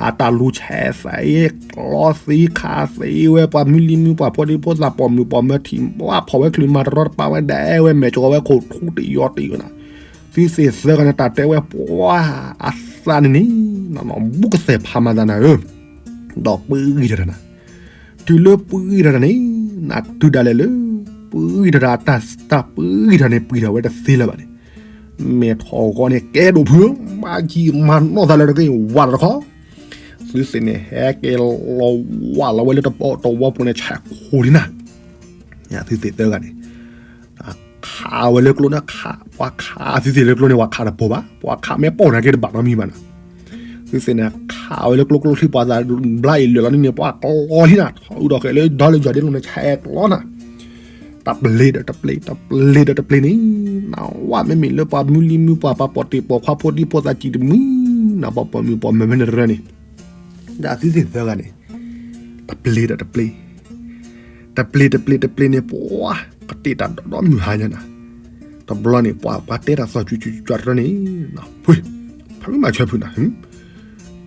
အတၢ်လူၤဆဲးသးအ့ ကျီသ့ခးသ့ဝဲပှၤမုၢ်လံမုၢ်ပှၤဖိဒံဖိသၣ်ပိာ်မုၣ်ပိာ်မၢၤထံၣ် ပှၤဖီၣ်ဝဲချုးမၤတရီတပါဝဲဒၣ်ဝဲမဲာ်ကီၤဝဲခိၣ်ထူတယီတယီနၤ, သုသ့ၣ်သၢဂၤန့ၣ် တၢ်တဲဝဲပှၤအသးန့ၣ်န့ၣ် နနီၢ်ဘူးကသဲၣ်ဖးမၤသးနၤဧၢ, ဒီးပှ့ၤဂံၢ်ထီၣ်တၢ်နၤ, တုၤလၢပှ့ၤဂံၢ်ထီၣ်တၢ်န့ၣ် နတုၤဒၣ်လဲာ်လၢ ပှ့ၤဂံၢ်ထီၣ်တၢ် တၢ်ပှ့ၤဂံၢ်ထီၣ်န့ၣ် ပှ့ၤထီၣ်ဝဲတသ့လၢၤဘၣ်န့ၣ်, မဲာ်ထီၣ်ဂီၤန့ၣ် ကဲဒိၣ်ဖုး မၤကံမၤနီၢ်သးလၢတက့ၢ် ဝးလီၤတခီ, သုသ့ၣ်န့ၣ်ဟဲက့ၤလီၤဝးလီၤဝဲလၢတဝီပူၤန့ၣ် ဆဲးခိၣ်လံနၤ, သုသ့ၣ်သၢဂၤန့ၣ် ခးဝဲလၢကျိန့ၣ်, ပှၤခးသုသ့ၣ်လၢကျိန့ၣ် ပှၤခးတပိၤဘၣ်, ပှၤခးမ့ၢ်ပိာ်နၤက့ၤတဘၣ်နီတမံၤဘၣ်နၤ, သုသ့ၣ်န့ၣ် ခးဝဲလၢကျိကျိချံပှၤသးဘျါအံၤလၢာ်လီၤန့ၣ် ပှၤကျီလံနၤ, ထီၣ်အုးဒီးဃဲးလၢဒီလၢယီၤဒ့လိာ်န့ၣ် ဆဲးကျီနၤ တပျ့ၤဒီးတပျ့ၤ တပျ့ၤဒီးတပျ့ၤန့ၣ်, နဝဲမ့မ့ၢ်လၢပှၤမုၢ်လံမုၢ်ပှၤပှၤပိာ်တ့ၢ်ပိာ်ခွါဖိဒံဖိသၣ်စံၣ်တမံၤ, နပှၤပိာ်မုၣ်ပိာ်မၢၤမ့ၢ်နတရၢန့ၣ်, ဒ်သုသ့ၣ်သၢဂၤန့ၣ်, တပျ့ၤဒီးတပျ့ၤ တပျ့ၤတပျ့ၤတပျ့ၤန့ၣ် ပှၤကတ့ၢ်တၢ်ဒီဒီမုၢ်ဟါညါနၤ, တဘျီန့ၣ် ပှၤပှၤတဲတၢ်သီၣ်ကွ့ကွ့ကွ့တရၢန့ၣ်, ဖုမၤဆၢဖုးနၤ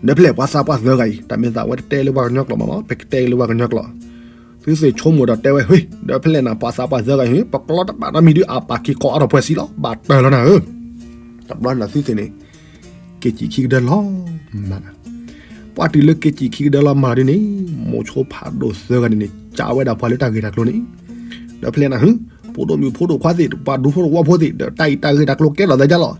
ဒီးဖဲလဲၣ်ပှၤသးပှၢ်သၢဂၤအံၤ တၢ်မ့ၢ်သးဝဲတတဲလၢပှၤကညီကျိာ်မးမး ပကတဲလၢပှၤကညီကျိာ်, သုသ့ၣ်ဆိကမိၣ်ဒီးတဲဝဲ ဟ့ ဒီးဖဲလဲၣ်နၤ ပှၤသးပှၢ်သၢဂၤအံၤ ပကျီတဘၣ်နီတမံၤဒုး အပာ်က့ၤကိးအါထီၣ်ပှဲၤစံလီၤ ဘၣ်တၢၢ်လီၤနၤဧၢ, တဘျီန့ၣ်သုသ့ၣ်န့ၣ်, က့ၤစံၣ်ခံကဒၢလီၤမးနၤ, ပှၤတုၤလၢက့ၤစံၣ်ခံကဒၢလီၤမးဒ်န့ၣ်, မိၤဆိဖးဒိၣ်သၢဂၤန့ၣ်န့ၣ် ကးဝဲဒၣ်ပှၤလၢတၢ်ဂ့ၢ်တၢ်ကျိၤန့ၣ်, ဒီးဖဲလဲၣ်နၤ ဟ့ ဖိဒိၣ်မုၣ်ဖိဒိၣ်ခွါသ့ၣ် ပှၤဒူဖိတဝီဖိသ့ၣ် ဒီးတၢ်အံၤတၢ်ဂ့ၢ်တၢ်ကျိၤကဲထီၣ်သးဒ်လီၤ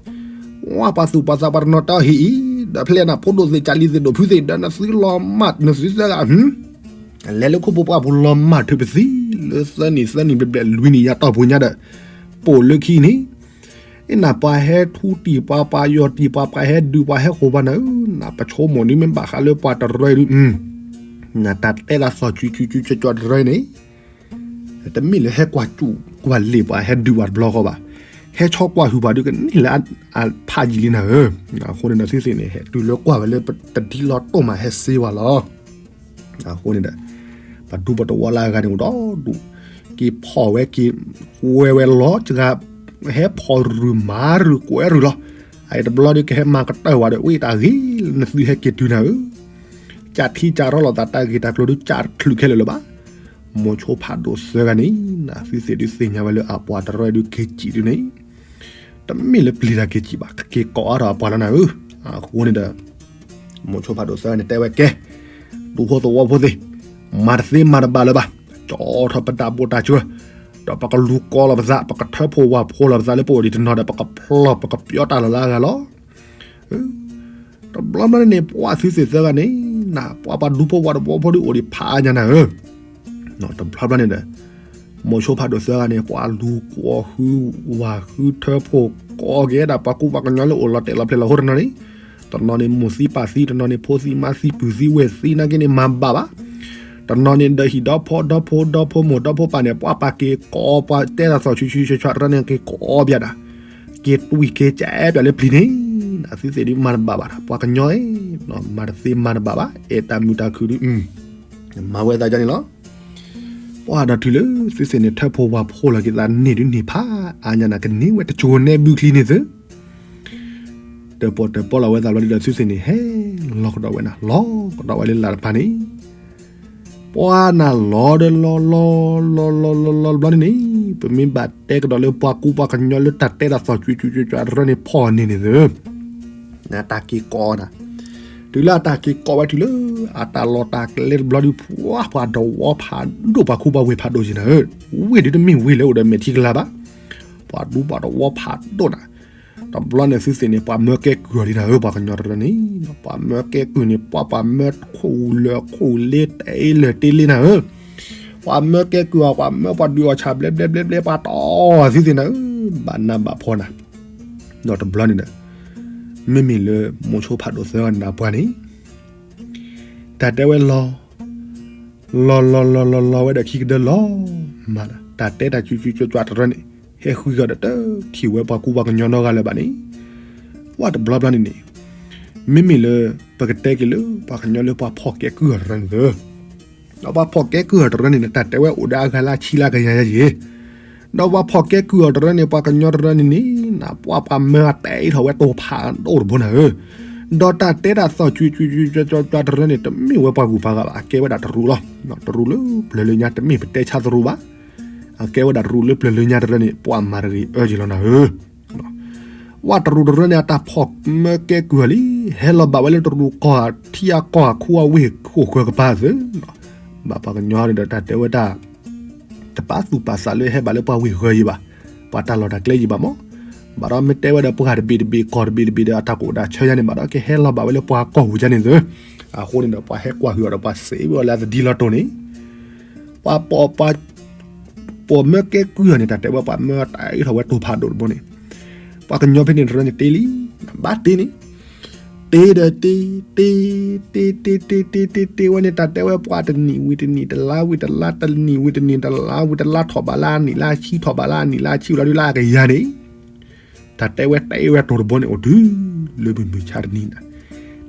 ဝဲပှၤသူၣ်ပှၤသးပှၤတနီၤတၢ်ဟ့ၣ်အံၤ ဒီးဖဲလဲၣ်နၤ ဖိဒိၣ်သ့ၣ်ကလံၤသ့ၣ်ဒိၣ်ဖုသ့ၣ် ဒီးနသုလီၤမၢ်နသုသၢဂၤ လဲၤလၢခိၣ်ဖိပှၢ်ပူၤလီၤမၢ်ထုးပသံ လၢသၢနံၣ်သၢနံၣ်ဘျဲၣ်ဘျဲၣ်လွံၢ်နံၣ်ယါတီၢ်ပူၤညါဒီး ပိာ်လၢခံန့ၣ် နပှၤဟဲထူတံၢ်ပှၤ ပှၤယီၢ်တံၢ်ပှၤ ပှၤဟဲဒုးပှၤဟဲဃိာ်ပှၤနၤဧၢ, နပဆိကမိၣ်ဒ်မ့ၢ်ဘၣ်ဃးလၢပှၤတရၢအံၤဒုး နတၢ်တဲဒၣ်သီၣ်ကွ့ကွ့ကွ့ကွ့တရၢန့ၣ် တမ့ၢ်လၢဟဲကွၢ်စူၣ်ကွၢ်လ့ၢ်ပှၤ ဟဲဒုးပှၤတဘျီဃီဘၣ်, ဟဲဆီကွၢ်ဟုၣ်ပှၤဒုးကန့ၢ်လၢအဖးယံာ်လံနၤဧၢ, အဃိန့ၣ်ဒီးသုသ့ၣ်န့ၣ် ဟဲတုၤလၢကွၢ်ဝဲလၢတဒ်လီၤတိၢ်မးဟဲစ့ဝဲလီၤ အဃိန့ၣ်ဒီး ပှၤဒူဖိတဝီလၢအဂၤန့ၣ်အိၣ်ဒီဒူၣ်, က့ၤဖီၣ်ဝဲက့ၤကွဲဝဲလီၤစှၤ, ဟဲဖီၣ်ရုၢ်မၤရုၢ်ကွဲရုၢ်လီၤ, အအံၤတဘျီဒုးကဟဲမၤကတၢၢ်ဝဲဒီး ဝံတၢ်ဂ့ၢ်လၢနသုဟဲက့ၤတုၤနၤဧၢ, ကးထံကးရီလီၤသးတၢ်ဂ့ၢ်တၢ်ကျိၤဒုး ကးတချုးခဲလၢာ်လၢၤဘၣ်, မိၤဆိဖးဒိၣ်သၢဂၤန့ၣ် နသုသ့ၣ်ဒုးသ့ၣ်ညါဝဲလၢအပှၤတရၢဒုးက့ၤစံၣ်ဒုးန့ၣ် တမ့ၢ်လၢပျံၤတၢ်က့ၤစံၣ်ဘၣ်, ကက့ၤကိးအါထီၣ်အပှၤလီၤနၤဧၢ, အဃိန့ၣ်ဒီး မိၤဆိဖးဒိၣ်သၢဂၤန့ၣ်တဲဝဲကဲ, ဒူဖိသဝီဖိသ့ၣ်, မၤတသ့မၤတဘၣ်လၢၤဘၣ်, ကၠီထီၣ်ပတၢ်ဘိၣ်တၢ်စၢၤ, ဒီးပကလူၤကိးလီၤပသး ပကထၢဖှိၣ်ဝၢ်ဖှိၣ်လီၤပသးလၢပအိၣ်ဒံးတနီၤဒီး ပကဖျီၣ်ပကပျီတၢ်လီၤလၢအဂၤလီၤ တဘျီဘျီန့ၣ် ပှၤသုသ့ၣ်သၢဂၤန့ၣ် နပှၤပှၤဒူဖိပှၤတဝီဖိဒုးအိၣ်ဒံးဖးညါနၤဧၢ, တဘျီဘျီန့ၣ်ဒီး မိၤဆိဖးဒိၣ်သၢဂၤန့ၣ် ပှၤလူၤကွီၤဃုဝၢ်ဃုထၢဖှိၣ်ကိးက့ၤဒၣ်ပှၤကူပှၤကညီလၢအိၣ်လီၤတဲာ်လီၤဖျဲးလီၤဟိတနီၤန့ၣ်, တနီၤန့ၣ်မိၢ်သံပၢ်သံ တနီၤန့ၣ်ဖိသံမါသံပုၢ်သံဝဲၢ်သံနာ်က့န့ၣ်မၤဘၣ်ဘၣ် တနီၤန့ၣ်ဒီးဟံၣ်ဒီဖီဒီဖိဒီဖိမိၢ်ဒီဖိပၢ်န့ၣ် ပှၤပာ်က့ၤကိးပှၤတဲတၢ်သီၣ်ဆူၣ်ဆူၣ်ဆှဲးဆှဲးတရၢန့ၣ် က့ၤကိးဘၣ်ဒၣ်, က့ၤတွံၢ်က့ၤကဲပၠးလၢပျံၤန့ၣ်, သုသ့ၣ်ဒုးမၤတဘၣ်ဘၣ်ဒီး ပှၤကညီအံၤ, မၤတသ့မၤတဘၣ်ဘၣ်, အဲၣ်တၢ်မုာ်တၢ်ခုၣ်ဒုး, မၤဝဲသးဒ်န့ၣ်လီၤ. ပှၤဒီးတုၤလၢသုသ့ၣ်န့ၣ် ထၢဖှိၣ်ဝၢ်ဖှိၣ်လီၤက့ၤသးန့ၢ်ဒုးန့ၢ်ဖးအါညါနၤ ကန့ၢ်ဝဲတစိၤနဲဘုချံန့ၣ်သု တၢၣ်ပီၣ်တၢၣ်ပီလီၤဝဲသးဘျီဒုးဒီး သုသ့ၣ်န့ၣ် ဟဲလီၤကဒီးဝဲနၤ လီၤကဒီးဝဲလၢလၢ်တဖၣ်န့ၣ်, ပှၤနၤလီၤဒီးလီၤလီၤလီၤလီၤလီၤလီၤလီၤဘျီန့ၣ်န့ၣ်, ပမ့ၢ်ဘၣ်တဲကဒီးလၢပှၤကူပှၤကညီလၢတၢ်တဲတၢ်သီၣ်ကွံကွံကွံကွံတရၢန့ၣ်ဖီၣ်န့ၢ်န့ၣ်သု, နတၢ်က့ၤကိးနၤ တုၤလၢအတၢ်က့ၤကိးဝဲတုၤလၢ အတၢ်လီၢ်တၢ်ကျဲတဘျီဒုး ပှၤ ပှၤတဝီဖးဒိၣ် ပှၤခူပှၤဝ့ၢ်ဖးဒိၣ်က့ၤနၤဧၢ, ဝ့ၢ်ဒုးတမ့ၢ်ဝ့ၢ်လၢအိၣ်ဒီးမဲာ်ထံကလၤဘၣ်, ပှၤဒူပှၤတဝီဖးဒိၣ်နၤ, တဘျီန့ၣ်သုသ့ၣ်န့ၣ် ပှၤမၢကဲကုၢ်အီၤလံနၤဧၢ, ပှၤကညီတရၢန့ၣ် ပှၤမၢကဲကုၢ်န့ၣ် ပှၤ ပှၤမၢခိၣ်လၢခိၣ်လ့ တဲလၢာ်တ့လ့နၤဧၢ, ပှၤမၢကဲကုၢ်အီၤ ပှၤမၢပှၤဒုးအီၣ်ဆၣ်ဘျဲဘျဲဘျဲဘျဲ ပှၤတီၢ်သုသ့ၣ်နၤဧၢ, ဘၣ်နးဘၣ်ဖှီၣ်နၤ, ဒီးတဘျီန့ၣ်ဒီး မ့မ့ၢ်လၢမိၤဆိဖးဒိၣ်သၢဂၤန့ၣ်အပှၤန့ၣ် တၢ်တဲဝဲလီၤ လီၤလီၤလီၤလီၤလီၤဝဲဒီးခံကဒၢလီၤမးဒီး တၢ်တဲတၢ်ကွ့ကွ့ကွ့ကွ့တရၢန့ၣ် ဟဲဃုကဒီးတထံၣ်ဝဲပှၤကူပှၤကညီနီတဂၤလၢၤဘၣ်န့ၣ်, ဝဲတဘျီဘျီန့ၣ်န့ၣ် မ့မ့ၢ်လၢ ပကတဲက့ၤလၢပှၤကညီလၢပှၤဖီၣ်ကဲကုၢ်အီၤတရၢန့ၣ်သၢ ဒီးပှၤဖီၣ်ကဲကုၢ်အီၤတရၢန့ၣ်န့ၣ် တၢ်တဲဝဲအိၣ်ဒီးအဂၤလၢအဆံလၢအကယၤယဲယဲၢ်, ဒီးပှၤဖီၣ်ကဲကုၢ်အီၤတရၢန့ၣ် ပှၤကညီတရၢန့ၣ်န့ၣ် နပှၤပှၤမၢအတဲအံၤထီၣ်ဝဲတိၢ်ဖးဒိၣ်တဘိနၤဧၢ, ဒီးတၢ်တဲတၢ်သီၣ်ကွ့ကွ့ကွ့ကွ့ကွ့တရၢန့ၣ် တမ့ၢ်ဝဲပှၤဂုၤပှၤဂၤဘၣ် အကဲဝဲဒၣ်တရူးလီၤ, တရူးလၢပျၢၤလၢညါ တမ့ၢ်ပတဲဆါတရူးဘၣ်, အကဲဝဲဒၣ်တရူးလၢပျၢၤလၢညါတရၢန့ၣ် ပှၤမၤတဂ့ၤအၢက့ၤလီၤနၤဧၢ ဝဲတရူးတရၢန့ၣ် အတၢ်ဖီၣ်မၢကဲကုၢ်အီၤလံ, ဟဲလီၤဘၣ်ဝဲလၢတရူးကီၢ်ထံအကီၢ်အခိအဝ့ၢ်ခိၣ်ဃၢၤကပၤသၢ, ဘၣ်ပှၤကညီန့ၣ်ဒီးတၢ်တဲဝဲတၢ် တပာ်သူၣ်ပာ်သးလၢဟဲဘၣ်လၢပှၤဝ့ၢ်ဃၢၤယံၤဘၣ်, ပှၤတၢ်လီၢ်တၢ်ကျဲယံၤဘၣ်မး, ဘၣ်ဒီးမ့ၢ်တဲဝဲဒီးပှၤတဘ့ၣ်တဘ့ၣ်ကီၢ်တဘ့ၣ်တဘ့ၣ်ဒီးအတၢ်ကိၣ်တၢ်ဆၢယါန့ၣ် ဘၣ်ဒီးကဟဲလီၤဘၣ်ဝဲလၢပှၤကီၢ်ပူၤယါန့ၣ်သၢ, အဃိန့ၣ်ဒီးပှၤဟဲကွၢ်ဟုၣ်အီၤဒီးပှၤစံးဝဲအီၤလၢအသဒံလီၤတိၢ်န့ၣ် ပှၤပိာ်ပှၤ ပိာ်မၢကဲကုၢ်အီၤန့ၣ် တၢ်တဲဝဲပှၤမၢတၢ်အံၤထီၣ်ဝဲတိၢ်ဖးဒိၣ်တဘိန့ၣ်, ပှၤကညီဖဲန့ၣ်တရၢန့ၣ်တ့လံ, ဘၣ်တ့န့ၣ်, တ့ဒီးတ့, တ့, တ့, တ့, တ့, တ့, တ့ဝဲန့ၣ် တၢ်တဲဝဲပှၤတနံၣ်ဝံၤတနံၣ် တလါဝံၤတလါ တနံၣ်ဝံၤတနံၣ် တလါဝံၤတလါ ထီၣ်ဘးလၢအနံၣ်လၢအဆံ ထီၣ်ဘးလၢအနံၣ်လၢအဆံ လီၤဒုလၢအကယၤန့ၣ် တၢ်တဲဝဲတ့ဝဲတိၢ်တဘိန့ၣ် အိၣ်တုၤလၢမုၢ်မုၢ်ဆါတနံၤနၤ,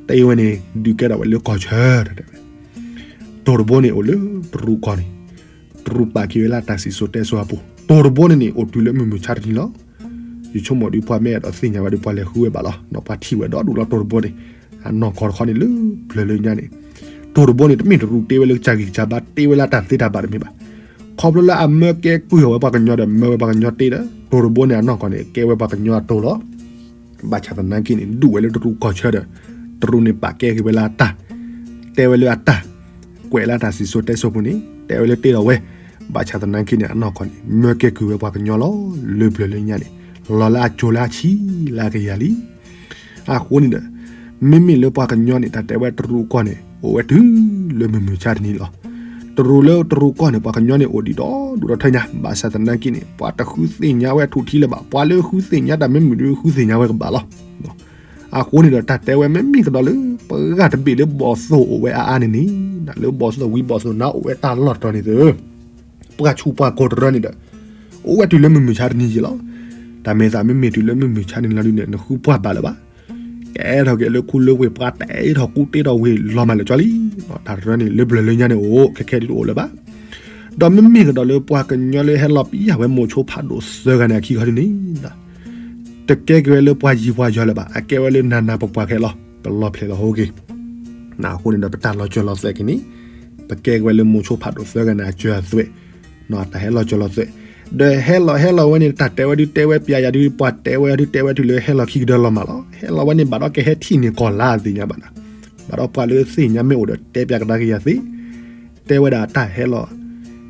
တ့ဝဲန့ၣ် ဒုးကဲထီၣ်ဝဲလၢကီၢ်ဆၢ တၢ်တဲဝဲ တိၢ်တဘိန့ၣ်အိၣ်လၢတရူးကီၢ်န့ၣ်, တရူးပာ်က့ၤဝဲလၢတၢ်စံၣ်စိၤတဲစိၤအပူၤ, တိၢ်တဘိန့ၣ်န့ၣ် အိၣ်တုၤလၢမုၢ်မုၢ်ဆါတနံၤလီၤ. ယဆိကမိၣ်ဒုးပှၤမ့ၢ်အဲၣ်ဒိးသ့ၣ်ညါဝဲဒုးပှၤလဲၤဃုဝဲဘၣ်လီၤ. ပှၤထံၣ်ဝဲဒီဒူၣ်လီၤ တိၢ်တဘိန့ၣ်, အနီၢ်ကီၢ်တခီန့ၣ်လၢပျၢၤလၢညါန့ၣ်, တိၢ်တဘိန့ၣ် တမ့ၢ်တရူးတ့ဝဲလၢကစၢ်ဂံၢ်ကစၢ်ဘါ တ့ဝဲလၢတၢ်သ့တၢ်ဘၣ်တမ့ၢ်ဘၣ်. ခီဖျိလၢအမၢကဲကုၢ်အီၤဝဲပှၤကညီဒီး မၢဝဲပှၤကညီတ့ဒီး တိၢ်တဘိန့ၣ်အနီၢ်ကီၢ်န့ၣ် ကဲဝဲပှၤကညီအတိၢ်လီၤ. ဘၣ်ဆၣ်သနာ်က့န့ၣ် ဒူၣ်ဝဲလၢတရူးကီၢ်ဆၢဒီး တရူးန့ၣ်ပာ်ကဲက့ၤဝဲလၢအတၢ်, တဲဝဲလၢအတၢ်, ကွဲးလၢတၢ်စံၣ်စိၤတဲစိၤပူၤန့ၣ် တဲဝဲလၢတ့ဒီးဝဲ, ဘၣ်ဆၣ်သနာ်က့န့ၣ် အနီၢ်ကီၢ်န့ၣ် မၢကဲကုၢ်ဝဲပှၤကညီလီၤ. လၢပျၢၤလၢညါန့ၣ် လီၤလၢအစိၤလၢအဆံလၢအကယၤလံ. အဃိန့ၣ်ဒီး မ့မ့ၢ်လၢပှၤကညီန့ၣ် တၢ်တဲဝဲတရူးကီၢ်န့ၣ် အိၣ်ဝဲတုၤလၢမုၢ်မုၢ်ဆါတနံၤလီၤ. တရူးလၢတရူးကီၢ်န့ၣ် ပှၤကညီန့ၣ်အိၣ်ဒံးဒီဒူၣ်ဒီထၢညါ, ဘၣ်ဆၣ်သနာ်က့န့ၣ် ပှၤတဃုသ့ၣ်ညါဝဲထူၣ်ထံလၢၤဘၣ်. ပှၤလၢဃုသ့ၣ်ညါတၢ်မ့ၢ်မုာ်ဒီးဃုသ့ၣ်ညါဝဲကဘၣ်လီၤ. အဃိန့ၣ်ဒီး တၢ်တဲဝဲမ့မ့ၢ်ကဒီးလၢ ပှၤတဘ့ၣ်လၢဘီၣ်သိၣ်အိၣ်ဝဲအါအါန့ၣ်န့ၣ်, လၢဘီၣ်သိၣ်ဝံၤဘီၣ်သိၣ်နါအိၣ်ဝဲတၢ်လီၢ်တတီၤန့ၣ်သၢ, ပှၤဆူးပှၤကိၢ်တရၢန့ၣ်ဒီး အိၣ်ဝဲတုၤလၢမုၢ်မုၢ်ဆါတနံၤက့ၤလီၤ. တၢ်မဲာ်သးမ့မ့ၢ်တုၤလၢမုၢ်မုၢ်ဆါတနံၤလီၤဒုးန့ၣ် နဃုပှၢ်ဘၣ်လၢၤဘၣ်. ကဲထီၣ်က့ၤလၢခူလၢဝ့ၢ် ပှၤတဲထီၣ်ကူတ့ထီၣ်ဝ့ၢ်လီၤမးလၢာ်ကၠီလံ. တၢ်တရၢန့ၣ် လၢပျၢၤလၢညါန့ၣ်အိၣ် ခဲခဲဒုးတအိၣ်လၢၤဘၣ်. ဒီးမ့မ့ၢ်ကဒီးလၢပှၤကညီလၢဟဲလီၤပယၢ်ဝဲမိၤဆိဖးဒိၣ်သၢဂၤန့ၣ်အခံခီဒုးန့ၣ် တကဲက့ၤဝဲလၢပှၤယံၤပှၤယီၤလၢၤဘၣ်. အကဲဝဲလၢနၤနၤပပှၤခဲလီၤ ပလီၢ်ဖျဲၣ်လီၤဟိက့ၤ. အဃိန့ၣ်ဒီး ပတၢ်လီၤစၢၤလီၤသွဲၣ်က့ၤန့ၣ် ပကဲက့ၤဝဲလၢမိၤဆိဖးဒိၣ်သၢဂၤန့ၣ်အစၢၤအသွဲၣ်, တၢ်ဟဲလီၤစၢၤလီၤသွဲၣ်, ဒီးဟဲလီၤဟဲလီၤဝဲန့ၣ် တၢ်တဲဝဲဒုးတဲဝဲပျဲယၤဒုး ပှၤတဲဝဲဒုးတဲဝဲတုၤလၢဟဲလီၤခံကဒၢလီၤမးလီၤ. ဟဲလီၤဝဲန့ၣ်ဘၣ်ဒီးကဟဲထံၣ်န့ၢ်ကီၢ်လါသ့ၣ်ညါဘၣ်နၤ, ဘၣ်ဒီးပှၤလၢသ့ၣ်ညါမ့ၢ်အိၣ်ဒီးတဲပျးကဒါက့ၤယၤသ့ တဲဝဲဒၣ်တၢ်ဟဲလီၤ,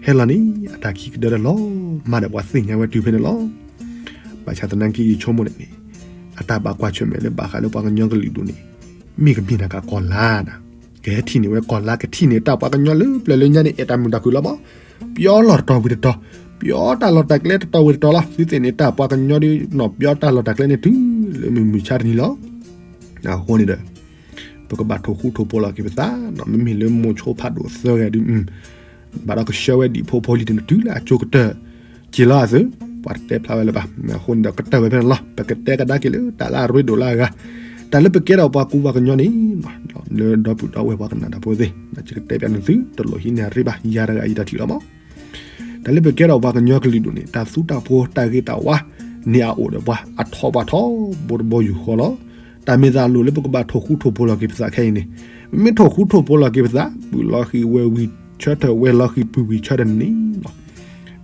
ဟဲလီၤန့ၣ် အတၢ်ခံကဒၢတလီၤမးဒီး ပှၤသ့ၣ်ညါဝဲတုၤဖဲန့ၣ်လီၤ. ဘၣ်ဆၣ်သနာ်က့ယဆိကမိၣ်န့ၣ်န့ၣ် အတၢ်ဘၣ်ကွၢ်ဆၢၣ်မဲာ်လၢဘၣ်ဃးလၢပှၤကညီကလုာ်ဒူၣ်န့ၣ် မ့ၢ်ကမ့ၢ်နၤက့ၤကီၢ်လါနၤ, ကဟဲထံၣ်န့ၢ်ဝဲကီၢ်လါ ကထံၣ်န့ၢ်တၢ်ပှၤကညီလၢပျၢၤလၢညါန့ၣ် အဲၣ်တၢ်မုာ်တၢ်ခုၣ်လီၤမး, ပျီလီၢ်တတီၤဝံၤတတီၤ, ပျီတၢ်လီၢ်တၢ်ကျဲတတီၤဝံၤတတီၤလီၤ. သုသ့ၣ်န့ၣ်တၢ်ပှၤကညီဒုး နီၢ်ပျီတၢ်လီၢ်တၢ်ကျဲန့ၣ်တုၤလၢမုၢ်မုၢ်ဆါတနံၤလီၤ. အဃိန့ၣ်ဒီး ပကဘၣ်ထိၣ်ဃူထိၣ်ဖိးလီၤက့ၤပသး, မ့မ့ၢ်လၢမိၤဆိဖးဒိၣ်သၢဂၤဒုး ဘၣ်ဒီးကဆှၢဝဲဒံးဖိဖိလံၤန့ၣ် တုၤလၢအကၠိကတၢၢ်က့ၤလီၤအသု, ပှၤတတဲဖျါဝဲလၢၤဘၣ်. အဃိန့ၣ်ဒီး ကတၢၢ်ဝဲဖဲန့ၣ်လီၤ. ပကတဲကဒါက့ၤလၢတၢ်လၢအရ့ဒိၣ်လၢအဂၤ, တၢ်လၢပကဲထီၣ်ပှၤကူပှၤကညီန့ၣ် လၢဒီပုၢ်ဒီဝဲၢ်ပှၤကနၣ်တၢ်ဖိသ့ၣ်, ယကတဲပျးန့ၢ်သု တလိၣ်ဟံးန့ၢ်အရ့ဘၣ်, ယၤတဂၤအံၤတၢ်ထံၣ်လီၤမး. တၢ်လၢပကဲထီၣ်ပှၤကညီကလုာ်ဒူၣ်န့ၣ် တၢ်သူတၢ်ဖိတၢ်ဂ့ၤတၢ်ဝါန့ၣ်အအိၣ်ဒီးပှၤအထီပှၤထီဘိတဘိယူၢ်ဃီလီၤ. တၢ်မ့ၢ်သးလိၣ်လၢပကဘၣ်ထိၣ်ဃူထိၣ်ဖိးလီၤက့ၤပသးခဲအံၤန့ၣ်, မ့ၢ်ထိၣ်ဃူထိၣ်ဖိးလီၤက့ၤပသး ပုၢ်လီၤဃံၤဝဲၢ်ဝံၤဆၢထၢၣ် ဝဲၢ်လီၤဃံၤပုၢ်ဝံၤဆၢထၢၣ်န့ၣ်န့ၣ်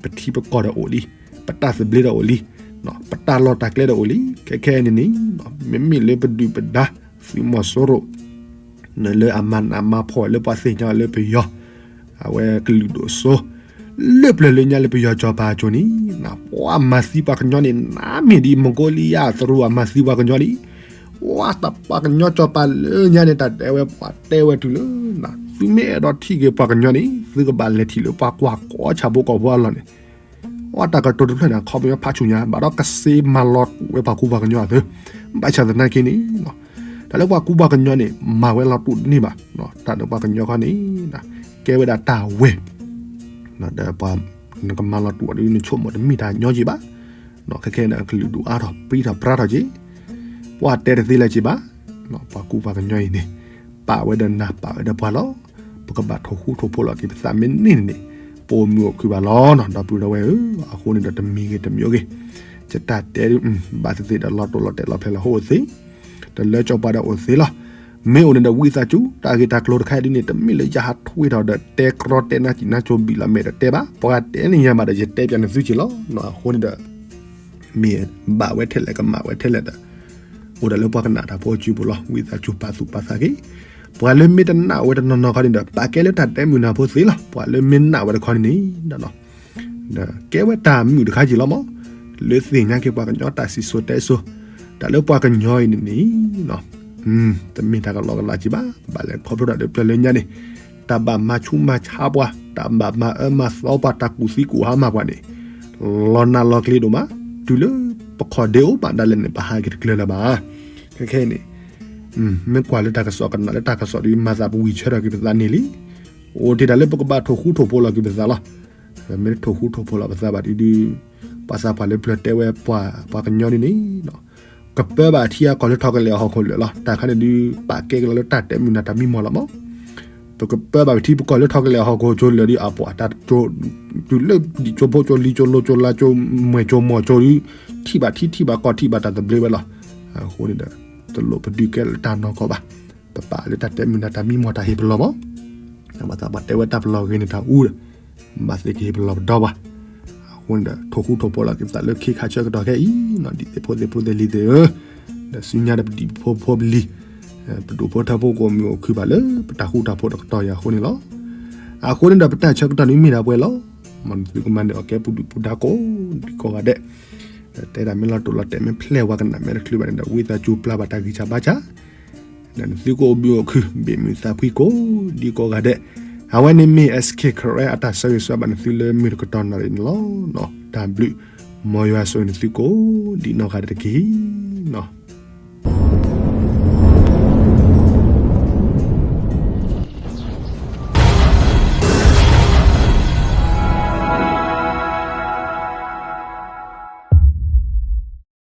ပထံပကီၢ်ဒီးအိၣ်လံ, ပတၢ်သဘျ့ဒီးအိၣ်လံ, ပတၢ်လီၢ်တၢ်ကျဲဒီးအိၣ်လံ. ခဲခဲအံၤန့ၣ်န့ၣ် မ့မ့ၢ်လၢပဒုၣ်ပဒါသုးမီၤစိရိၤ လၢအမၤနးမၤဖှီၣ်လၢပှၤသ့ၣ်ညါအီၤလၢပယီၤ အဝဲကလုာ်ဒိၣ်စိ လၢပျၢၤလၢညါလၢပယီၤစီၤပၤအစိၤန့ၣ် ပှၤမၤသံပှၤကညီန့ၣ် နးမ့ၢ်ဒ်မကီလံယါသရူးအမၤသံပှၤကညီန့ၣ် ပှၤတၢ်ပှၤကညီစီၤပၤလၢညါန့ၣ် တၢ်တဲဝဲပှၤတဲဝဲတုၤလၢ သုမ့ၢ်အဲၣ်ဒိးထံၣ်က့ၤပှၤကညီန့ၣ် သုကဘၣ်လဲၤထံၣ်လၢပှၤကွၢ်ကီဆၣ်ဖိကီၢ်ဖိအလီၢ်န့ၣ် အတၢ်ကတိၤတဖျၢၣ်န့ၣ် အခီပညီဖးဆူၣ်ညါ ဘၣ်ဒီးကစ့မၤလီၤတူာ်ဝဲပှၤကူပှၤကညီအသိး ဘၣ်ဆၣ်သနာ်က့န့ၣ် တၢ်လၢပှၤကူပှၤကညီန့ၣ် မၤဝဲလီၤတူာ်တန့ၢ်ဘၣ် တၢ်ဒီးပှၤကညီခီန့ၣ် ကဲဝဲဒၣ်တၢ်ဝဲ ဒီးပှၤ နကမၤလီၤတူာ်အီၤဒ်နဆိကမိၣ်တမ့ၢ်တၢ်ညီယံၤဘၣ် ခဲခဲန့ၣ်အကလုာ်ဒူၣ်အါထီၣ်ပြံထီၣ်ပြါထီၣ်က့ၤ ပှၤတဲတသ့လၢၤက့ၤဘၣ် ပှၤကူပှၤကညီအံၤန့ၣ် ပာ်ဝဲဒီးနၤပာ်ဝဲဒီးပှၤလီၤ ပကဘၣ်ထိၣ်ဃူထိၣ်ဖိးလီၤက့ၤပသးမ့ၢ်န့ၢ်န့ၣ် ပအိၣ်မုာ်အိၣ်ခုၣ်ဘၣ်လီၤနီၤ ဒီပုၢ်ဒီဝဲၢ်ဧၢ အဃိန့ၣ်ဒီးတမံၤဂ့ၤတမံၤဂ့ၤ ယတၢ်တဲဒုး ဘၣ်သ့ၣ်သ့ၣ်ဒီးလီၤတိၢ်လီၤတဲာ်လီၤဖျဲးလီၤဟိၣ်အိၣ်သ့ တလၢကၠီပှၤဒီးအိၣ်သ့လီၤ မ့ၢ်အိၣ်န့ၣ်ဒီးဝံသးစူၤ တၢ်ဂ့ၢ်တၢ်ကျိၤတခါအံၤဒ်န့ၣ် တမ့ၢ်လၢယဟးထွံထီၣ်ဒီးတဲကြီတဲနါစံၣ်နါစိၤဘံၣ်လီၤမဲာ်ဒီးတဲဘၣ် ပှၤတဲန့ၢ်ယၤဘၣ်ဒီးယတဲပၠးနသုက့ၤလီၤ အဃိန့ၣ်ဒီး မ့ၢ်ဘၣ်ဝဲထဲလဲၣ်ကမၣ်ဝဲထဲလဲၣ်ဒီး အိၣ်ဒီးလၢပှၤကနၣ်တၢ်ဖိအစုပူၤလီၤ ဝံသးစူၤပာ်သူၣ်ပာ်သးက့ၤ ပှၤလၢမ့ၢ်တနာ်ဝဲတနီၤနီၤခီန့ၣ်ဒီး ပာ်ကဲလၢတၢ်တဲမုာ်နၢ်ဖိသ့လီၤ ပှၤလၢမ့ၢ်နာ်ဝဲတခီန့ၣ်န့ၣ် ဒီးကဲဝဲတၢ်မုာ်တခါက့ၤလီၤမး လၢသ့ၣ်ညါက့ၤပှၤကညီတၢ်စံၣ်စိၤတဲစိၤ တၢ်လၢပှၤကညီအံၤန့ၣ်န့ၣ် တမ့ၢ်တၢ်ကလီကလီက့ၤဘၣ် ဘၣ်လဲၤခီဖျိတၢ်ဒီးပျၢၤလၢညါန့ၣ် တၢ်ဘၣ်မၤဆူးမၤဆါပှၤ တၢ်ဘၣ်မၤအၢမၤသီပှၤ တၢ်ကူၣ်သံကူၣ်ဟါမၢ်ပှၤန့ၣ် လီၤနးလီၤကျ့ဒိၣ်မး တုၤလၢပခီၣ်ဒ့အိၣ်ဘၣ်ဒၣ်လဲာ်န့ၣ် ပဟးက့ၤတကျၢၤလၢၤဘၣ် ခဲခဲအံၤန့ၣ် မ့ၢ်ကွၢ်လၢတၢ်ကစီၣ်ကနၣ်လၢတၢ်ကစီၣ်ဒီး မၤသးပဝံၤဆၢထီၣ်က့ၤပသးန့ၣ်လံ အိၣ်တ့ၢ်တၢ်လၢပကဘၣ်ထိၣ်ဃူထိၣ်ဖိးလီၤက့ၤပသးလီၤ မ့ၢ်ထိၣ်ဃူထိၣ်ဖိးလီၤပသးဘၣ်ဒုးဒုး ပှၤသးပှၢ်လၢပျၢၤတဲဝဲပှၤ ပှၤကညီန့ၣ်န့ၣ် ကပၢဘၣ်ထံအကီၢ်လၢထီၣ်ကလဲာ်အဟီၣ်ခိၣ်လၢာ်လီၤ တၢ်ခါန့ၣ်ဒုး ပာ်ကဲကလီလၢတၢ်တဲမုာ်နၢ်တၢ်မံမီၢ်လီၤမး ပကပၢဘၣ်ပထံပကီၢ်လၢထီၣ်ကလဲာ်အဟီၣ်ခိၣ်ကၠိလၢာ်ဒုး အပှၤတၢ်ကၠိ တုၤလၢဒံၣ်ကၠိဖိကၠိလံကၠိလိကၠိလါကၠိမွဲၢ်ကၠိမီၢ်ကၠိဒုး ထံၣ်ဘၣ်ထံထံၣ်ဘၣ်ကီၢ်ထံၣ်ဘၣ်တၢ်သဘျ့ဝဲလီၤ အဃိန့ၣ်ဒီး တလိၣ်ပဒုးကဲလၢတၢ်နီၢ်ကီၢ်ဘၣ် ပပာ်လၢတၢ်တဲမုာ်နၢ်တၢ်မံမီၢ်တၢ်ဟ့ၣ်ပလီၢ်မး ဘၣ်သးပှၤတဲဝဲတၢ်ပလီၢ်ဂ့ၤန့ၣ်တၢ်အူဒီး ဘၣ်သ့ၣ်ကဟ့ၣ်ပလီၢ်ပဒီဘၣ် အဃိန့ၣ်ဒီး ထိၣ်ဃူထိၣ်ဖိးလီၤက့ၤပသးလၢခ့ခါဆၢကတီၢ်ခဲအံၤနီၤ ဒ်သ့ၣ်ဖိသ့ၣ်ဖိသ့ၣ်လံၤသ့ၣ်ဧၢ ဒီးဆူညါဒီးပဒံၣ်ဖိဖိပလံၤ ပဒိၣ်ဖိထၢဖိကအိၣ်မုာ်အိၣ်ခုၣ်ဘၣ်လၢ ပတၢ်ဃူတၢ်ဖိးတကတီၢ်အံၤအဃိန့ၣ်လီၤ. အဃိန့ၣ်ဒီးပတၢ်ဆၢကတီၢ်န့ၣ်မ့ၢ်ဒၣ်ပှဲၤလီၤ. မ်နသုကမၤန့ၢ်အီၤကဲပူၤဒုၣ်ပူၤဒါကိးဒံးကိးဂၤဒဲး တဲဒၣ်မ့ၢ်လီၤတိၢ်လီၤတဲာ်မ့ၢ်ဖျဲၣ်ဝဲကနၣ်မ့ၢ်တချုးဘၣ်န့ၣ်ဒီး ဝံသးစူၤပျၢ်ဘၣ်တၢ်ဂံၢ်စၢ်ဘါစၢ် ဒီးနသုကအိၣ်ဘှံးအိၣ်ခုၣ် ဘ့ၣ်မုာ်သးဖှံကိးဒံးကိးဂၤဒဲး. အဝဲန့ၣ်မ့ၢ် S K Karen အတၢ်ဆၢဂ့ၤဆၢဝါဘၣ်နသုလၢမုၢ်တကတီၢ်နၣ်ရံၣ်န့ၣ်လီၤ. တၢ်ဘျုး မ်ယွၤဆိၣ်ဂ့ၤနသုကိးဒံးနီၢ်ဂၤဒဲးတက့ၢ်နီၤ.